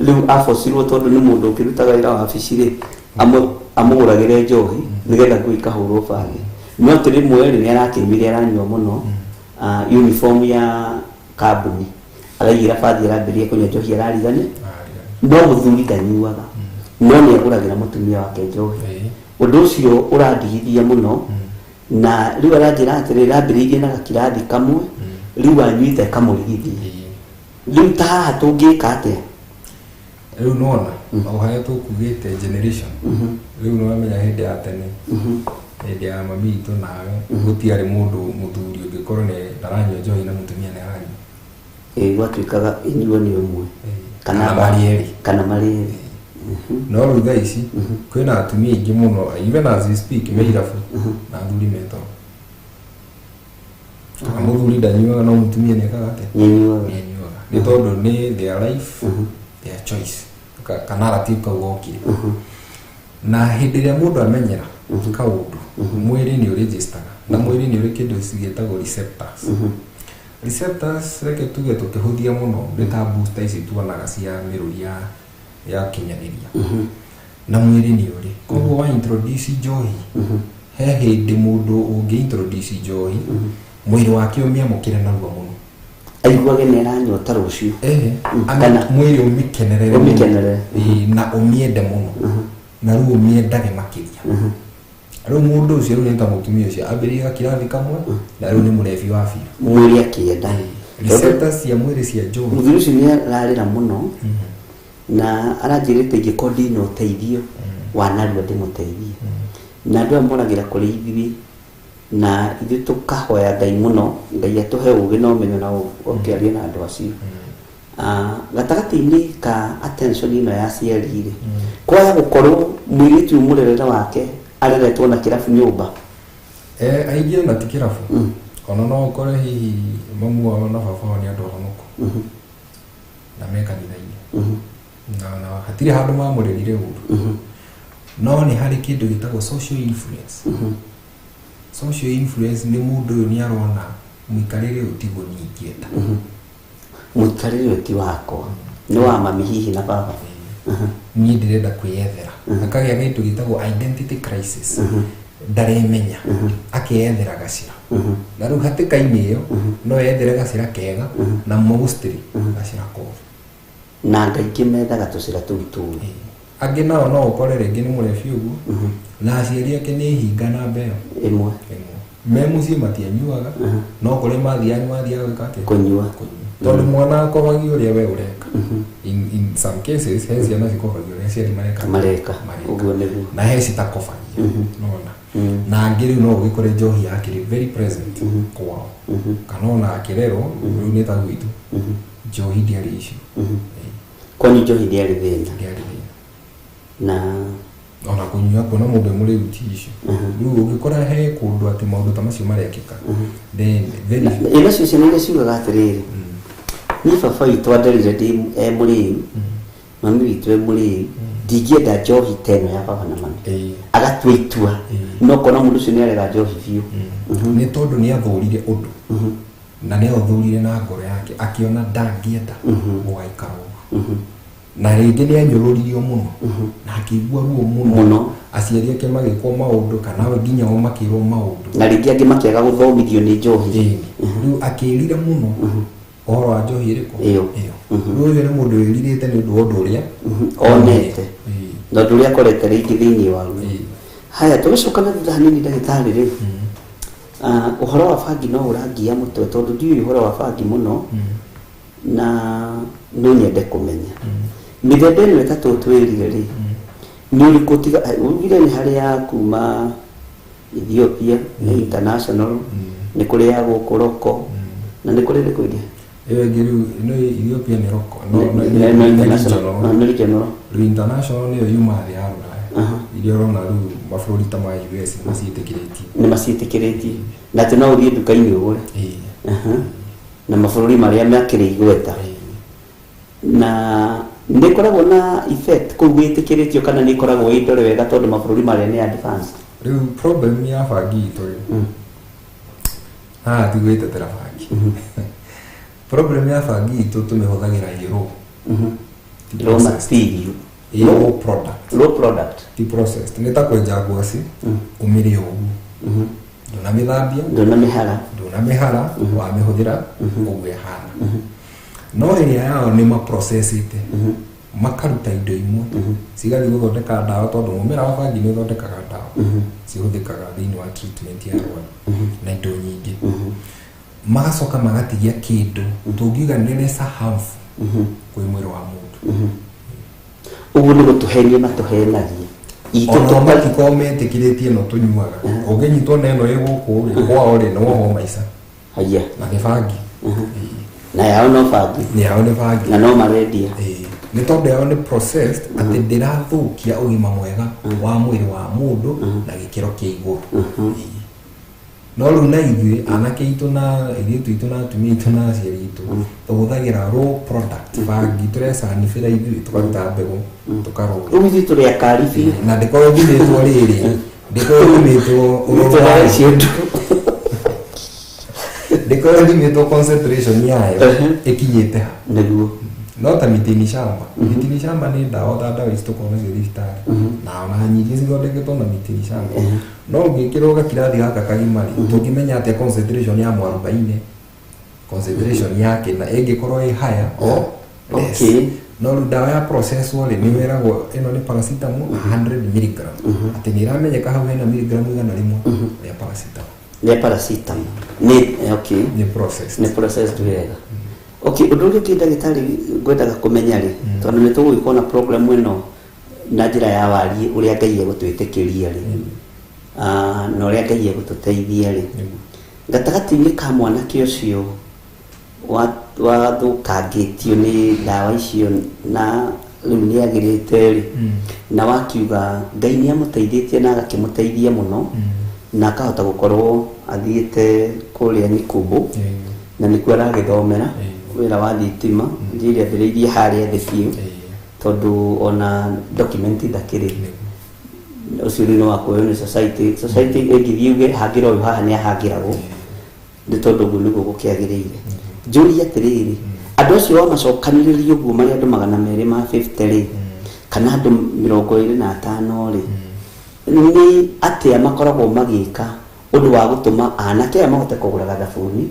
Rĩu abocirwo tondũ nĩ mũndũ ũkĩrutaga wĩra wabici rĩ, amũgũragĩre njohi nĩgetha nguo ikahũrwo bathi. No atĩ rĩmwe rĩ, nĩ arakĩnyuire, aranyua mũno. Ah, uniform ya kambuni araigĩra bathi, arambĩrĩria kũnyua njohi, ararigane. No mũthuri ndanyuaga, no nĩ agũragĩra mũtumia wake njohi. Ũndũ ũcio ũrandigithia mũno. Na rĩu aranjĩra atĩrĩrĩ, rambĩrĩirie na gakirathi kamwe, rĩu anyuĩte kamũrigithia. Rĩu ta haha tũngĩka atĩa? Rĩu nona o harĩa tũkugĩte generation, rĩu nĩwamenya hĩndĩ ya tene, hĩndĩ ya mami itũ nawe, gũtiarĩ mũndũ mũthuri ũngĩkorwo nĩ ndaranyua njohi na mũtumia nĩ aranyua. Ĩ, gwatuĩkaga inyuo nĩ ũmwe. Kana marĩ erĩ. Kana marĩ erĩ. No rĩu thaa ici kwĩna atumia aingĩ mũno, even as we speak, me irabu na athuri me toro, kana mũthuri ndanyuaga no mũtumia nĩ ekaga atĩa? Nĩanyuaga. Nĩ anyuaga, nĩ tondũ nĩ their life, their choice. Ka narrative kau gokire na hĩndĩ ĩrĩa mũndũ amenyera kaũndũ, mwĩrĩ nĩ ũregistaga, na mwĩrĩ nĩ ũrĩ kĩndũ gĩtagwo receptors. Receptors, reke tuge tũkĩhũthia mũno, nĩ ta booster ici tuonaga cia mĩrũri ya Yakinyanĩria na mwĩrĩ nĩ ũrĩ koguo wa introduce njohi, he hĩndĩ mũndũ ũngĩ introduce njohi, mwĩrĩ wake ũmĩamũkĩre narua mũno. Aiguage nĩ aranyota rũciũ. Ehe. Kana- Mwĩrĩ ũmĩkenerere mũno. Ũmĩkenerere. Ĩĩ, na ũmĩende mũno, na rĩu ũmĩendage makĩria. Rĩu mũndũ ũcio rĩu nĩ ta mũtumia ũcio ambĩrĩria gakirathi kamwe na rĩu nĩ mũrebi wa biũ. Mwĩrĩ akĩenda. Receptors cia mwĩrĩ cia njohi. Mũthuri ũcio nĩ ararĩra mũno na aranjĩrĩte ingĩkorwo ndina ũteithio wa narua ndĩmũteithie, na andũ aya moragĩra kũrĩ ithuĩ na ithuĩ tũkahoya Ngai mũno, Ngai atũhe ũgĩ na ũmenyo na ũkĩaria na andũ acio. Gatagatĩ-inĩ ka attention ĩno ya aciari rĩ, kwaga gũkorwo mũirĩtu ũyũ mũrerere wake areretwo na kĩrabu nyũmba. Eh, aingĩ ona ti kĩrabu, ona no ũkore hihi mamu wao na baba wao nĩ andũ ahonoku na me kanitha-inĩ na hatirĩ handũ mamũrerire ũru, no nĩ harĩ kĩndũ gĩtagwo social influence. Social influence nĩ mũndũ ũyũ nĩ arona mũikarĩre ũyũ tiguo niĩ ingĩenda. Mũikarĩre ũyũ ti wakwa, nĩ wa mami hihi na baba. Niĩ ndĩrenda kwĩyethera, akagĩa kĩndũ gĩtagwo identity crisis, ndaremenya, akeyethera gacĩra, na rĩu hatĩka-inĩ ĩyo no yethere gacĩra kega na mostly gacĩra koru. Na andũ aingĩ methaga tũcĩra tũu tũru. Angĩ nao no ũkore rĩngĩ nĩ mũrebi ũguo na aciari ake nĩ hinga namba ĩyo ĩmwe. Ĩmwe. Me mũciĩ matianyuaga, no kũrĩa mathiaga nĩ mathiaga gwĩka atĩa? Kũnyua. Kũnyua, tondũ mwana akobagia ũrĩa we ũreka. In some cases he ciana cikobagia ũrĩa aciari mareka. Mareka. Mareka. Ũguo nĩguo. Na he citakobagia nona, na angĩ rĩu no ũgĩkore njohi yakĩrĩ very present kwao, kana ona akĩrerwo rĩu nĩ ta gwitũ njohi ndĩarĩ issue. Kwanyu njohi ndĩarĩ thĩna? Ndĩarĩ thĩna. Na ona kũnyua, kuona mũndũ e mũrĩu ti issue. Rĩu ũngĩkora he kũndũ atĩ maũndũ ta macio marekĩka, then very Ĩ nacio ciana iria ciugaga atĩrĩrĩ, niĩ baba witũ anderire ndĩ e mũrĩu, mami witũ e mũrĩu, ndingĩenda njohi ta ĩno ya baba na mami. Agatua itua. No kona mũndũ ũcio nĩ arega njohi biũ. Nĩ tondũ nĩ athũrire ũndũ na nĩ aũthũrire na ngoro yake, akĩona ndangĩenda gũgaikara ũguo, na rĩngĩ nĩ anyũrũririo mũno na akĩigua ruo mũno. Mũno. Aciari ake magĩkwo maũndũ kana we nginya o makĩrwo maũndũ. Na rĩngĩ angĩ makĩaga gũthomithio nĩ njohi. Ĩni. Rĩu akĩrira mũno ũhoro wa njohi ĩrĩkũ? Ĩyo. Ĩyo. Rĩu ũcio nĩ mũndũ wĩrirĩte nĩ ũndũ wa ũndũ ũrĩa onete na ũndũ ũrĩa akorete rĩngĩ thĩinĩ waguo. Haya, tũgĩcoka na thutha hanini, ndagĩtarĩ rĩ, ũhoro wa bangi no ũrangia mũtwe tondũ ndiũĩ ũhoro wa bangi mũno na no nyende kũmenya mĩthemba ĩno ĩtatũ twĩrire rĩ, nĩ ũrĩkũ? Tiga ugire nĩ harĩ ya kuma Ethiopia nĩ international, nĩ kũrĩ ya gũkũ local, na nĩ kũrĩ rĩkũ ĩngĩ? Ĩyo ĩngĩ rĩu no Ethiopia nĩ local, no Nĩ nĩ international. regional. No, nĩ regional. Rĩu international nĩyo yuma thĩ ya Rũraya, iria ũrona rĩu mabũrũri ta ma US maciĩtĩkĩrĩtie. Nĩ maciĩtĩkĩrĩtie na atĩ no ũthiĩ nduka-inĩ ũgũre. Na mabũrũri marĩa makĩrĩ igweta. Na nĩ ĩkoragwo na effect kũu wĩtĩkĩrĩtio kana nĩ ĩkoragwo ĩ ndore wega tondũ mabũrũri marĩa nĩ advanced? Rĩu problem ya bangi itũ rĩ, haha ti gwĩtetera bangi, problem ya bangi itũ tũmĩhũthagĩra ĩ raw. Ti Raw processed. material. Ĩ raw product. Raw product. Ti processed, nĩ ta kwenja ngwacĩ ũmĩrĩe ũguo, ndũnamĩthambia, ndũnamĩhara. Ndũnamĩhara, wamĩhũthĩra ũguo ĩhana. No ĩrĩa yao nĩ maprocessĩte, makaruta indo imwe cigathiĩ gũthondeka ndawa, tondũ mũmera wa bangi nĩ ũthondekaga ndawa cihũthĩkaga thĩinĩ wa treatment ya arwaru na indo nyingĩ, magacoka magatigia kĩndũ tũngiuga nĩ lesser harmful kwĩ mwĩrĩ wa mũndũ. Ũguo nĩ gũtũhenia matũhenagia itũ. Ona matikorwo metĩkĩrĩtie ĩno tũnyuaga, ũngĩnyitwo na ĩno ĩ gũkũ rĩ, kwao rĩ, nĩ wohwo maica. Haya. Na nĩ bangi. Na yao no bangi. Nĩ yao nĩ bangi. Na no marendia. Ĩĩ. Nĩ tondũ yao nĩ processed atĩ ndĩrathũkia ũgima mwega wa mwĩrĩ wa mũndũ na gĩkĩro kĩa igũrũ. Ĩĩ. No rĩu na ithuĩ anake aitũ na airĩtu aitũ na atumia aitũ na aciari aitũ tũhũthagĩra raw product, bangi tũrecanibĩra ithuĩ, tũkaruta mbegũ tũkarũra. Rĩu ithuĩ tũrĩ akari biũ. Na ndĩkorwo thimĩtwo rĩrĩ, ndĩkorwo thimĩtwo ũrũrũ Tũrarĩ wayo. ciũndũ. Ndĩkorwo thimĩtwo concentration yayo ĩkinyĩte ha. Nĩguo. No ta mitini shamba, mitini shamba nĩ ndawa ta ndawa ici tũkorwo nacio thibitarĩ, na ona nyingĩ cithondeketwo na mitini shamba. No ũngĩkĩrwo gakirathi gaka kagima rĩ, tũngĩmenya atĩa concentration ya mwarubaine, concentration yake na ĩngĩkorwo ĩ higher or less. No rĩu ndawa ya processwo rĩ, nĩ wĩragwo ĩno nĩ paracetamol 100 milligram, atĩ nĩ ĩramenyeka hau hena milligram 100 rĩa paracetamol. Rĩa paracetamol nĩ okay. Nĩ processed. Nĩ processed wega. Okay, ũndũ ũrĩa ũngĩ ndagĩtarĩ ngwendaga kũmenya rĩ, tondũ nĩ tũgũgĩkorwo na program ĩno na njĩra ya wariĩ ũrĩa Ngai egũtwĩtĩkĩria rĩ, na ũrĩa Ngai egũtũteithia rĩ, gatagatĩ-inĩ ka mwanake ũcio wathũkangĩtio nĩ ndawa icio na rĩu nĩ agĩrĩte rĩ, na wakiuga Ngai nĩ amũteithĩtie na agakĩmũteithia mũno, na akahota gũkorwo athiĩte kũrĩa Nikumbũ, na nĩkuo aragĩthomera wĩra wa thitima, njĩra ambĩrĩirie harĩa thĩ biũ, tondũ ona document ndakĩrĩ, ũcio rĩu nĩ wa kuoywo nĩ society. Society ĩngĩthiĩ yuge hangĩra ũyũ haha nĩ ahangĩragwo, nĩ tondũ ũguo nĩguo gũkĩagĩrĩire. Njũrie atĩrĩrĩ, andũ acio wamacokanĩrĩria ũguo marĩ andũ 250 rĩ, kana andũ 25 rĩ, nĩ atĩa makoragwo magĩka ũndũ wa gũtũma anake aya mahote kũgũra gathabuni,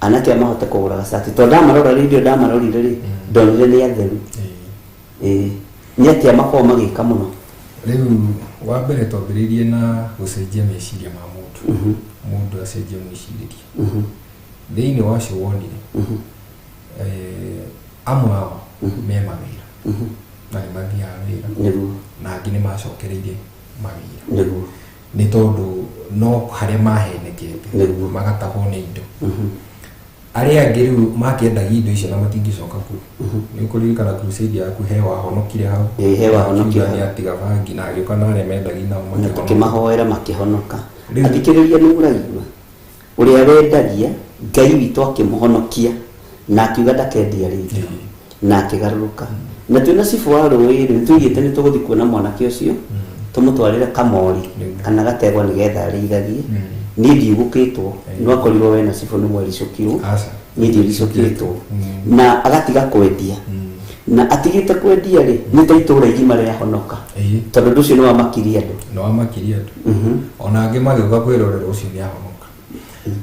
anake aya mahote kũgũra gacati? Tondũ ndamarora rĩrĩ, ndamarorire rĩ, ndonire nĩ atheru. Ĩĩ, nĩ atĩa makoragwo magĩka mũno? Rĩu wa mbere twambĩrĩirie na gũcenjia meciria ma mũndũ, mũndũ acenjie mwĩcirĩrie. Thĩinĩ wa acio wonire, amwe ao me mawĩra na nĩ mathiaga wĩra, na angĩ nĩ macokereire mawĩra, nĩ tondũ no harĩa mahenekete, magatahwo nĩ indo. Arĩa angĩ rĩu makĩendagia indo icio na matingĩcoka kũu. Nĩ ũkũririkana crusade yaku, he wahonokire hau. Ĩĩ, he wahonokire Akiuga nĩ atiga bangi na agĩũka na arĩa mendagia nao na makĩhonoka. Tũkĩmahoera makĩhonoka. Athikĩrĩria, nĩ mũraigua ũrĩa wendagia, Ngai witũ akĩmũhonokia na akiuga ndakendia rĩngĩ, na akĩgarũrũka. Na twĩna cibũ wa rũĩ rĩ, nĩtũigĩte nĩ tũgũthiĩ kuona mwanake ũcio, tũmũtwarĩre kamori kana gategwa nĩgetha arĩithagie. Niĩ ndiugũkĩtwo, no akorirwo we na cibũ nĩ mwericũkirwo. Aca. Niĩ ndiricũkĩtwo. Na agatiga kwendia, na atigĩte kwendia rĩ, nĩ ta itũũra igima rĩahonoka, tondũ ũndũ ũcio nĩ wamakirie andũ. Nĩ wamakirie andũ, ona angĩ magĩũka kwĩrorera ũcio nĩ ahonoka.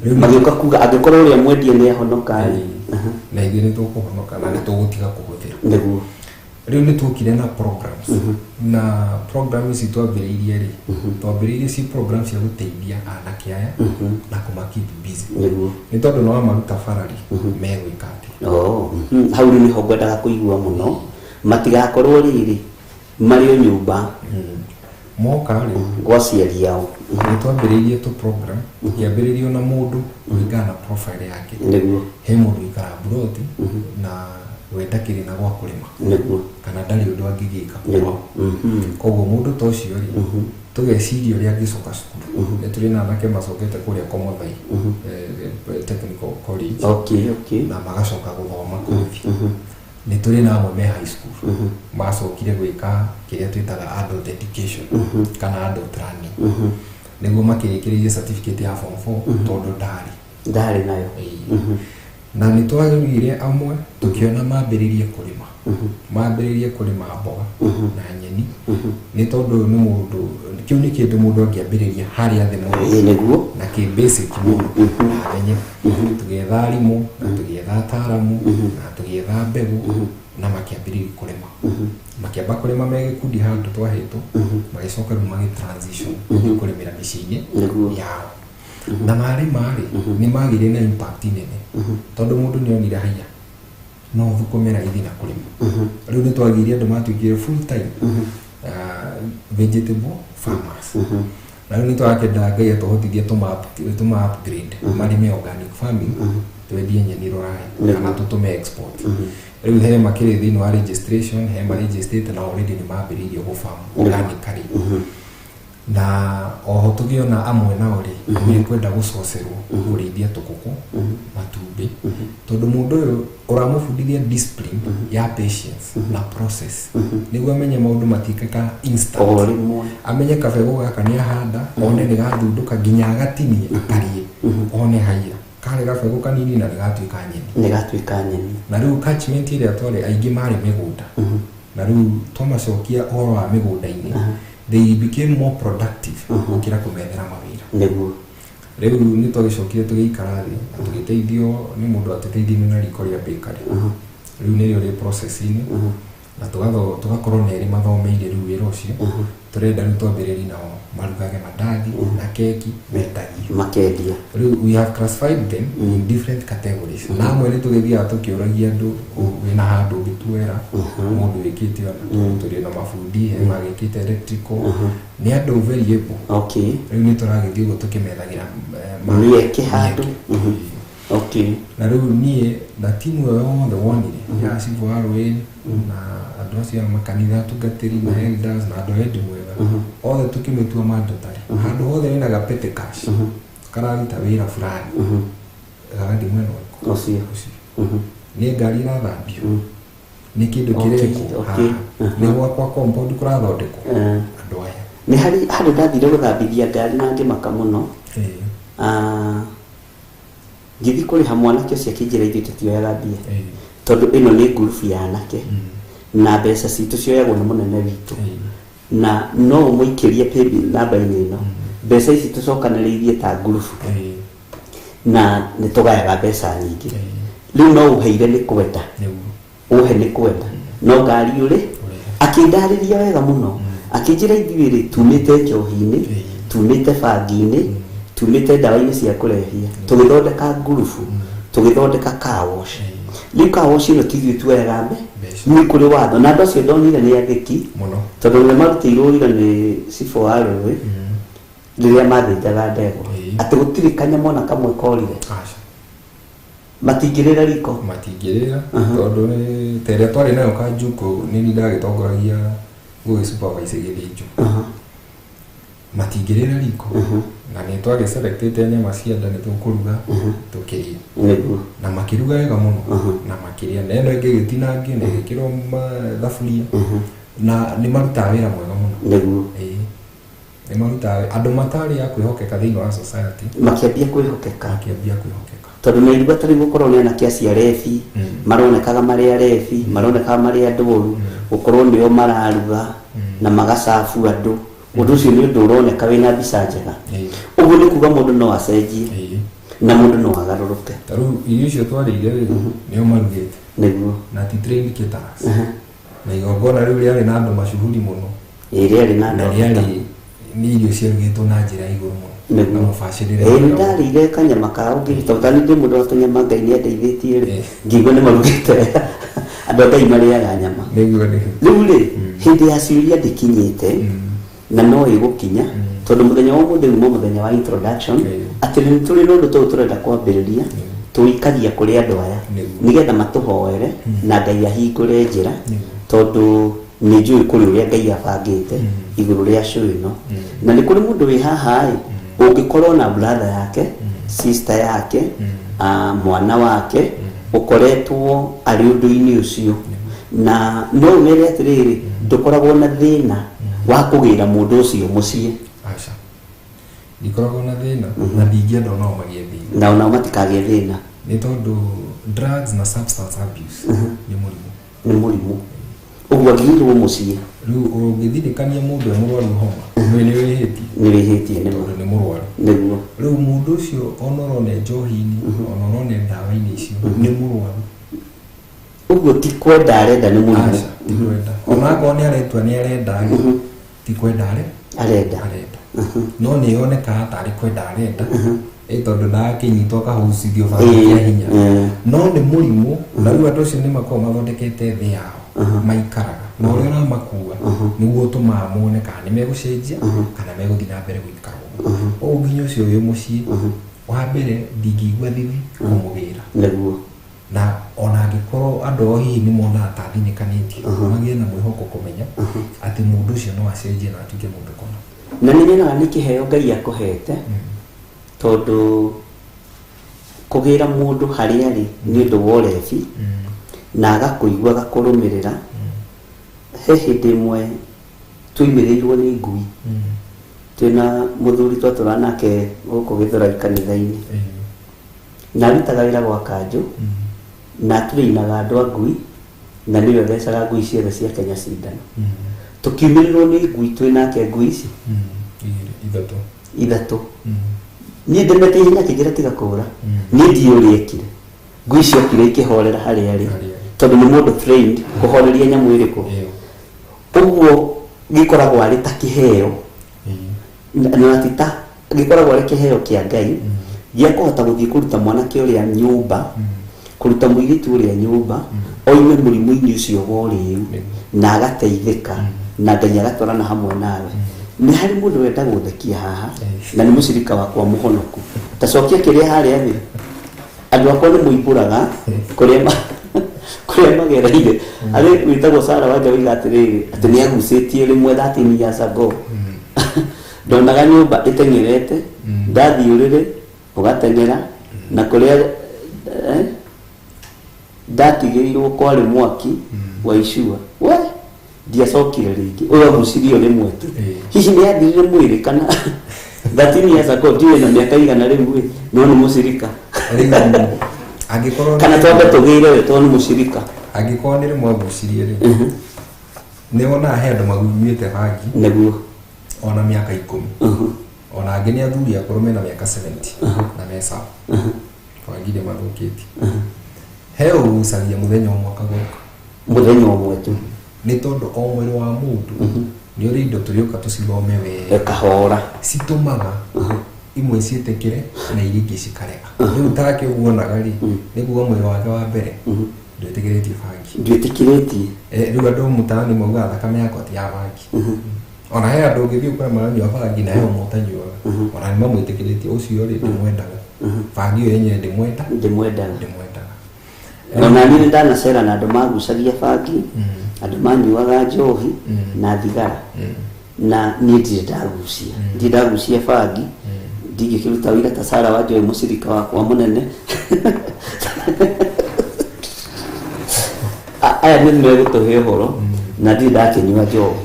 Rĩu Magĩũka kuga angĩkorwo ũrĩa mwendia nĩ ahonoka rĩ, na ithuĩ nĩ tũkũhonoka na nĩ tũgũtiga kũhũthĩra. Rĩu nĩ tuokire na programs, na program ici twambĩrĩirie rĩ, twambĩrĩirie ci program cia gũteithia anake aya na kũma keep busy, nĩ tondũ nĩ wamaruta barari megwĩka atĩa? Oh, hau rĩu nĩho ngwendaga kũigua mũno, matigakorwo rĩrĩ marĩ o nyũmba. Moka rĩ, gwa aciari ao. Nĩ twambĩrĩirie tũ program kĩambĩrĩrio na mũndũ kũringana na profile yake. He mũndũ ũikaraga buroti na we ndakĩrĩ na gwa kũrĩma, kana ndarĩ ũndũ angĩgĩka kwao. Koguo mũndũ ta ũcio rĩ, tũgeciria ũrĩa angĩcoka cukuru. Nĩ tũrĩ na anake macokete kũrĩa Komothai Technical College, na magacoka gũthoma kothi. Nĩ tũrĩ na amwe me high school macokire gwĩka kĩrĩa twĩtaga adult education kana adult learning, nĩguo makĩrĩkĩrĩrie certificate ya form 4 tondũ ndarĩ Ndarĩ nayo. Ĩĩ. Na nĩ twagĩrire amwe tũkĩona mambĩrĩrie kũrĩma, mambĩrĩrie kũrĩma mboga na nyeni, nĩ tondũ ũyũ nĩ mũndũ, kĩu nĩ kĩndũ mũndũ angĩambĩrĩria harĩa thĩ mũno, na kĩ basic mũno na amenye. Tũgĩetha arimũ na tũgĩetha ataramu na tũgĩetha mbegũ, na makĩambĩrĩria kũrĩma. Makĩamba kũrĩma me gĩkundi handũ twahetwo, magĩcoka rĩu magĩ transition kũrĩmĩra mĩciĩ-inĩ yao. Na marĩma rĩ, nĩ magĩire na impact nene, tondũ mũndũ nĩ onire haiya no thũkũme raithi na kũrĩma. Rĩu nĩ twagĩire andũ matuĩkire full time vegetable farmers, na rĩu nĩ tũrakenda Ngai atũhotithie tũma upgrade marĩme organic farming, twendie nyeni rũraya kana tũtũme export. Rĩu he makĩrĩ thĩinĩ wa registration, he maregistrate na already nĩ mambĩrĩirie gũfarm organically. Na oho tũgĩona amwe nao rĩ, mekwenda gũcocerwo kũrĩithia tũkũkũ matumbĩ, tondũ mũndũ ũyũ ũramũbundithia discipline ya patience na process, nĩguo amenye maũndũ matiĩkaga instant. O rĩmwe. Amenye kabegũ gaka nĩ ahanda, one nĩ gathundũka, nginya agatinie akarĩe, one haiya. Karĩ gabegũ kanini na nĩgatuĩka nyeni. Nĩ gatuĩka nyeni. Na rĩu catchment ĩrĩa twarĩ aingĩ marĩ mĩgũnda, na rĩu twamacokia ũhoro wa mĩgũnda-inĩ, they became more productive gũkĩra kũmethera mawĩra. Rĩu nĩ twagĩcokire tũgĩikara thĩ na tũgĩteithio nĩ mũndũ atũteithirie na riko rĩa bakery. Rĩu nĩrĩo rĩ process-inĩ, na tũgakorwo na erĩ mathomeire rĩu wĩra ũcio. Tũrenda rĩu twambĩrĩrie nao marugage mandathi na keki mendagie. Makendia. Rĩu we have classified them in different categories, na amwe nĩ tũgĩthiaga tũkĩũragia andũ, wĩna handũ ũngĩtuoera mũndũ wĩkĩte ona tũrĩ na mabundi he magĩkĩte electrical, nĩ andũ very able. Rĩu nĩ tũragĩthiĩ ũguo tũkĩmethagĩra mĩeke handũ. Mĩeke. Na rĩu niĩ na timu ĩyo yothe wonire ya cibũ wa rũĩ na andũ acio a makanitha, atungatĩri na elders na andũ a wendi mwega othe, tũkĩmĩtua mandatory handũ hothe wĩna ga petty cash kararuta wĩra fulani, gagathiĩ mwena ũrĩkũ? Ũcio. Ũcio. Nĩ ngari ĩrathambio, nĩ kĩndũ kĩrekwo haha, nĩ gwakwa compound kũrathondekwo, andũ aya. Nĩ harĩ handũ ndathire gũthambithia ngari na ngĩmaka mũno. Ah, ngĩthiĩ kũrĩha, mwanake ũcio akĩnjĩra ithuĩ tũtioyaga mbia, tondũ ĩno nĩ ngurubu ya anake na mbeca citũ cioyagwo nĩ mũnene witũ, na no ũmũikĩrie paybill namba-inĩ ĩno, mbeca ici tũcokanĩrĩirie ta ngurubu na nĩ tũgayaga mbeca nyingĩ. Rĩu no ũheire nĩ kwenda, ũhe nĩ kwenda, no ngari ũrĩ. Akĩndarĩria wega mũno, akĩnjĩra ithuĩ rĩ tumĩte njohi-inĩ, tumĩte bangi-inĩ, tumĩte ndawa-inĩ cia kũrebia, tũgĩthondeka ngurubu, tũgĩthondeka car wash. Rĩu car wash ĩno ti ithuĩ tuoyaga Mbeca. Nĩ kũrĩ watho, na andũ acio ndonire nĩ athĩki, mũno, tondũ nĩ marutĩirwo wĩra nĩ cibũ wa rũĩ rĩrĩa mathĩnjaga ndegwa, atĩ gũtirĩ kanyamũ ona kamwe korire. Aca. Matingĩrĩra riko. Matingĩrĩra, tondũ nĩ ta ĩrĩa twarĩ nayo kanjukũ, nĩ niĩ ndagĩtongoragia gũgĩ supervise gĩthĩnjwo. Matingĩrĩra riko, na nĩ twagĩselectĩte nyama cia nda nĩ tũkũruga tũkĩrĩa. Na makĩruga wega mũno na makĩrĩa, na ĩno ĩngĩ ĩgĩtinangio na ĩgĩkĩrwo thaburia, na nĩ marutaga wĩra mwega mũno. Ĩĩ, nĩ marutaga andũ matarĩ a kwĩhokeka thĩinĩ wa society. Makĩambia kwĩhokeka. Makĩambia kwĩhokeka. Tondũ nĩ iruga tarĩu gũkorwo nĩ anake acio arebi, maronekaga marĩ arebi, maronekaga marĩ andũ oru, gũkorwo nĩo mararuga na magacabu andũ, ũndũ ũcio nĩ ũndũ ũroneka wĩna mbica njega. Ũguo nĩ kuga mũndũ no acenjie na mũndũ no agarũrũke. Ta rĩu irio icio twarĩire rĩ, nĩo marugĩte, na ti trained caterers, na igongona rĩu rĩarĩ na andũ macuhuri mũno. Ĩ, rĩarĩ na na andũ a bata. Rĩarĩ nĩ irio ciarugĩtwo na njĩra ya igũrũ mũno na mũbacĩrĩre Ĩ, nĩ mwega mũno. ndarĩire kanyama kao ngĩruta tani ndĩ mũndũ wa tũnyama, Ngai nĩ andeithĩtie rĩ, ngĩigua nĩ marugĩte wega. Andũ a Ngai marĩaga nyama. Nĩguo. Rĩu rĩ, hĩndĩ ya ciũria ndĩkinyĩte, na no ĩgũkinya, tondũ mũthenya wa ũmũthĩ uma mũthenya wa introduction, atĩ nĩ tũrĩ na ũndũ tũũ tũrenda kwambĩrĩria, tũikagia kũrĩ andũ aya nĩgetha matũhoere na Ngai ahingũre njĩra, tondũ nĩ njũĩ kũrĩ ũrĩa Ngai abangĩte igũrũ rĩa show ĩno. Na nĩ kũrĩ mũndũ wĩ haha ĩ ũngĩkorwo na brother yake, sister yake, mwana wake ũkoretwo arĩ ũndũ-inĩ ũcio, na no ũmere atĩrĩrĩ, ndũkoragwo na thĩna wa kũgĩra mũndũ ũcio mũciĩ? Aca, ndikoragwo na thĩna, na ndingĩenda onao magĩe thĩna. Na onao matikagĩe thĩna. Nĩ tondũ drugs na substance abuse nĩ mũrimũ. Nĩ mũrimũ, ũguo angĩgĩrwo mũciĩ. Rĩu ũngĩthirikania mũndũ e mũrwaru homa, nĩ wĩhĩtie. Nĩ wĩhĩtie, nĩ ma. Tondũ nĩ mũrwaru. Rĩu mũndũ ũcio ona ũrone njohi-inĩ, ona ũrone ndawa-inĩ icio, nĩ mũrwaru. Ũguo ti kwenda arenda, nĩ mũrimũ. Aca, ti kwenda. Ona akorwo nĩ aretua nĩ arenda rĩ, ti kwenda arenda. Arenda, no nĩ yonekaga tarĩ kwenda arenda, ĩ tondũ ndakĩnyitwo akahucithio bara hinya. No nĩ mũrimũ, na rĩu andũ acio nĩ makoragwo mathondekete thĩ yao maikaraga, na ũrĩa ũramakua nĩguo ũtũmaga mone kana nĩ megũcenjia kana megũthiĩ na mbere gũikara ũguo. Ũguo nginya ũcio wĩ mũciĩ wa mbere, ndingĩigua thithi kũmũgĩra. Na ona angĩkorwo andũ ao hihi nĩ monaga ta thinĩkanĩtie, magĩe na mwĩhoko kũmenya atĩ mũndũ ũcio no acenjie na atuĩke mũndũ kũna. Na nĩ nyonaga nĩ kĩheo Ngai akũhete, tondũ kũgĩra mũndũ harĩa arĩ nĩ ũndũ wa ũrebi na agakũigua, agakũrũmĩrĩra. He hĩndĩ ĩmwe tũimĩrĩirwo nĩ ngui twĩna mũthuri twatũra nake gũkũ Gĩthũrai kanitha-inĩ. Na arutaga wĩra gwa kanjũ na atũrĩinaga andũ a ngui na nĩwe ũthecaga ngui ciothe cia Kenya cindano. Tũkiumĩrĩrwo nĩ ngui twĩ nake ngui ici Igĩrĩ, ithatũ. Ithatũ. Niĩ ndemete ihenya akĩnjĩra tiga kũra. Niĩ ndiũĩ ũrĩa ekire, ngui ciokire ikĩhorera harĩa arĩ. Harĩa arĩ. Tondũ nĩ mũndũ trained kũhoreria nyamũ ĩrĩkũ. Ĩyo. Ũguo gĩkoragwo arĩ ta kĩheo. Na ti ta gĩkoragwo arĩ kĩheo kĩa Ngai gĩa kũhota gũthiĩ kũruta mwanake ũrĩa nyũmba, kũruta mũirĩtu ũrĩa nyũmba oime mũrimũ-inĩ ũcio wa ũrĩu na agateithĩka na Ngai agatwarana hamwe nawe. Nĩ harĩ mũndũ wenda gũthekia haha na nĩ mũcirika wakwa mũhonoku. Ta cokia kĩrĩa harĩa thĩ. Andũ akwa nĩ mũimbũraga kũrĩa magereire. Arĩ wĩtagwo Sara Wanja oiga atĩrĩrĩ, atĩ nĩ agucĩtie rĩmwe 13 years ago, ndonaga nyũmba ĩteng'erete, ndathiĩ ũrĩrĩ ũgateng'era na kũrĩa ndatigĩirwo kwarĩ mwaki wa icua we ndiacokire rĩngĩ. Ũyũ agucirio rĩmwe tu. Hihi nĩ athirire mwĩrĩ kana 13 years ago? Ndiũĩ na mĩaka igana rĩu ĩ, no nĩ mũcirika. Rĩu angĩkorwo Kana twambe tũgĩire we tondũ nĩ mũcirika. Angĩkorwo nĩ rĩmwe agucirie rĩ, nĩ wonaga he andũ magunyuĩte bangi ona mĩaka 10. Ona angĩ nĩ athuri akũrũ mena mĩaka 70 na me sawa, bangi nĩ mathũkĩtie. He ũgucagia mũthenya ũmwe akagũrũka. Mũthenya ũmwe tu. Nĩ tondũ o mwĩrĩ wa mũndũ nĩ ũrĩ indo tũrĩũka tũcithome wega kahora citũmaga imwe ciĩtĩkĩre na iria ingĩ cikarega. Rĩu take ũguo onaga rĩ, nĩ kuga mwĩrĩ wake wa mbere ndwĩtĩkĩrĩtie bangi. Ndwĩtĩkĩrĩtie. Eh, rĩu andũ mũtaani maugaga thakame yakwa ti ya bangi. Ona he andũ ũngĩthiĩ ũkore maranyua bangi na he ũmwe ũtanyuaga, ona nĩ mamwĩtĩkĩrĩtie ũcio rĩ, ndĩmwendaga bangi ĩyo yenyewe, ndĩmwenda. Ndĩmwendaga. Ndĩmwendaga. Ona niĩ nĩ ndanacera na andũ magucagia bangi, andũ manyuaga njohi na thigara, na niĩ ndirĩ ndagucia, ndirĩ ndagucia bangi. Ndingĩkĩruta wĩra ta Sara wa Njoĩ, mũcirika wakwa mũnene. Aya nĩ megũtũhe ũhoro na ndirĩ ndakĩnyua njohi,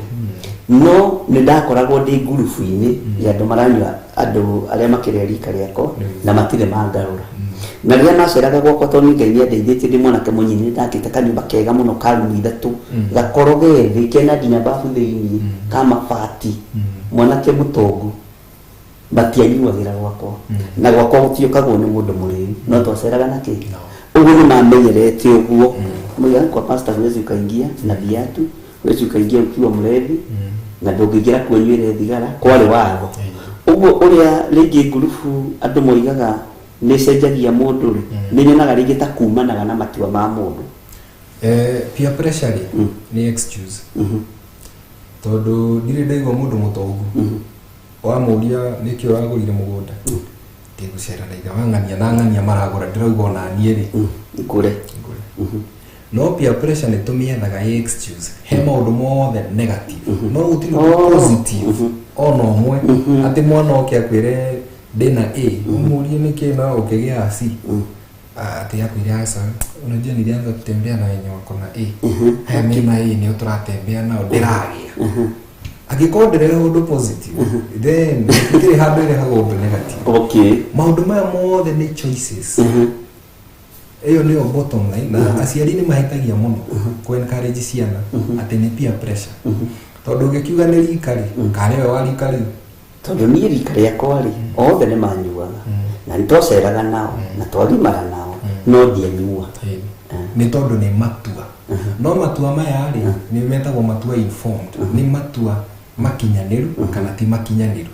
no nĩ ndakoragwo ndĩ ngurubu-inĩ ya andũ maranyua, andũ arĩa makĩrĩa rika rĩakwa na matirĩ mangarũra. Na rĩrĩa maceraga gwakwa, tondũ nĩ Ngai nĩ andeithĩtie, ndĩ mwanake mũnyinyi nĩ ndakĩte kanyũmba kega mũno ka rumu ithatũ, gakoroge thĩ kena nginya babu thĩinĩ ka mabati, mwanake mũtongu, matianyuagĩra gwakwa na gwakwa gũtiũkagwo nĩ mũndũ mũrĩu, no twaceraga na kĩ ũguo nĩ mamenyerete ũguo. Moigaga kwa pastor huwezi ukaingia na viatu, huwezi ukaingia ukiwa mlevi, na ndũngĩingĩra kuo ũnyuĩre thigara, kwarĩ watho ũguo. Ũrĩa rĩngĩ ngurubu andũ moigaga nĩ ĩcenjagia mũndũ rĩ, nĩ nyonaga rĩngĩ ta kumanaga na matua ma mũndũ. Eh, peer pressure rĩ nĩ excuse, tondũ ndirĩ ndaigua mũndũ mũtongu wamũria nĩkĩ ũragũrire mũgũnda, ndĩgũcera na ithe wa ng'ania na ng'ania maragũra, ndĩrauga ona niĩ rĩ ngũre. Ngũre. No peer pressure nĩ tũmĩethaga ĩ excuse he maũndũ mothe negative, no gũtirĩ ũndũ positive ona ũmwe atĩ mwana oke akwĩre ndĩna A, ũmũrie nĩkĩ na ũkĩgĩa C, atĩ akwĩre aca, unajua nilianza kutembea na wenye wako na A, haya mena A nĩo tũratembea nao, ndĩragĩa. Angĩkorwo ndĩrehe ũndũ positive, then gũtirĩ handũ ĩrehaga ũndũ negative. Maũndũ maya mothe nĩ choices. Ĩyo nĩyo bottom line. Na aciari nĩ mahĩtagia mũno kũ encourage ciana atĩ nĩ peer pressure, tondũ ũngĩkiuga nĩ rika rĩ, kana nĩwe wa rika rĩu. Tondũ niĩ rika rĩakwa rĩ, othe nĩ manyuaga na nĩ twaceraga nao na twagimara nao, no ndianyua. Nĩ tondũ nĩ matua, no matua maya rĩ, nĩ metagwo matua informed, nĩ matua makinyanĩru kana ti makinyanĩru.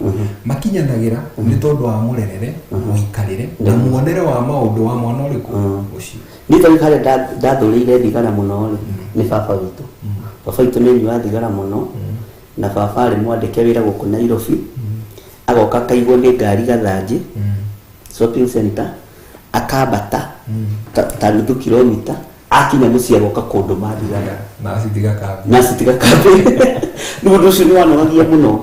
Makinyanagĩra nĩ tondũ wa mũrerere, mũikarĩre na muonere wa maũndũ wa mwana ũrĩkũ ũcio. Niĩ tarĩu harĩa ndathũrĩire thigara mũno rĩ, nĩ baba witũ. Baba witũ nĩ anyuaga thigara mũno, na baba arĩ mwandĩke wĩra gũkũ Nairobi, agoka akaigwo nĩ ngari Gathanjĩ shopping center, akambata ta nuthu kilomita, akinya mũciĩ agoka kũndũma thigara. Na acitiga kambi. Na citiga kambi. Nĩ ũndũ ũcio nĩ wanogagia mũno.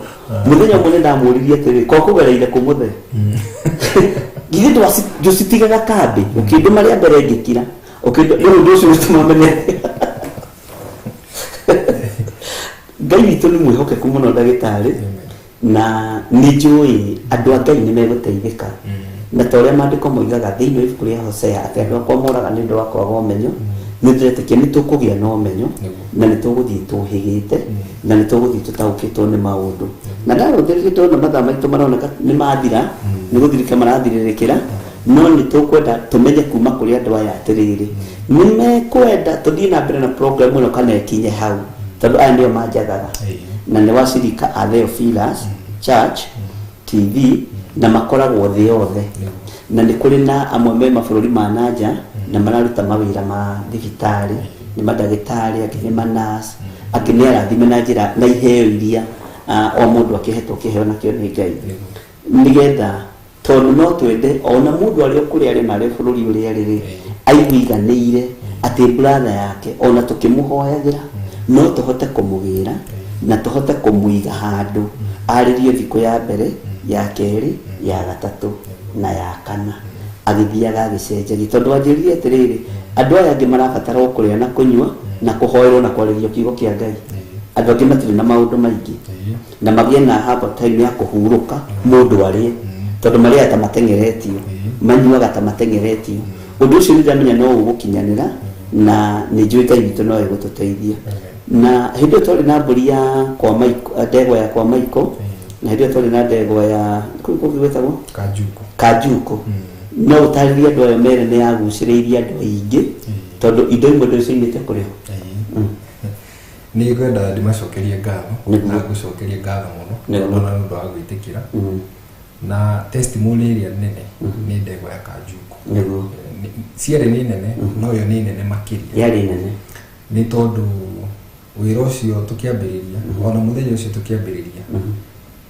Mũthenya ũmwe nĩ ndamũririe atĩrĩ, ko kũgereire kũmũthe githĩ ndũcitigaga kambi, ũkĩndũma rĩa mbere ngĩkira, rĩu ũndũ ũcio ũtũma menye Ngai witũ nĩ mwĩhokeku mũno, ndagĩtarĩ. Na nĩ njũĩ andũ a Ngai nĩ megũteithĩka. Na ta ũrĩa maandĩko moigaga thĩinĩ wa ibuku rĩa Hosea atĩ andũ akwa moraga nĩ ũndũ wa kwaga ũmenyo, nĩ ndĩretĩkia nĩ tũkũgĩa na ũmenyo na nĩ tũgũthiĩ tũhĩgĩte na nĩ tũgũthiĩ tũtaũkĩtwo nĩ maũndũ. Na ndarũthĩrĩria ndona mathaa maitũ maroneka nĩ mathira, nĩ gũthirĩka marathirĩrĩkĩra, no nĩ tũkwenda tũmenye kuma kũrĩ andũ aya atĩrĩrĩ, nĩ mekwenda tũthiĩ na mbere na program ĩno kana ĩkinye hau, tondũ aya nĩo manjathaga na nĩ wacirika a Theophilus Church TV na makoragwo thĩ yothe, na nĩ kũrĩ na amwe me mabũrũri ma nanja na mararuta mawĩra ma thibitarĩ, nĩ mandagĩtarĩ, angĩ nĩ manurse, angĩ nĩ arathime na njĩra na iheo iria o mũndũ akĩhetwo kĩheo nakĩo nĩ Ngai, nĩgetha tondũ no twende ona mũndũ arĩ o kũrĩa arĩ na arĩ bũrũri ũrĩa arĩ rĩ, aiguiganĩire atĩ brother yake ona tũkĩmũhoyagĩra no tũhote kũmũgĩra na tũhote kũmũiga handũ arĩrie thikũ ya mbere, ya kerĩ, ya gatatũ na ya kana, agĩthiaga agĩcenjagia, tondũ wanjĩrire atĩrĩrĩ, andũ aya angĩ marabatara o kũrĩa na kũnyua na kũhoerwo na kwarĩrio kiugo kĩa Ngai. Andũ angĩ matirĩ na maũndũ maingĩ na magĩe na haba time ya kũhurũka mũndũ arĩe, tondũ marĩaga ta mateng'eretio, manyuaga ta mateng'eretio. Ũndũ ũcio nĩ ndamenya no ũgũkinyanĩra na nĩ njũĩ Ngai witũ no egũtũteithia. Na hĩndĩ ĩyo twarĩ na mbũri ya kwa Maiko, ndegwa ya kwa Maiko, na hĩndĩ ĩyo twarĩ na ndegwa ya kũu kũngĩ gwĩtagwo Kanjuko. Kanjuko. No ũtarĩrie andũ aya mere nĩ yagucĩrĩirie andũ aingĩ, tondũ indo imwe ndũĩ ciumĩte kũrĩ o. Nĩ ngwenda ndĩmacokerie ngatho Nĩguo. na ngũcokerie ngatho mũno Nĩguo. na ũndũ wa gwĩtĩkĩra na testimony ĩrĩa nene nĩ ndegwa ya Kanjuko. Nĩguo. Cierĩ nĩ nene, no yo nĩ nene makĩria. Yarĩ nene nĩ tondũ wĩra ũcio tũkĩambĩrĩria, ona mũthenya ũcio tũkĩambĩrĩria,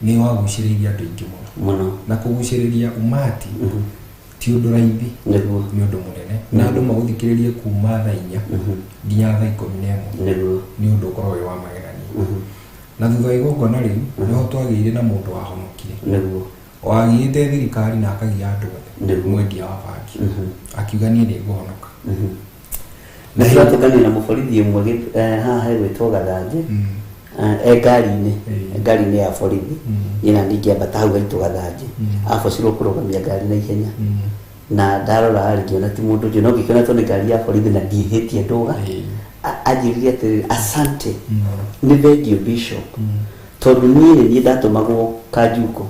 nĩ wagucĩrĩirie andũ aingĩ mũno mũno, na kũgucĩrĩria umati ti ũndũ raithi. Nĩguo. Nĩ ũndũ mũnene na andũ magũthikĩrĩrie kuma thaa 4 nginya thaa 11. Nĩguo. Nĩ ũndũ ũkoragwo wĩ wa magegania. Na thutha wa igongona rĩu nĩho twagĩire na mũndũ wahonokire, Nĩguo. wagĩte thirikari na akagia andũ othe, Nĩguo. mwendia wa bangi akiuga niĩ nĩ ngũhonoka. Na tũratũnganire na mũborithi ũmwe haha hegwĩtwo Gathanjĩ, e ngari-inĩ, ngari-inĩ ya borithi, niĩ na ningĩambata hau haitũ Gathanjĩ, abocirwo kũrũgamia ngari na ihenya, na ndarora rĩ ngĩona ti mũndũ ũngĩ, no ngĩkĩona tondũ nĩ ngari ya borithi na ndiĩhĩtie ndũga. Anjĩrire atĩrĩrĩ, asante, nĩ thengiũ bishop, tondũ niĩ nĩ niĩ ndatũmagwo Kanjuko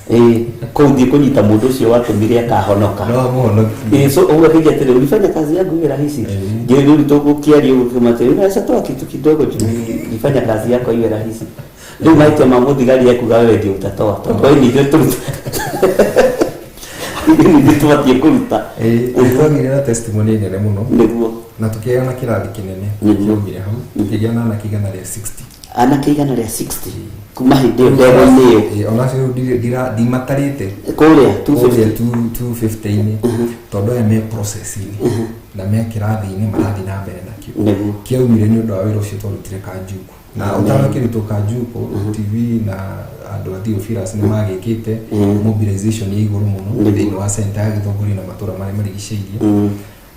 ĩĩ kũu thiĩ kũnyita mũndũ ũcio watũmire akahonoka. No amũhonokie. So ũguo akĩnjia atĩrĩ, ulifanya kazi yangu iwe rahisi. Ngĩrĩ rĩu tũgũkĩaria ũguo kiuma atĩrĩ, unaweza toa kitu kidogo juu nilifanya kazi yako iwe rahisi. Rĩu mahĩtia ma mũthigari ekuga wewe ndio utatoa, tondũ we nithuĩ tũruta, nithuĩ tũbatiĩ kũruta. Nĩ twagĩire na testimony nene mũno. Nĩguo. Na tũkĩgĩa na kĩrathi kĩnene kĩaumire hau, tũkĩgĩa na anake 160. Anake 160 kuma hĩndĩ ĩyo ndegwa-inĩ ĩyo. Onacio rĩu ndimatarĩte. Kũrĩa kũrĩa 250. 250-inĩ, tondũ aya me process-inĩ na me kĩrathi-inĩ marathiĩ na mbere nakĩo. Nĩguo. Kĩaumire nĩ ũndũ wa wĩra ũcio twarutire Kanjuko na ũtanakĩrutwo Kanjuko TV na andũ a Theophilus nĩ magĩkĩte mobilization ya igũrũ mũno thĩinĩ wa center ya Gĩthũngũri na matũra marĩa marigicĩirie,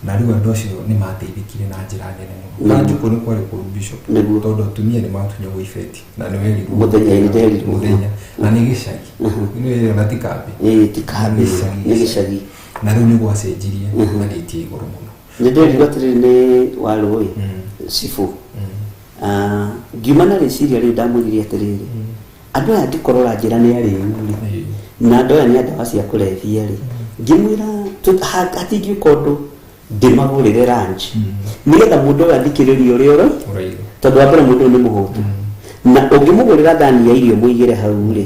na rĩu andũ acio nĩ mateithĩkire na njĩra nene mũno. Kanjuko nĩ kwarĩ kũru bishop, tondũ atumia nĩ matunyagwo ibeti na nĩ werirwo. Mũthenya, ĩ, nderirwo. Mũthenya, na nĩ gĩcagi nĩ na ti kambi. Ĩĩ, ti kambi, nĩ gĩcagi. Na rĩu nĩ gwacenjirie na rĩti ya igũrũ mũno. Nĩ nderirwo atĩrĩrĩ, nĩ warũĩ cibũ. Ngiuma na rĩciria rĩu, ndamwĩrire atĩrĩrĩ, andũ aya angĩkorwo ũranjĩra nĩ arĩu rĩ, na andũ aya nĩ a ndawa cia kũrebia rĩ, ngĩmwĩra hatingĩũka ũndũ ndĩmagũrĩre lunch nĩgetha mũndũ ũyũ athikĩrĩrie ũrĩa ũro ũraigua, tondũ wa mbere mũndũ ũyũ nĩ mũhũtu, na ũngĩmũgũrĩra thani ya irio mũigĩre hau rĩ,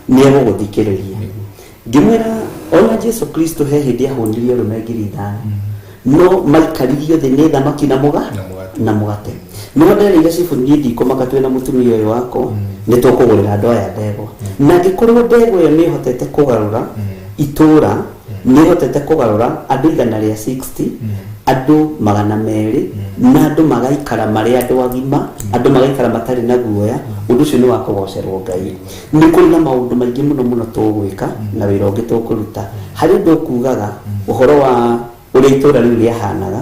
nĩ egũgũthikĩrĩria. Ngĩmwĩra ona Jesu Kristo he hĩndĩ ahũnirie arũme 5,000, no maikaririo thĩ nĩ thamaki na mũga Na mũgate. Na mũgate. Nĩho nderĩire cibũ, niĩ ndikũmaka, twĩ na mũtumia ũyũ wakwa nĩ tũkũgũrĩra andũ aya ndegwa, na angĩkorwo ndegwa ĩyo nĩ ĩhotete kũgarũra itũra, nĩ ĩhotete kũgarũra andũ 160, andũ 200, na andũ magaikara marĩ andũ agima, andũ magaikara matarĩ na guoya, ũndũ ũcio nĩ wa kũgocerwo Ngai. Nĩ kũrĩ na maũndũ maingĩ mũno mũno tũgwĩka na wĩra ũngĩ tũkũruta. Harĩ ũndũ ũkugaga ũhoro wa ũrĩa itũra rĩu rĩahanaga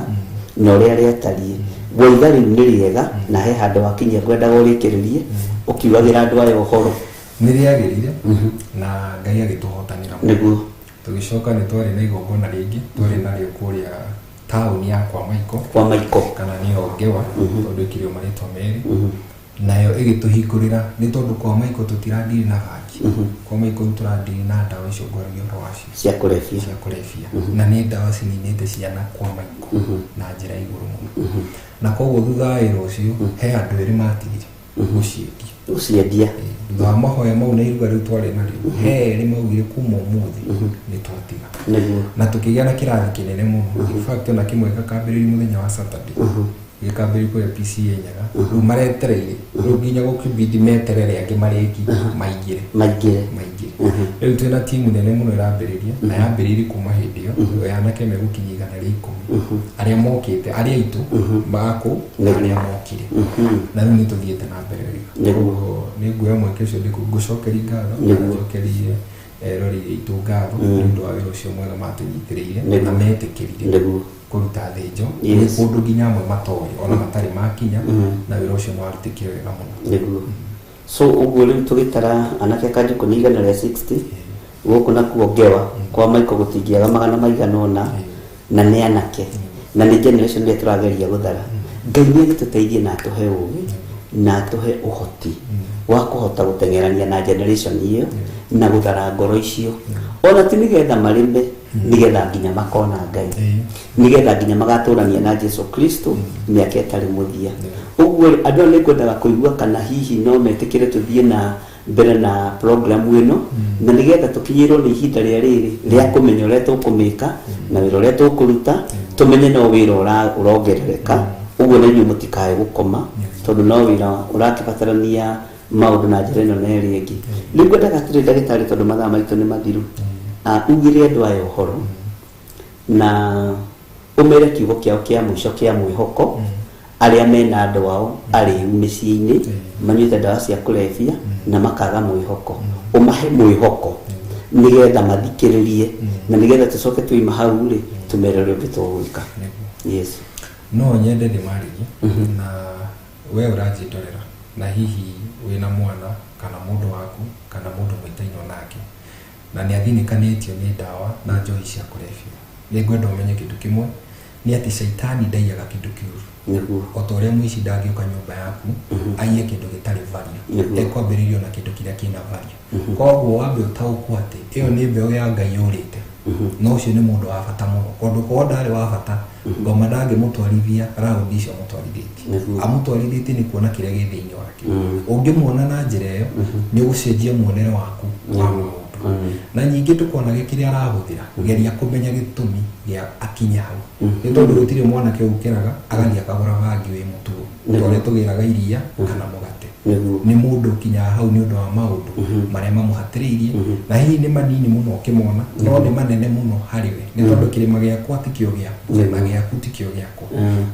na ũrĩa rĩatariĩ, waiga rĩu nĩ rĩega na he handũ wakinyia ngwendaga ũrĩkĩrĩrie ũkiugagĩra andũ aya ũhoro. Nĩ rĩagĩrire na Ngai agĩtũhotanĩra mũno. Nĩguo. Tũgĩcoka nĩ twarĩ na igongona rĩngĩ twarĩ narĩo kũrĩa taũni ya kwa Maiko, Kwa Maiko. Kana nĩyo Ngewa, tondũ ĩkĩrĩ o marĩtwa merĩ. Nayo ĩgĩtũhingũrĩra nĩ tondũ kwa Maiko tũtirandiri na bangi. Kwa Maiko rĩu tũrandiri na ndawa icio ngwaragia ũhoro wacio cia kũrebia. Cia kũrebia, na nĩ ndawa cininĩte ciana kwa Maiko na njĩra ya igũrũ mũno. Na koguo thutha wa wĩra ũcio he andũ erĩ matigire gũciendia. Gũciendia. Thutha wa mahoya mau na iruga rĩu twarĩ narĩo, he erĩ maugire kuma ũmũthĩ nĩ twatiga. Na tũkĩgĩa na kĩrathi kĩnene mũno. In fact, ona kĩmwe gĩkambĩrĩria mũthenya wa Saturday, gĩkambĩrĩria kũrĩa PCA Nyaga. Rĩu maretereire rĩu nginya gũkĩbidi meterere angĩ marĩki maingĩre. Maingĩre. Maingĩre. Rĩu twĩna timu nene mũno ĩrambĩrĩria, na yambĩrĩirie kuma hĩndĩ ĩyo. Rĩu anake megũkinyia 110 arĩa mokĩte, arĩa aitũ makũ na arĩa mokire, na rĩu nĩ tũthiĩte na mbere wega. Koguo nĩ nguoya mweke ũcio ngũcokeria ngatho, njokerie eroreri aitũ ngatho nĩ ũndũ wa wĩra ũcio mwega matũnyitĩrĩire na metĩkĩrire kũruta thĩnjo gwĩ kũndũ nginya amwe matoĩ ona matarĩ makinya, na wĩra ũcio nĩ warutĩkire wega mũno. Nĩguo. So ũguo rĩu tũgĩtara anake a Kanjũkũ nĩ 160 gũkũ, nakuo Ngewa kwa Maiko gũtingĩaga magana maigana ũna, na nĩ anake na nĩ generation ĩrĩa tũrageria gũthara. Ngai nĩ agĩtũteithie na atũhe ũgĩ na atũhe ũhoti wa kũhota gũteng'erania na generation ĩyo na gũthara ngoro icio, ona ti nĩgetha marĩme, nĩgetha nginya makona Ngai, nĩgetha nginya magatũrania na Jesu Kristo mĩaka ĩtarĩ mũthia. Ũguo rĩ, andũ aya nĩ ngwendaga kũigua kana hihi no metĩkĩre tũthiĩ na mbere na program ĩno, na nĩgetha tũkinyĩrwo nĩ ihinda rĩa rĩrĩ rĩa kũmenya ũrĩa tũkũmĩka na wĩra ũrĩa tũkũruta, tũmenye no wĩra ũrongerereka. Ũguo na inyuĩ mũtikae gũkoma, tondũ no wĩra ũrakĩbatarania maũndũ na njĩra ĩno na ĩrĩa ĩngĩ. Rĩu ngwendaga atĩrĩ, ndagĩtarĩ, tondũ mathaa maitũ nĩ mathiru, ugĩre andũ aya ũhoro na ũmere kiugo kĩao kĩa mũico kĩa mwĩhoko, arĩa mena andũ ao arĩu mĩciĩ-inĩ manyuĩte ndawa cia kũrebia na makaga mwĩhoko. Ũmahe mwĩhoko nĩgetha mathikĩrĩrie, na nĩgetha tũcoke tuima hau rĩ, tũmere ũrĩa ũngĩ tũgwĩka. Yes. No nyende ndĩmarĩrie na we ũranjĩndorera, na hihi wĩna mwana kana mũndũ waku kana mũndũ mũitainwo nake na nĩ athinĩkanĩtio nĩ ndawa na njohi cia kũrebia, nĩ ngwenda ũmenye kĩndũ kĩmwe, nĩ atĩ caitani ndaiyaga kĩndũ kĩũru. O ta ũrĩa mũici ndangĩũka nyũmba yaku aiye kĩndũ gĩtarĩ value, ekwambĩrĩrio na kĩndũ kĩrĩa kĩna value. Koguo wambe ũtaũkwo atĩ ĩyo nĩ mbeũ ya Ngai yũrĩte, na ũcio nĩ mũndũ wa bata mũno, tondũ korwo ndarĩ wa bata, ngoma ndangĩmũtwarithia raundi icio amũtwarithĩtie. Amũtwarithĩtie nĩ kuona kĩrĩa gĩ thĩinĩ wake. Ũngĩmuona na njĩra ĩyo, nĩ ũgũcenjia muonere waku wa maũndũ. Na ningĩ ndũkonage kĩrĩa arahũthĩra, geria kũmenya gĩtũmi gĩa akinye hau, nĩ tondũ gũtirĩ mwanake ũkĩraga agathiĩ akagũra bangi wĩ mũtugo ta ũrĩa tũgĩraga iria kana mũgate. Nĩ mũndũ ũkinyaga hau nĩ ũndũ wa maũndũ marĩa mamũhatĩrĩirie, na hihi nĩ manini mũno ũkĩmona, no nĩ manene mũno harĩ we, nĩ tondũ kĩrĩma gĩakwa tikĩo gĩaku na gĩaku tikĩo gĩakwa.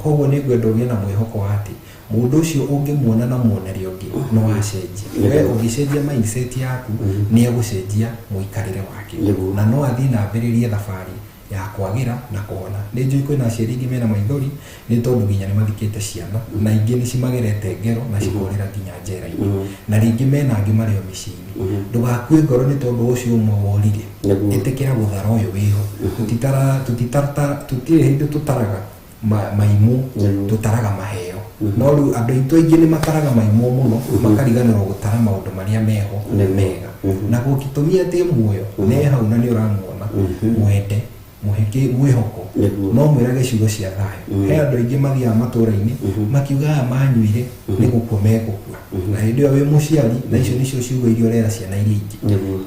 Koguo nĩ ngwenda ũgĩe na mwĩhoko wa atĩ mũndũ ũcio ũngĩmuona na muonere ũngĩ no acenjie. We ũngĩcenjia mindset yaku, nĩ egũcenjia mũikarĩre wake, na no athiĩ na ambĩrĩrie thabarĩ ya kwagĩra na kũhona. Nĩ njũĩ kwĩna aciari aingĩ mena maithori, nĩ tondũ nginya nĩ mathikĩte ciana, na ingĩ nĩ cimagerete ngero na cikorĩra nginya njera-inĩ, na rĩngĩ mena angĩ marĩ o mĩciĩ-inĩ. Ndũgakue ngoro nĩ tondũ ũcio ũmwe worire. Ĩtĩkĩra gũthara ũyũ wĩho. Tũtirĩ hĩndĩ tũtaraga maimũ, tũtaraga maheo. No rĩu andũ aitũ aingĩ nĩ mataraga maimũ mũno, makariganĩrwo gũtara maũndũ marĩa meho mega. Na gũgĩtũmi atĩ muoyo ne hau na nĩ ũramuona, mwende, mũhe mwĩhoko, no mwĩrage ciugo cia thayũ. He andũ aingĩ mathiaga matũra-inĩ makiuga aya manyuire nĩ gũkua megũkua, na hĩndĩ ĩyo wĩ mũciari, na icio nĩcio ciugo iria ũrera ciana iria ingĩ.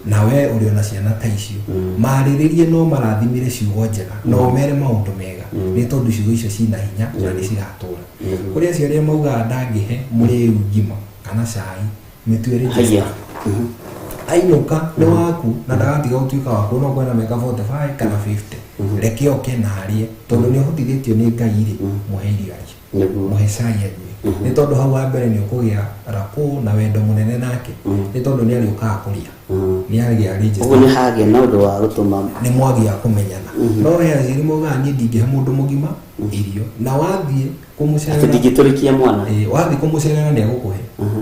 Na we ũrĩ ona ciana ta icio, marĩrĩrie no marathimire ciugo njega, no mere maũndũ mega, nĩ tondũ ciugo icio cina hinya na nĩ cigatũra. Kũrĩ acio arĩa maugaga ndangĩhe mũrĩu ngima kana cai, mĩtue register. Ainũka nĩ waku na ndagatiga gũtuĩka waku, no kwena mĩaka 45 kana 50, reke oke na arĩe, tondũ nĩ ũhotithĩtio nĩ Ngai rĩ, mũhe irio arĩe, mũhe cai anyue, nĩ tondũ hau wa mbere nĩ ũkũgĩa rapport na wendo mũnene nake, nĩ tondũ nĩ arĩũkaga kũrĩa, nĩ arĩgĩa register. Ũguo nĩ hagĩa na ũndũ wa gũtũma nĩ mwagĩa kũmenyana. No he aciari maugaga niĩ ndingĩhe mũndũ mũgima irio, na wathiĩ kũmũcerera, atĩ ndingĩtũrĩkia mwana. Wathiĩ kũmũcerera nĩ egũkũhe,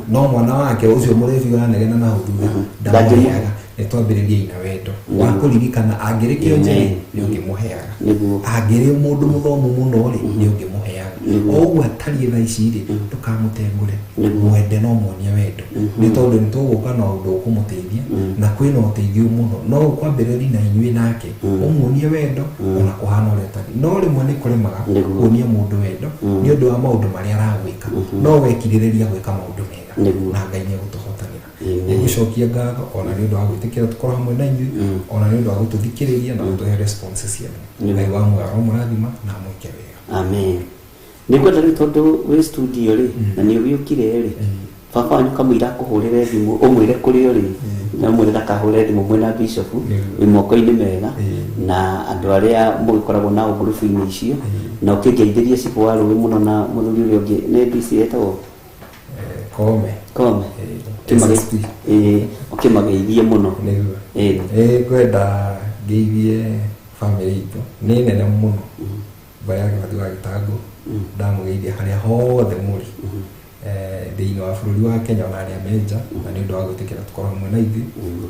no mwana wake ũcio mũrebi ũranegena na hau thutha ndamũheaga. Nĩ twambĩrĩriei na wendo wa kũririkana angĩrĩ kĩonje Amen. nĩ ũngĩmũheaga, Nĩguo. angĩrĩ mũndũ mũthomu mũno rĩ, nĩ ũngĩmũheaga. Nĩguo. O ũguo atariĩ thaa ici rĩ, ndũkamũtengũre, Nĩguo. mwende no muonie wendo, nĩ tondũ nĩ tũgũka na ũndũ ũkũmũteithia, na kwĩna ũteithio mũno no ũkwambĩrĩria na inyuĩ nake, ũmuonie wendo ona kũhana ũrĩa ũtariĩ. No rĩmwe nĩ kũremaga Nĩguo. kuonia mũndũ wendo nĩ ũndũ wa maũndũ marĩa aragwĩka, no wekirĩrĩria gwĩka maũndũ mega Nĩguo. na Ngai nĩ egũtũhotanĩra. Amen. Nĩngũcokia ngatho ona nĩ ũndũ wa gwĩtĩkĩra tũkorwo hamwe na inyuĩ, ona nĩ ũndũ wa gũtũthikĩrĩria na gũtũhe response cianyu. Nĩguo. Ngai wa muoyo aromũrathima na amwĩke wega. Amen. Nĩ ngwenda rĩu, tondũ wĩ studio rĩ na nĩ ũgĩũkire rĩ, baba wanyu kamũira akũhũrĩre thimũ ũmwĩre kũrĩa ũrĩ, na ũmwĩre ndakahũre thimũ, mwĩna bishop Nĩguo. wĩ moko-inĩ mega na andũ arĩa mũgĩkoragwo nao ngurubu-inĩ icio, na ũkĩngeithĩrie cibũ wa rũĩ mũno na mũthuri ũrĩa ũngĩ nĩ DC etagwo Kome. Kome. SSP. Ĩĩ, ũkĩmageithie mũno. Nĩguo. Ĩĩ. Ĩĩ, ngwenda ngeithie bamĩrĩ itũ, nĩ nene mũno, mbarĩ ya Kĩbati wa Gĩtangũ. Ndamũgeithia harĩa hothe mũrĩ thĩinĩ wa bũrũri wa Kenya ona arĩa me nja, na nĩ ũndũ wa gwĩtĩkĩra tũkorwo hamwe na ithuĩ,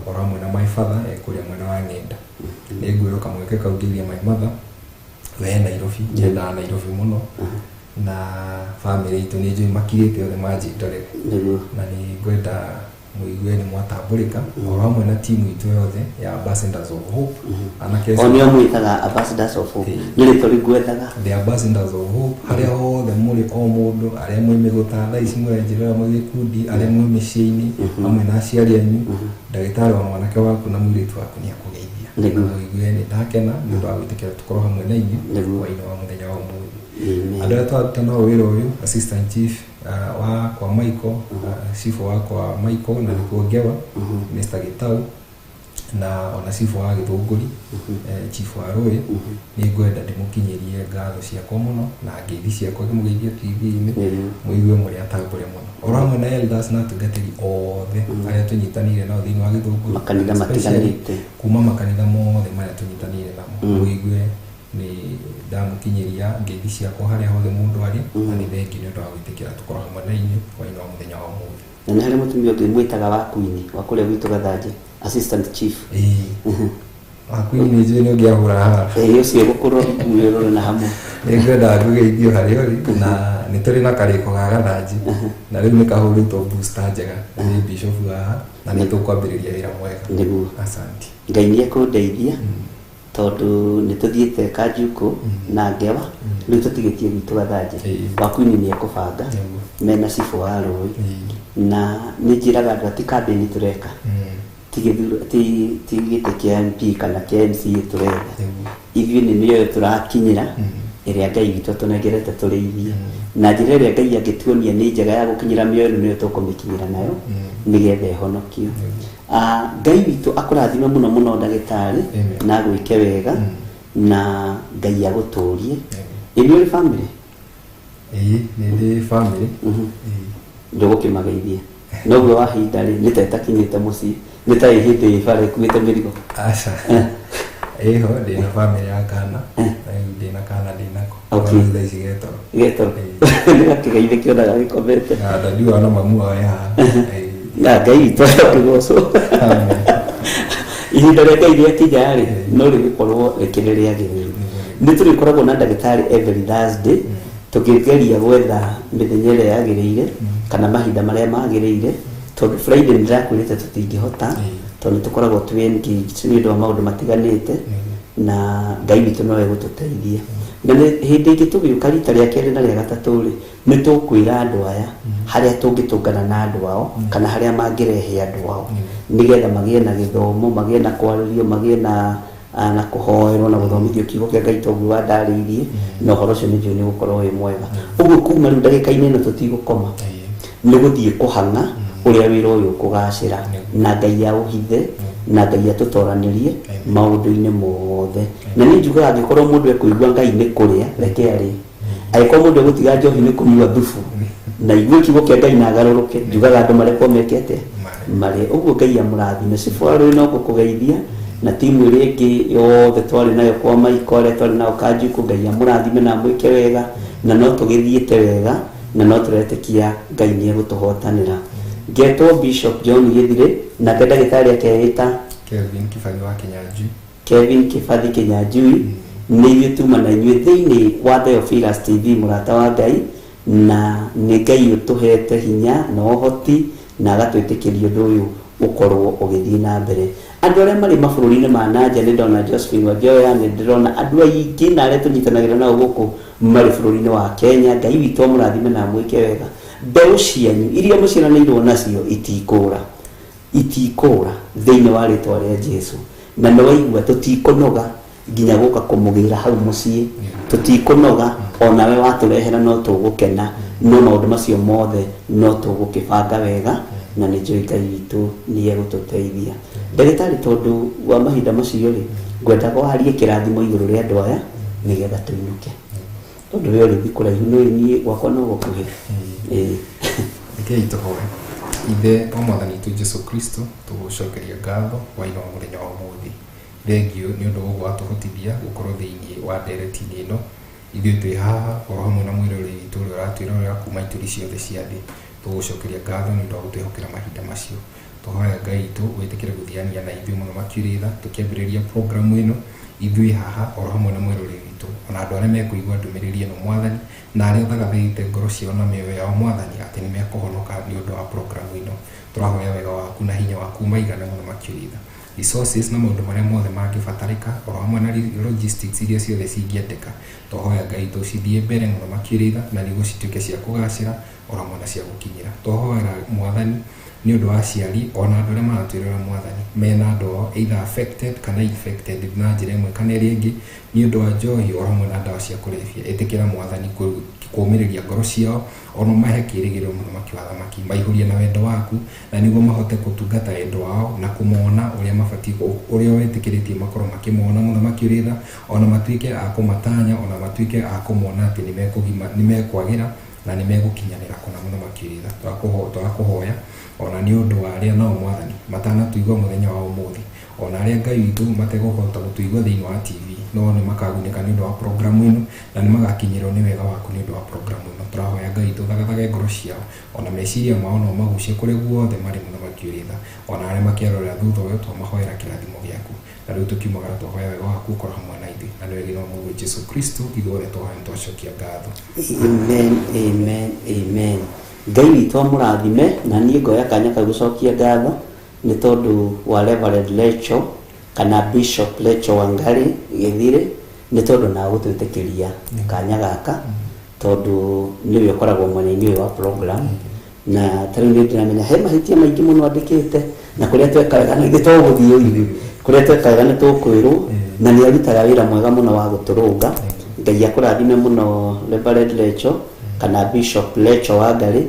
oro hamwe na my father e kũrĩa mwena wa ng'enda. Nĩ ngwĩrwo kamweke kau ngeithie my mother we Nairobi, njendaga Nairobi mũno, na bamĩrĩ itũ nĩ njũĩ makirĩte othe manjindorere. Na nĩ ngwenda mũigue nĩ mwatambũrĩka, oro hamwe na timu itũ yothe ya Ambassadors of Hope, anake O nĩo mwĩtaga Ambassadors of Hope? Ĩĩ. Nĩ rĩtwa rĩngwethaga. The Ambassadors of Hope, harĩa hothe mũrĩ, o mũndũ, arĩa mwĩ mĩgũta thaa ici mũrenjĩrĩra mwĩ gĩkundi, arĩa mwĩ mĩciĩ-inĩ hamwe na aciari anyu, ndagĩtarĩ wa mwanake waku na mũirĩtu waku nĩ akũgeithia. Nĩguo. Na mũigue nĩ ndakena nĩ ũndũ wa gwĩtĩkĩra tũkorwo hamwe na inyuĩ Nĩguo. hwaĩ-inĩ wa mũthenya wa ũmũthĩ. Amen. Andũ arĩa twaruta nao wĩra ũyũ, assistant chief wa kwa Michael, chief wa kwa Michael na nĩkuo Ngewa, Mr. Gitau, na ona chief wa Gĩthũngũri, chief wa Rũĩ, nĩ ngwenda ndĩmũkinyĩrie ngatho ciakwa mũno na ngeithi ciakwa ngĩmũgeithia TV-inĩ. Nĩguo. Mũigue mũrĩ atambũre mũno, oro hamwe na elders na atungatĩri othe arĩa tũnyitanĩire nao thĩinĩ wa Gĩthũngũri, Makanitha especially matiganĩte. Kuma makanitha mothe marĩa tũnyitanĩire namo, mũigue nĩ ndamũkinyĩria ngeithi ciakwa harĩa hothe mũndũ arĩ, na nĩ thengiũ nĩ ũndũ wa gwĩtĩkĩra tũkorwo hamwe na inyuĩ hwaĩ-inĩ wa mũthenya wa ũmũthĩ. Na nĩ harĩ mũtumia ũngĩ mwĩtaga wa Queen wa kũrĩa gwitũ Gathanjĩ, assistant chief. Ĩĩ, wakuini nĩ njũĩ nĩ ũngĩahũra haha. Ĩĩ, ũcio gũkorwo mwĩrore na hamwe. Nĩ ngwenda ngũgeithio harĩa ũrĩ, na nĩ tũrĩ na karĩko ga Gathanjĩ, na rĩu nĩ kahũrĩtwo booster njega nĩ bishop haha, na nĩ tũkwambĩrĩria wĩra mwega. Nĩguo. Asante. Ngai nĩ ekũndeithia, tondũ nĩ tũthiĩte Kanjukũ na Ngewa, rĩu tũtigĩtie gwitũ Gathanjĩ. Ĩĩ. Wa Queen nĩ ekũbanga mena cibũ wa rũĩ, na nĩ njĩraga andũ ati kambĩni tũreka ti ti gĩtĩ kĩa MP kana kĩa MCA tũretha. Ithuĩ nĩ mĩoyo tũrakinyĩra ĩrĩa Ngai witũ atũnengerete tũrĩithie, na njĩra ĩrĩa Ngai angĩtuonia nĩ njega ya gũkinyĩra mĩoyo ĩno nĩyo tũkũmĩkinyĩra nayo nĩgetha ĩhonokio. Ngai witũ akũrathime mũno mũno, ndagĩtarĩ. Amen. Na agwĩke wega na Ngai agũtũrie. Ĩ nĩ ũrĩ family? Ĩĩ, nĩ ndĩ family. Ĩĩ. Ndũgũkĩmageithia noguo wahinda rĩ, nĩ ta ĩtakinyĩte mũciĩ, nĩ ta ĩ hĩndĩ ĩ bara ĩkuĩte mĩrigo. Aca, ĩho ndĩna family ya kana, na rĩu ndĩna kana ndĩnako. Rĩu thaa ici getoro. Getoro nĩ gakĩgeithĩ kĩonaga gĩkomete. Na dadi wao na mamu wao e haha. Ĩĩ. Na Ngai witũ akĩgocwo. Amen. Ihinda rĩa Ngai rĩakinya rĩ, no rĩgũkorwo rĩkĩrĩ rĩagĩrĩru. Nĩ tũrĩkoragwo na ndagĩtarĩ every Thursday, tũkĩgeria gwetha mĩthenya ĩrĩa yagĩrĩire kana mahinda marĩa magĩrĩire, tondũ Friday nĩ ndĩrakwĩrĩte tũtingĩhota, tondũ nĩ tũkoragwo twĩ engaged nĩ ũndũ wa maũndũ matiganĩte, na Ngai witũ no egũtũteithia. Na nĩ hĩndĩ ĩngĩ tũgĩũka rita rĩa kerĩ na rĩa gatatũ rĩ, nĩ tũkwĩra andũ aya harĩa tũngĩtũngana na andũ ao kana harĩa mangĩrehe andũ ao nĩgetha magĩe na gĩthomo, magĩe na kwarĩrio, magĩe na kũhoerwo na gũthomithio kiugo kĩa Ngai toguo wandarĩirie, na ũhoro ũcio nĩ njũĩ nĩ ũgũkorwo wĩ mwega. Ũguo kuma rĩu ndagĩka-inĩ ĩno tũtigũkoma, nĩ gũthiĩ kũhang'a ũrĩa wĩra ũyũ ũkũgacĩra, na Ngai aũhithe na Ngai atũtoranĩrie maũndũ-inĩ mothe. Na nĩ njugaga angĩkorwo mũndũ ekũigua Ngai nĩ kũrĩa, reke arĩe. Angĩkorwo mũndũ egũtiga njohi nĩ kũnyua thubu na igue kiugo kĩa Ngai na agarũrũke, njugaga andũ marekwo meke atĩa? Marĩe. Ũguo Ngai amũrathime. Cibũ arĩ no gũkũgeithia na timu ĩrĩa ĩngĩ yothe twarĩ nayo kwa Maiko, arĩa twarĩ nao Kanjukũ. Ngai amũrathime na amwĩke wega, na no tũgĩthiĩte wega na no tũretĩkia Ngai nĩ egũtũhotanĩra. Ngetwo Bishop John Gĩthirĩ, nake ndagĩtarĩ akeĩta Kelvin Kibathi wa Kinyanjui. Kevin Kibathi Kinyanjui. Nĩ ithuĩ tuma na inyuĩ thĩinĩ wa Theophilus TV, mũrata wa Ngai, na nĩ Ngai ũtũhete hinya na ũhoti na agatwĩtĩkĩria ũndũ ũyũ ũkorwo ũgĩthiĩ na mbere. Andũ arĩa marĩ mabũrũri-inĩ ma nanja, nĩ ndona Josephine Wanjoya, nĩ ndĩrona andũ aingĩ na arĩa tũnyitanagĩra nao gũkũ marĩ bũrũri-inĩ wa Kenya. Ngai witũ amũrathime na amwĩke wega. Mbeũ cianyu iria mũciaranĩirwo nacio itikũra, itikũra thĩinĩ wa rĩtwa rĩa Jesu. Na nĩ waigua tũtikũnoga nginya gũka kũmũgĩra hau mũciĩ, tũtikũnoga onawe watũrehera no tũgũkena, no maũndũ macio mothe no tũgũkĩbanga wega, na nĩ njũĩ Ngai witũ nĩ egũtũteithia. Ndagĩtarĩ, tondũ wa mahinda macio rĩ, ngwendaga warie kĩrathimo igũrũ rĩa andũ aya nĩgetha tũinũke, tondũ we ũrĩthi kũraihu no niĩ gwakwa no gũkuhĩ. Ĩĩ. Rekei tũhoe. Ithe wa Mwathani witũ Jesu Kristo, tũgũcokeria ngatho hwainĩ wa mũthenya wa ũmũthĩ. Thengiũ nĩ ũndũ wa ũguo watũhotithia gũkorwo thĩinĩ wa ndereti-inĩ ĩno. Ithuĩ twĩ haha oro hamwe na mwĩroreri witũ ũrĩa ũratwĩrorera kuma ituri ciothe cia thĩ. Tũgũcokeria ngatho nĩ ũndũ wa gũtwĩhokera mahinda macio. Tũhoya Ngai witũ wĩtĩkĩre gũthiania na ithuĩ mũno makĩria tũkĩambĩrĩria programu ĩno, ithuĩ haha oro hamwe na mwĩroreri witũ, ona andũ arĩa mekũigua ndũmĩrĩri ĩno Mwathani, na arĩa ũthagathĩte ngoro ciao na mĩoyo yao Mwathani atĩ nĩ mekũhonoka nĩ ũndũ wa programu ĩno. Tũrahoya wega waku na hinya waku maigana mũno makĩria. Resources na maũndũ marĩa mothe mangĩbatarĩka oro hamwe na logistics iria ciothe cingĩendeka, twahoya Ngai witũ cithiĩ mbere mũno makĩria na nĩguo cituĩke cia kũgacĩra oro hamwe na cia gũkinyĩra. Twahoera Mwathani nĩ ũndũ wa aciari ona andũ arĩa maratwĩrora Mwathani mena andũ ao either affected kana infected na njĩra ĩmwe kana ĩrĩa ĩngĩ nĩ ũndũ wa njohi oro hamwe na ndawa cia kũrebia. Ĩtĩkĩra Mwathani kũũmĩrĩria ngoro ciao ona ũmahe kĩĩrĩgĩrĩro mũthamaki wa thamaki, maihũrie na wendo waku na nĩguo mahote gũtungata endwa ao na kũmona ũrĩa mabatiĩ, ũrĩa wetĩkĩrĩtie makorwo makĩmona mũthamaki ũrĩ tha, ona matuĩke a kũmatanya, ona matuĩke a kũmona atĩ nĩ mekwagĩra na nĩ megũkinyanĩra kũna mũthamaki ũrĩ tha. Tũrakũhoya ona nĩ ũndũ wa arĩa nao Mwathani matanatũigua mũthenya wa ũmũthĩ, ona arĩa Ngai witũ matekũhota gũtũigua thĩinĩ wa TV, no nĩ makagunĩka nĩ ũndũ wa programu ĩno na nĩ magakinyĩrwo nĩ wega waku nĩ ũndũ wa programu ĩno. Tũrahoya Ngai witũ thagathage ngoro ciao ona meciria mao no magucie kũrĩa guothe marĩ mũthamaki ũrĩ tha, ona arĩa makĩarorera thutha ũyũ twamahoera kĩrathimo gĩaku. Na rĩu tũkiumagara twahoya wega waku ũkorwo hamwe na ithuĩ, na nĩwe wa Mũrũguo Jesu Kristo ithuothe twahoya nĩ twacokia ngatho. Amen, amen, amen. Ngai witũ amũrathime, na niĩ ngoya kanya kau gũcokia ngatho nĩ tondũ wa Reverend Lecho kana Bishop Lecho Wangari Gĩthire, nĩ tondũ na gũtwĩtĩkĩria kanya gaka, tondũ nĩwe ũkoragwo mwena-inĩ ũyũ wa program, na ta rĩu nĩ ndĩramenya he mahĩtia maingĩ mũno andĩkĩte, na kũrĩa tweka wega na ithuĩ to gũthiĩ ũiru, kũrĩa tweka wega nĩ tũkwĩrwo, na nĩ arutaga wĩra mwega mũno wa gũtũrũnga. Ngai akũrathime mũno Reverend Lecho kana Bishop Lecho Wangari.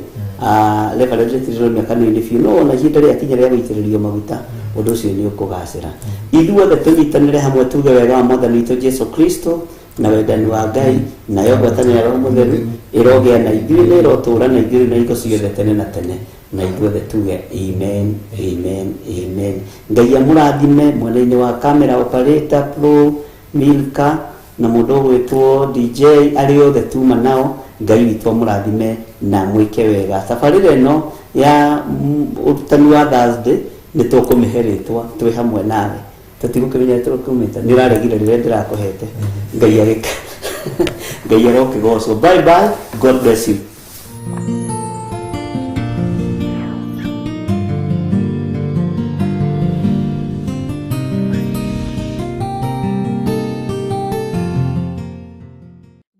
Reverend rĩtirĩrwo mĩaka mĩingĩ biũ, no ona ihinda rĩakinya rĩa gũitĩrĩrio maguta ũndũ ũcio nĩ ũkũgacĩra. Ithuothe tũnyitanĩre hamwe tuge wega wa Mwathani witũ Jesu Kristo na wendani wa Ngai nayo ngwatanĩro ya Roho Mũtheru ĩrogĩa na ithuĩ na ĩrotũũra na ithuĩ na hingo ciothe tene na tene, na ithuothe tuge amen, amen, amen. Ngai amũrathime mwena-inĩ wa camera operator Pro Milka na mũndũ ũgwĩtwo DJ, arĩa othe tuma nao. Ngai witũ amũrathime na mwĩke wega. Tabarĩra ĩno ya ũrutani wa Thursday nĩ tũkũmĩhe rĩtwa twĩ hamwe nawe, tũtigũkĩmenya tũkũmĩta nĩ ũraregire rĩrĩa ndĩrakũhete. Ngai arĩka, Ngai arokĩgocwo. Bye bye, God bless you.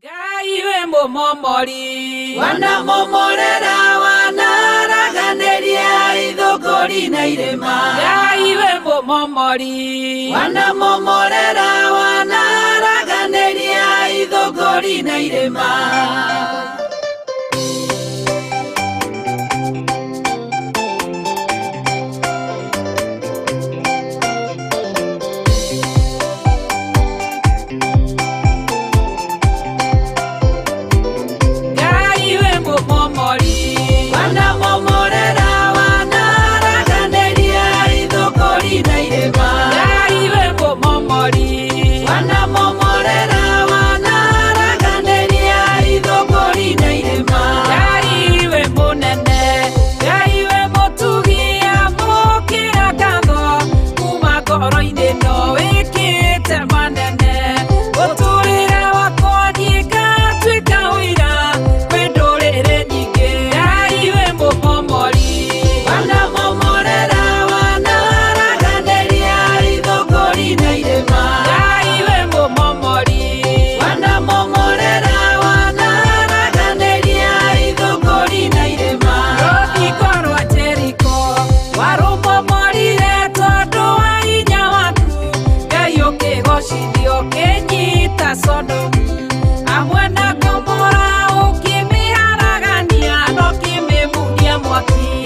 Ngai we mũmomori, wanamomorera wanaraganĩria ithũngũri na irĩma. Ngai we mũmomori, wanamomorera wanaraganĩria ithũngũri na irĩma. Ngai we mũmomori, wanamomorera wanaraganĩria ithũngũri na irĩma. Ngai we mũmomori, wanamomorera wanaraganĩria ithũngũri. mwaki.